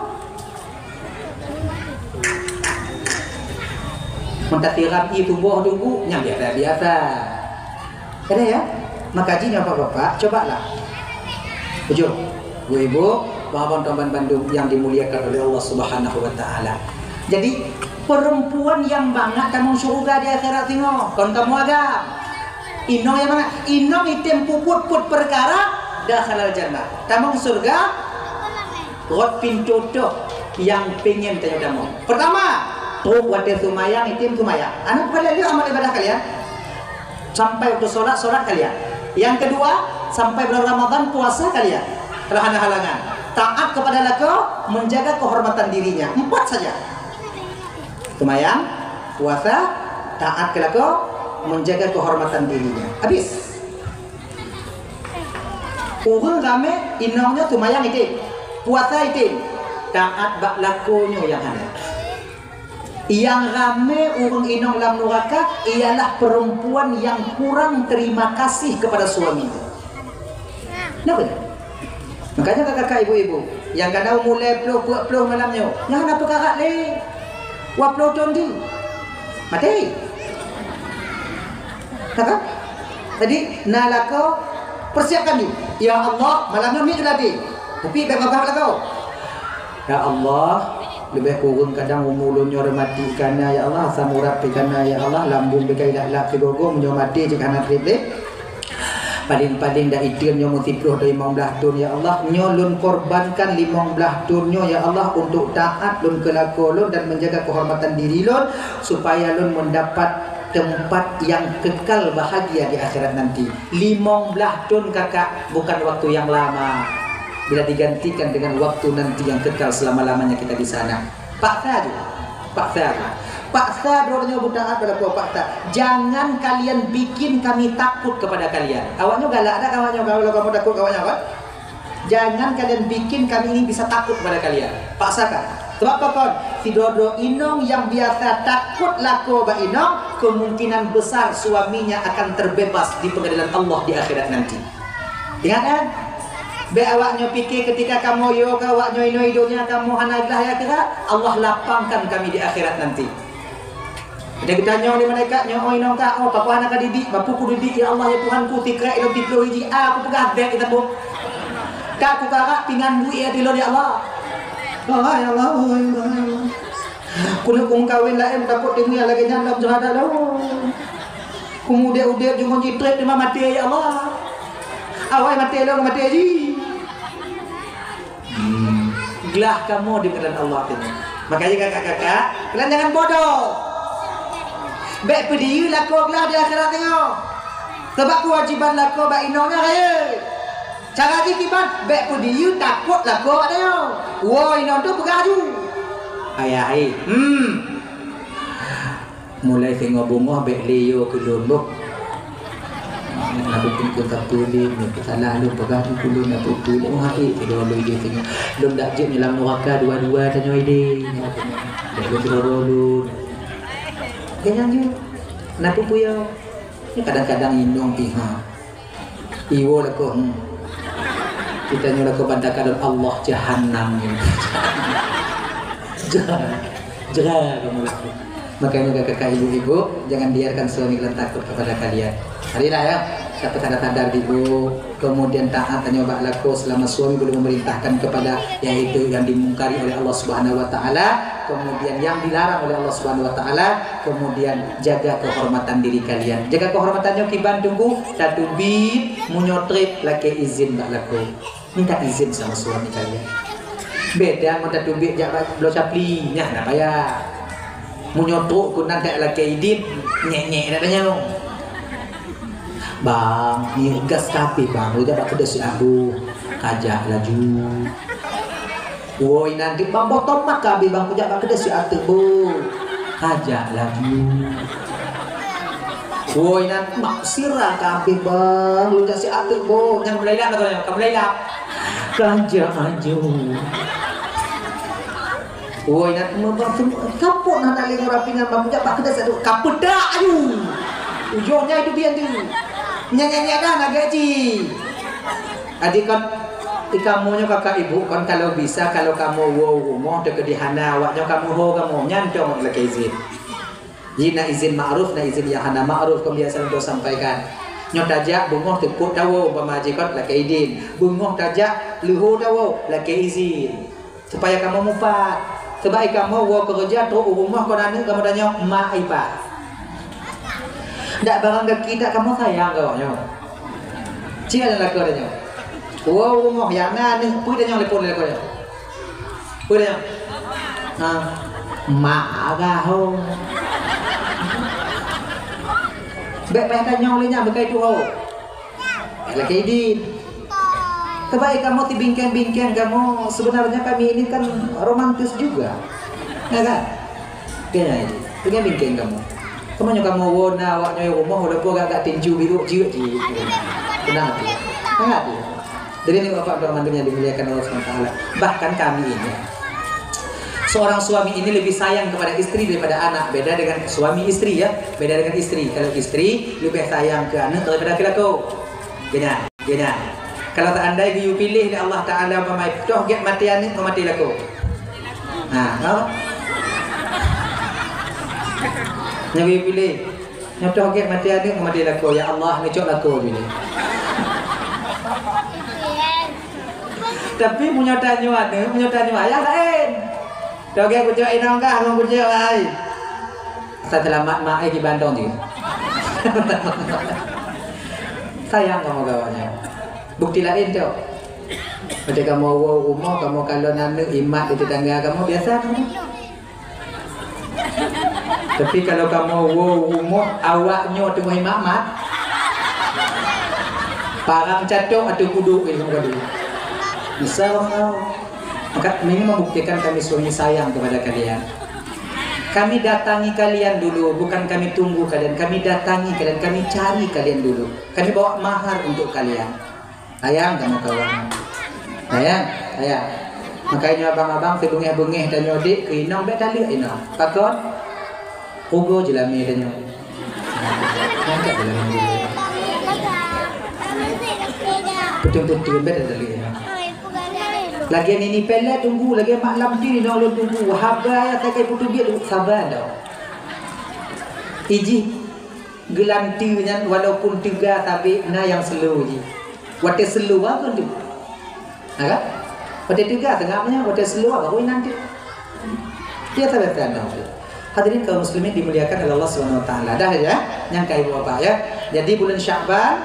Meutasiram ié tuboh teungku, nyang biasa-biasa. Ada ya? Maka jih nyoe bapak-bapak, cobalah. Bujur, ibu-ibu, bapak-bapak teman bandum yang dimuliakan oleh Allah Subhanahu wa Ta'ala. Jadi, perempuan yang bangat tamong syurga di akhirat singoh, kon kamoe agam. Inong nyang mangat, inong item peubuet peuet peukara dakhalal jannah. Tamong syurga, rot pintoe toh nyang pengen tanyoe tamong. Pertama, trok watèe seumayang item seumayang. Aneuk peureulèe amal ibadah kalian. Sampai waktu sholat, sholat kalian. Yang kedua, sampai bulan Ramadan puasa kalian. Kalau hana halangan. Taat kepada lakoe, menjaga kehormatan dirinya. Empat saja. Seumayang, puasa, taat keu lakoe, menjaga kehormatan dirinya. Habis. Ureueng ramè inong nyoe seumayang item, puasa item, taat bak lakoe nyoe nyang hana. Nyang ramè ureueng inong lam nuraka ialah perempuan yang kurang terima kasih kepada suaminya. Kenapa ya? Makanya kakak-kakak, ibu-ibu, nyang ka na umu lhèe ploh, peuet ploh malam nyoe, nyan hana peukarat lé. Dua ploh thôn di. Maté. Nah kan? Jadi, na lakoe, persiapkan ju. Ya Allah, malam nyoe miet geulatih. Tapi bèk babah lakoe. Ya Allah, leubeh kureueng kadang umu lôn nyoe reumatik ka na, ya Allah, asam urat pih ka na, ya Allah, lambung pih ka ilak-lak sigoe-goe, meunyoe maté cit hana trép lé. Paleng-paleng dak iteun nyoe meusiplôh atau limong blaih thôn, ya Allah. Nyoe lôn korbankan limong blaih thôn nyoe, ya Allah, untuk taat lôn keu lakoe lôn dan menjaga kehormatan diri lôn, supaya lôn mendapat tempat yang kekal bahagia di akhirat nanti. Limong blaih thôn, kakak, bukan waktu yang lama bila digantikan dengan waktu nanti yang kekal selama-lamanya kita di sana. Paksa ju. Paksa ju. Paksa droeneuh nyoe beutaat bak lakoe, paksa. Jangan kalian bikin kami takut kepada kalian. Awak nyoe galak dak awak nyoe, kalau kamoe takot keu awak nyoe kan? Jangan kalian bikin kami ini bisa takut kepada kalian. Paksakan. Sebab apa kon? Sidroe-droe inong nyang biasa takot lakoe bak inong, kemungkinan besar suaminya akan terbebas di pengadilan Allah di akhirat nanti. Ingat kan? Bèk awak nyoe pike ketika kamoe yo keu awak nyoe inoe i donya kamoe hana glah ya kira, Allah lapangkan kami di akhirat nanti. Ada geutanyong lé malaikat nyoe, "Oh inong ka, oh pakon hana ka didik?" "Bapu kudidik ya Allah ya Tuhanku, sikrek ilôn siplôh iji a kupeugah bèk itabôh. Ka kukarak pingan buet ya tilôn ya Allah." "Oh ya Allah, oh ya Allah, ya Allah. Keuneuk kumeukawen laén takot teungoh lagèe nyan lom syuhada lom." Peumuda udeb jih ngon jitreb teuma maté, ya Allah. Awai maté lom, maté jih. Hmm. Glah kamoe di keunan Allah teuh. Makanya kakak-kakak, kalian jangan bodoh. Bèk peudiyeu lakoe glah di akhirat nyoe. Sebab keuwajiban lakoe bak inong nyan rayeuk. Cara jih kiban, bèk peudiyeu takot lakoe bak tanyoe. Woe inong teuh peugah laju. Ayah, eh. Hmm. Mulai singoh beungoh bèk lé yo keu lôn boh. Nak bukon keu sapeue lé, nyoe salah lôn peugah keu lôn, nak peue-peue lôn, hai, sidroe lôn idéh singoh. Lôn dak jeuet nyoe lam nuraka dua-dua tanyoe idéh. Bèk lôn sidroe lôn. Jangan jeuet. Nak peue-peue yo. Ni kadang-kadang inong pih, ha. Iwoe lakoe, hmm. Kita nyoe lakoe banda kalon Allah jahanam ni. Jera, jera kamu lakoe. Makanya kakak ibu-ibu, jangan biarkan suami kalian takut kepada kalian. Marilah ya, kita sadar-sadar dulu. Kemudian taat tanyoe bak lakoe selama suami belum memerintahkan kepada yaitu yang dimungkari oleh Allah Subhanahu wa taala. Kemudian yang dilarang oleh Allah Subhanahu wa taala, kemudian jaga kehormatan diri kalian. Jaga kehormatan nyoe kiban teungku, tateubiet meunyoe trép lakèe izin bak lakoe. Minta izin sama suami kalian. Beda ngon tateubiet jak bak bloe capli, nyan na payah. Meunyoe trok keunan tak lakèe idin, nyek-nyek dak tanyong. Bang, ni gas kabeh bang, rujak bak keudeh si Abu. Kajak laju. Woi, nanti bang botol mak ka abéh bang kujak bak keudeh si ateueh, Bu. Kajak laju. Woi, nanti mak sira ka abéh bang kujak si ateueh, Bu. Nyang mulai lap, ka mulai lap. Kajak laju. Woi, nanti mau bang semua kapok nak nak lengah rapi nyan bang kujak bak keudeh si ateueh. Ka peudak laju. Ujong nyai tu bian tu. Nyan nyan nyan dah nak gaji. Adik kon, i kamoe nyoe kakak ibu kon kalau bisa, kalau kamoe woe u rumoh teukeudi hana awak nyoe kamoe ho kamoe, nyan cong lakèe izin. Ji na izin ma'ruf, na izin nyang hana ma'ruf, kon biasa lôn sampaikan. Nyoe tajak beungoh teupot tawoe umpama jih kon lakèe idin. Beungoh tajak leuho tawoe lakèe izin. Supaya kamoe mupat. Sebab i kamoe woe keureuja trok u rumoh kon aneuk kamoe tanyong mak ipa. Dak barang gaki dak kamoe sayang keu awak nyoe. Cit ada lakoe tanyong. Woe u rumoh nyang na aneuk peue tanyong telepon lakoe nyoe. Peue tanyong? Ha. Mak agak ho. Bèk payah tanyong lé nyan beukai tu ho. Lakèe idin. Sebab kamoe tibingkeng-bingkeng kamoe, sebenarnya kami ini kan romantis juga. Ya kan? Kayaknya itu. Bingkeng-bingkeng kamoe. Kamoe nyoe kamoe woe na awak nyoe rumoh walaupun agak-agak tinju biru ciut ji. Tenang hati. Tenang hati. Jadi ini Bapak Abdul Rahman yang dimuliakan Allah Subhanahu wa taala. Bahkan kami ini Seorang suami ini lebih sayang kepada istri daripada anak. Beda dengan suami istri ya. Beda dengan istri. Kalau istri lebih sayang ke anak daripada ke lakoe. Geunya, geunya. Kalau seandai geuyue piléh lé Allah Taala umpama toh gét maté aneuk, maté lakoe. Ha, apa? Nyang geuyue piléh. Nyoe toh gét maté aneuk, maté lakoe. Ya Allah, ngicok lakoe jih. Tapi meunyoe tanyoe aneuk, meunyoe tanyoe ayah laén. Toh gét kucok inong kah ngon kucok ai. Asai seulamat mak ai di Bandung jih. Sayang kamoe gawanya. Bukti laén tu. Ketika kamoe woe u rumoh, kamoe kalon aneuk imat di tetangga kamoe biasa kamoe. Tapi kalau kamoe woe u rumoh, awak nyoe teungoh imat-mat. Parang catok atau kuduk di rumah tadi. Misal kamoe. Maka ini membuktikan kami suami sayang kepada kalian. Kami datangi kalian dulu, bukan kami tunggu kalian. Kami datangi kalian, kami cari kalian dulu. Kami bawa mahar untuk kalian. Sayang kamoe keu awak nyoe. Sayang, sayang. Makajih nyoe abang-abang, sibeungéh-beungéh tanyoe dek keu inong bèk taleuek inong. Pakon? Rugoe jeulamé tanyoe. Angkat jeulamé dulu. Putun-putun bèk taleuek inong. Lagèe nini pelet tunggu, lagèe mak lam ti inong lôn tunggu. Haba ya sagai putun biet saba dah. Ijih Geulanteue nyan walaupun teuga sabe na nyang slow jih. Watèe slow ha kon tu. Ha kan? Watèe teuga seungab nyan, watèe slow ha baru inan tu. Biasa-biasa na tu. Hadirin kaum muslimin dimuliakan oleh Allah Subhanahu wa taala. Dah ya, nyang ka ibu bapak ya. Jadi bulan Syakban,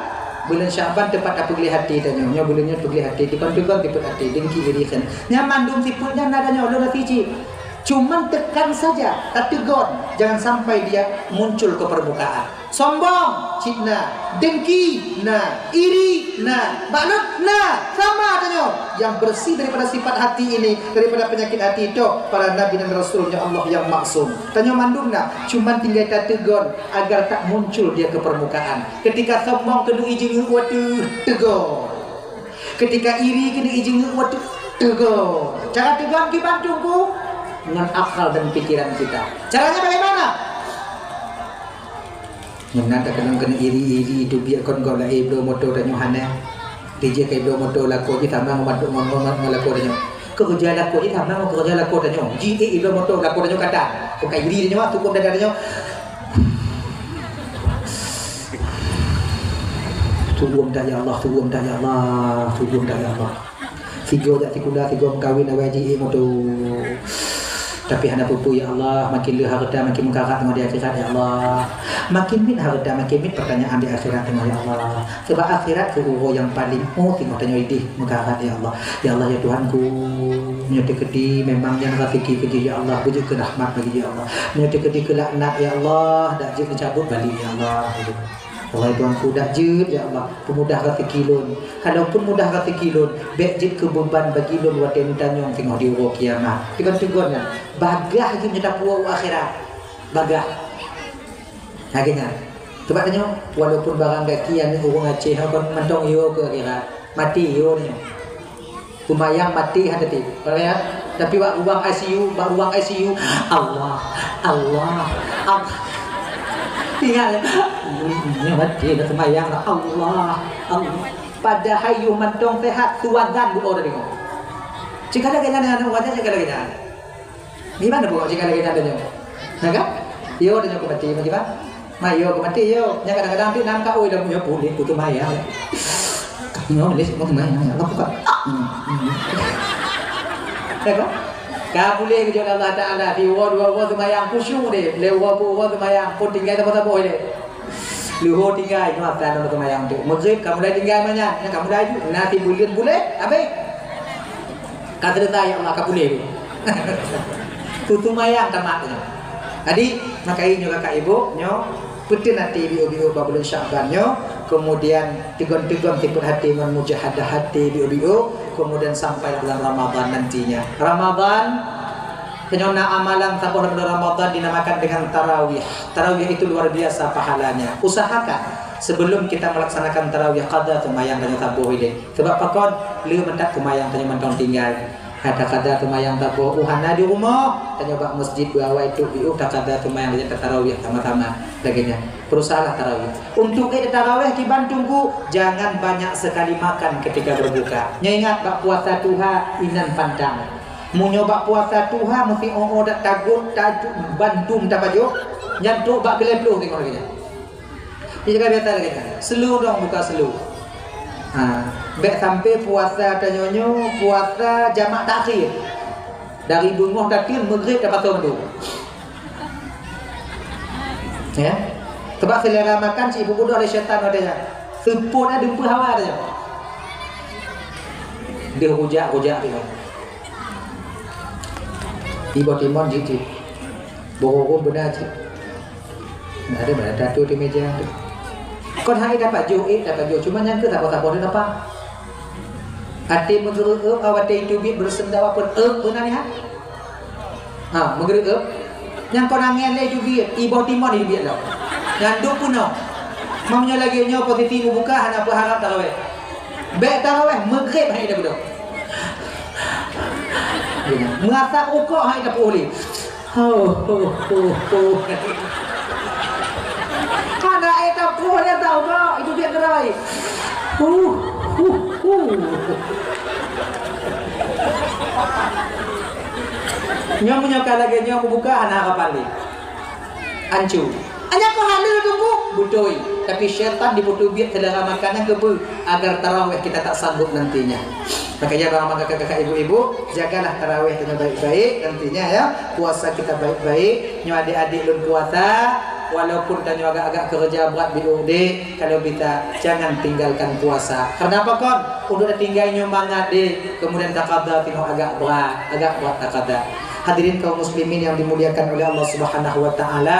bulan Syakban tepat tapeugléh hati tanyoe. Nyoe bulan nyoe peugléh hati, dikon-dikon tipet hati, dengki iri kheun. Nyan mandum sifat nyan na tanyoe lôn hati cit. Cuman tekan saja, tateugon, jangan sampai dia muncul ke permukaan. Sombong, cit na. Dengki, na. Iri, na. Bakhil, na. Sama tanyoe. Yang bersih daripada sifat hati ini, daripada penyakit hati itu, para nabi dan rasul-Nya Allah yang maksum. Tanyoe mandum na, cuman tinggai tateugon agar tak muncul dia ke permukaan. Ketika sombong keuneuk ijeungeuk watèe teugon. Ketika iri keuneuk ijeungeuk watèe teugon. Cara teugon kiban teungku ngon akal dan pikiran kita. Caranya bagaimana? Meunan takalon keuneuk iri-iri teubiet kon gob laén bloe moto tanyoe hana. Dijeuet keu bloe moto lakoe jih sama ngon, ngon, ngon, ngon lakoe tanyoe. Keureuja lakoe jih sama ngon keureuja lakoe tanyoe. Jih ék bloe moto lakoe tanyoe kata. Bukan iri tanyoe, tukum dada tanyoe. Tukum dah ya Allah, tukum dah ya Allah, tukum dah ya Allah. Sigoe jak sikula, sigoe meukawen awai jih ék moto. Tapi hana peue-peue ya Allah, makin le hareuta makin meukarat teungoh di akhirat ya Allah. Makin miet hareuta makin miet pertanyaan di akhirat teungoh ya Allah. Sebab akhirat keu uroe nyang paleng oh teungoh tanyoe ideh meukarat ya Allah. Ya Allah ya Tuhanku, meunyoe teukeudi memang nyan raseuki keu jih ya Allah, beujeuet keu rahmat bagi ya Allah. Meunyoe teukeudi keu laknat ya Allah, dak jeuet neucabut balik ya Allah. Wahai Tuhanku, dak jeuet ya Allah, peumudah raseuki lôn. Kalaupun mudah raseuki lôn, bék jeuet keu beuban bagi lôn watée neutanyong teungoh di uroe kiamat. Teugon-teugon nyan, bagaih jih meunyoe tapuwoe u akhirat. Bagaih. Lagée nyan. Coba tanyoe, walaupun barang gaki aneuk ureuëng Aceh kon mantong yo keu akhirat. Maté yo nyoe. Seumayang maté hana teuh. Kalau ya, tapi bak ruang I C U, bak ruang I C U, Allah, Allah, Allah. Ingat ya, nyoe maté dah seumayang dah, Allah, Allah. Padahai yôh mantong sehat, tu azan doa dah dengoe. Cit ka lagée nyan, azan cit ka lagée nyan. Gimana pula jika lagi tanda nyoe? Nah kan? Yo, tanya aku mati, bagaimana? Ma, yo, aku mati, yo. Nya kadang-kadang tu nam ka, oi, dah punya pulih, putus mayang. Nyoe, leh, mau kemana? Apa buka? Hmm, hmm. Ya kan? Ka pulih keu Allah Taala, di uroe dua uroe seumayang khusyuk deh. Lheuh uroe peuet uroe seumayang, pun tinggai saboh-saboh deh. Leuhô tinggai, nyoe atra ngon seumayang tu. Maghrib ka mulai tinggai manyak, nyan ka mulai ju. Na sibuleuen buleuen, habéh. Ka seuleusoe, ya Allah, ka puléh tu. Tu seumayang tamat tu. Jadi, maka nyoe kakak ibu, nyoe peuteun até biôh-biôh bak buleuen Syakban nyoe, kemudian teugon-teugon tipet até ngon mujahadah até biôh-biôh, kemudian sampai bulan Ramadan nantinya. Ramadan Meunyoe na amalan saboh lam buleuen Ramadan dinamakan dengan tarawih. Tarawih itu luar biasa pahalanya. Usahakan sebelum kita melaksanakan tarawih qada seumayang tanyoe saboh ilée. Sebab pakon? Le meutat seumayang tanyoe mantong tinggai. Hai taqada seumayang saboh, uh hana di rumoh, tanyoe bak masjid beuawai tu biôh taqada seumayang tanyoe tatarawih sama-sama. Lagée nyan. Peurusahalah tarawih. Untuk ék tarawih kiban teungku, jangan banyak sekali makan ketika berbuka. Nyoe ingat bak puasa tuha inan pantang. Meunyoe bak puasa tuha meusi oh-oh dak tagot tajok bandum tapajoh, nyan trok bak keuleh ploh teungoh lagée nyan. Jadi ka biasa lagée nyan. Slow dong buka slow. Ha, bék sampai puasa tanyoe nyoe puasa jamak takhir. Dari beungoh tateun maghrib tapasoe mandum. Ya. Sebab selera makan cit ibu budoh lé syaitan watée nyan. Seupôt na dumpeue hawa watée nyan. Deuh rujak-rujak dia. Iboh timon jih cit. Boh rhueng beuna cit. Nah, ada mana tatu di meja tu. Kon hai dapat jôh, eh, dapat jôh. Cuma nyang ke saboh-saboh dia nampak. Até meugeureueb, awak teubiet beureusendau pun eb beuna nyan. Ha, meugeureueb. Nyang kon angén lé teubiet, iboh timon teubiet lom. Nyan duek peunoh. Meunyoe lagée nyoe posisi meubuka hana peuharab tarawih. Bék tarawih, maghrib hai dah beudôh. Meurasa ukok hai dah peuulih. Ho, ho, ho, ho. Hana éta pun nyata uga, itu dia gerai. Huh, huh, huh. Nyoe meunyoe ka lagée nyoe kubuka hana harapan lé. Ancu. Hanya keuh haleue teungku, beutôi. Tapi syaitan dipeuteubiet selera makanan keupeue? Agar tarawih kita tak sanggup nantinya. Makanya, bang, maka kakak-kakak, ibu-ibu, jagalah tarawih kita baik-baik nantinya, ya. Puasa kita baik-baik. Nyoe adik-adik lôn puasa, walaupun tanyoe agak-agak kerja berat di U D, kalau bisa, jangan tinggalkan puasa. Karena apa kon? Untuk tinggai nyoe mangat deh, kemudian takada tinoh agak berat, agak berat takada. Hadirin kaum muslimin yang dimuliakan oleh Allah Subhanahu wa Taala,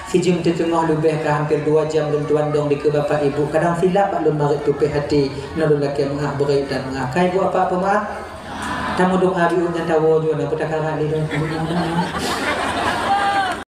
sijeuem teuteungoh leubeh ka hampir dua jam lôn tuan dong dikeue bapak ibu. Kadang silap bak lôn marit tupeh hati, nyoe lôn lakée meu'ah beurit dan meu'ah. Kai buet apa peumaaf? Tamu doa biu nyan tawo jua na peutakara lé.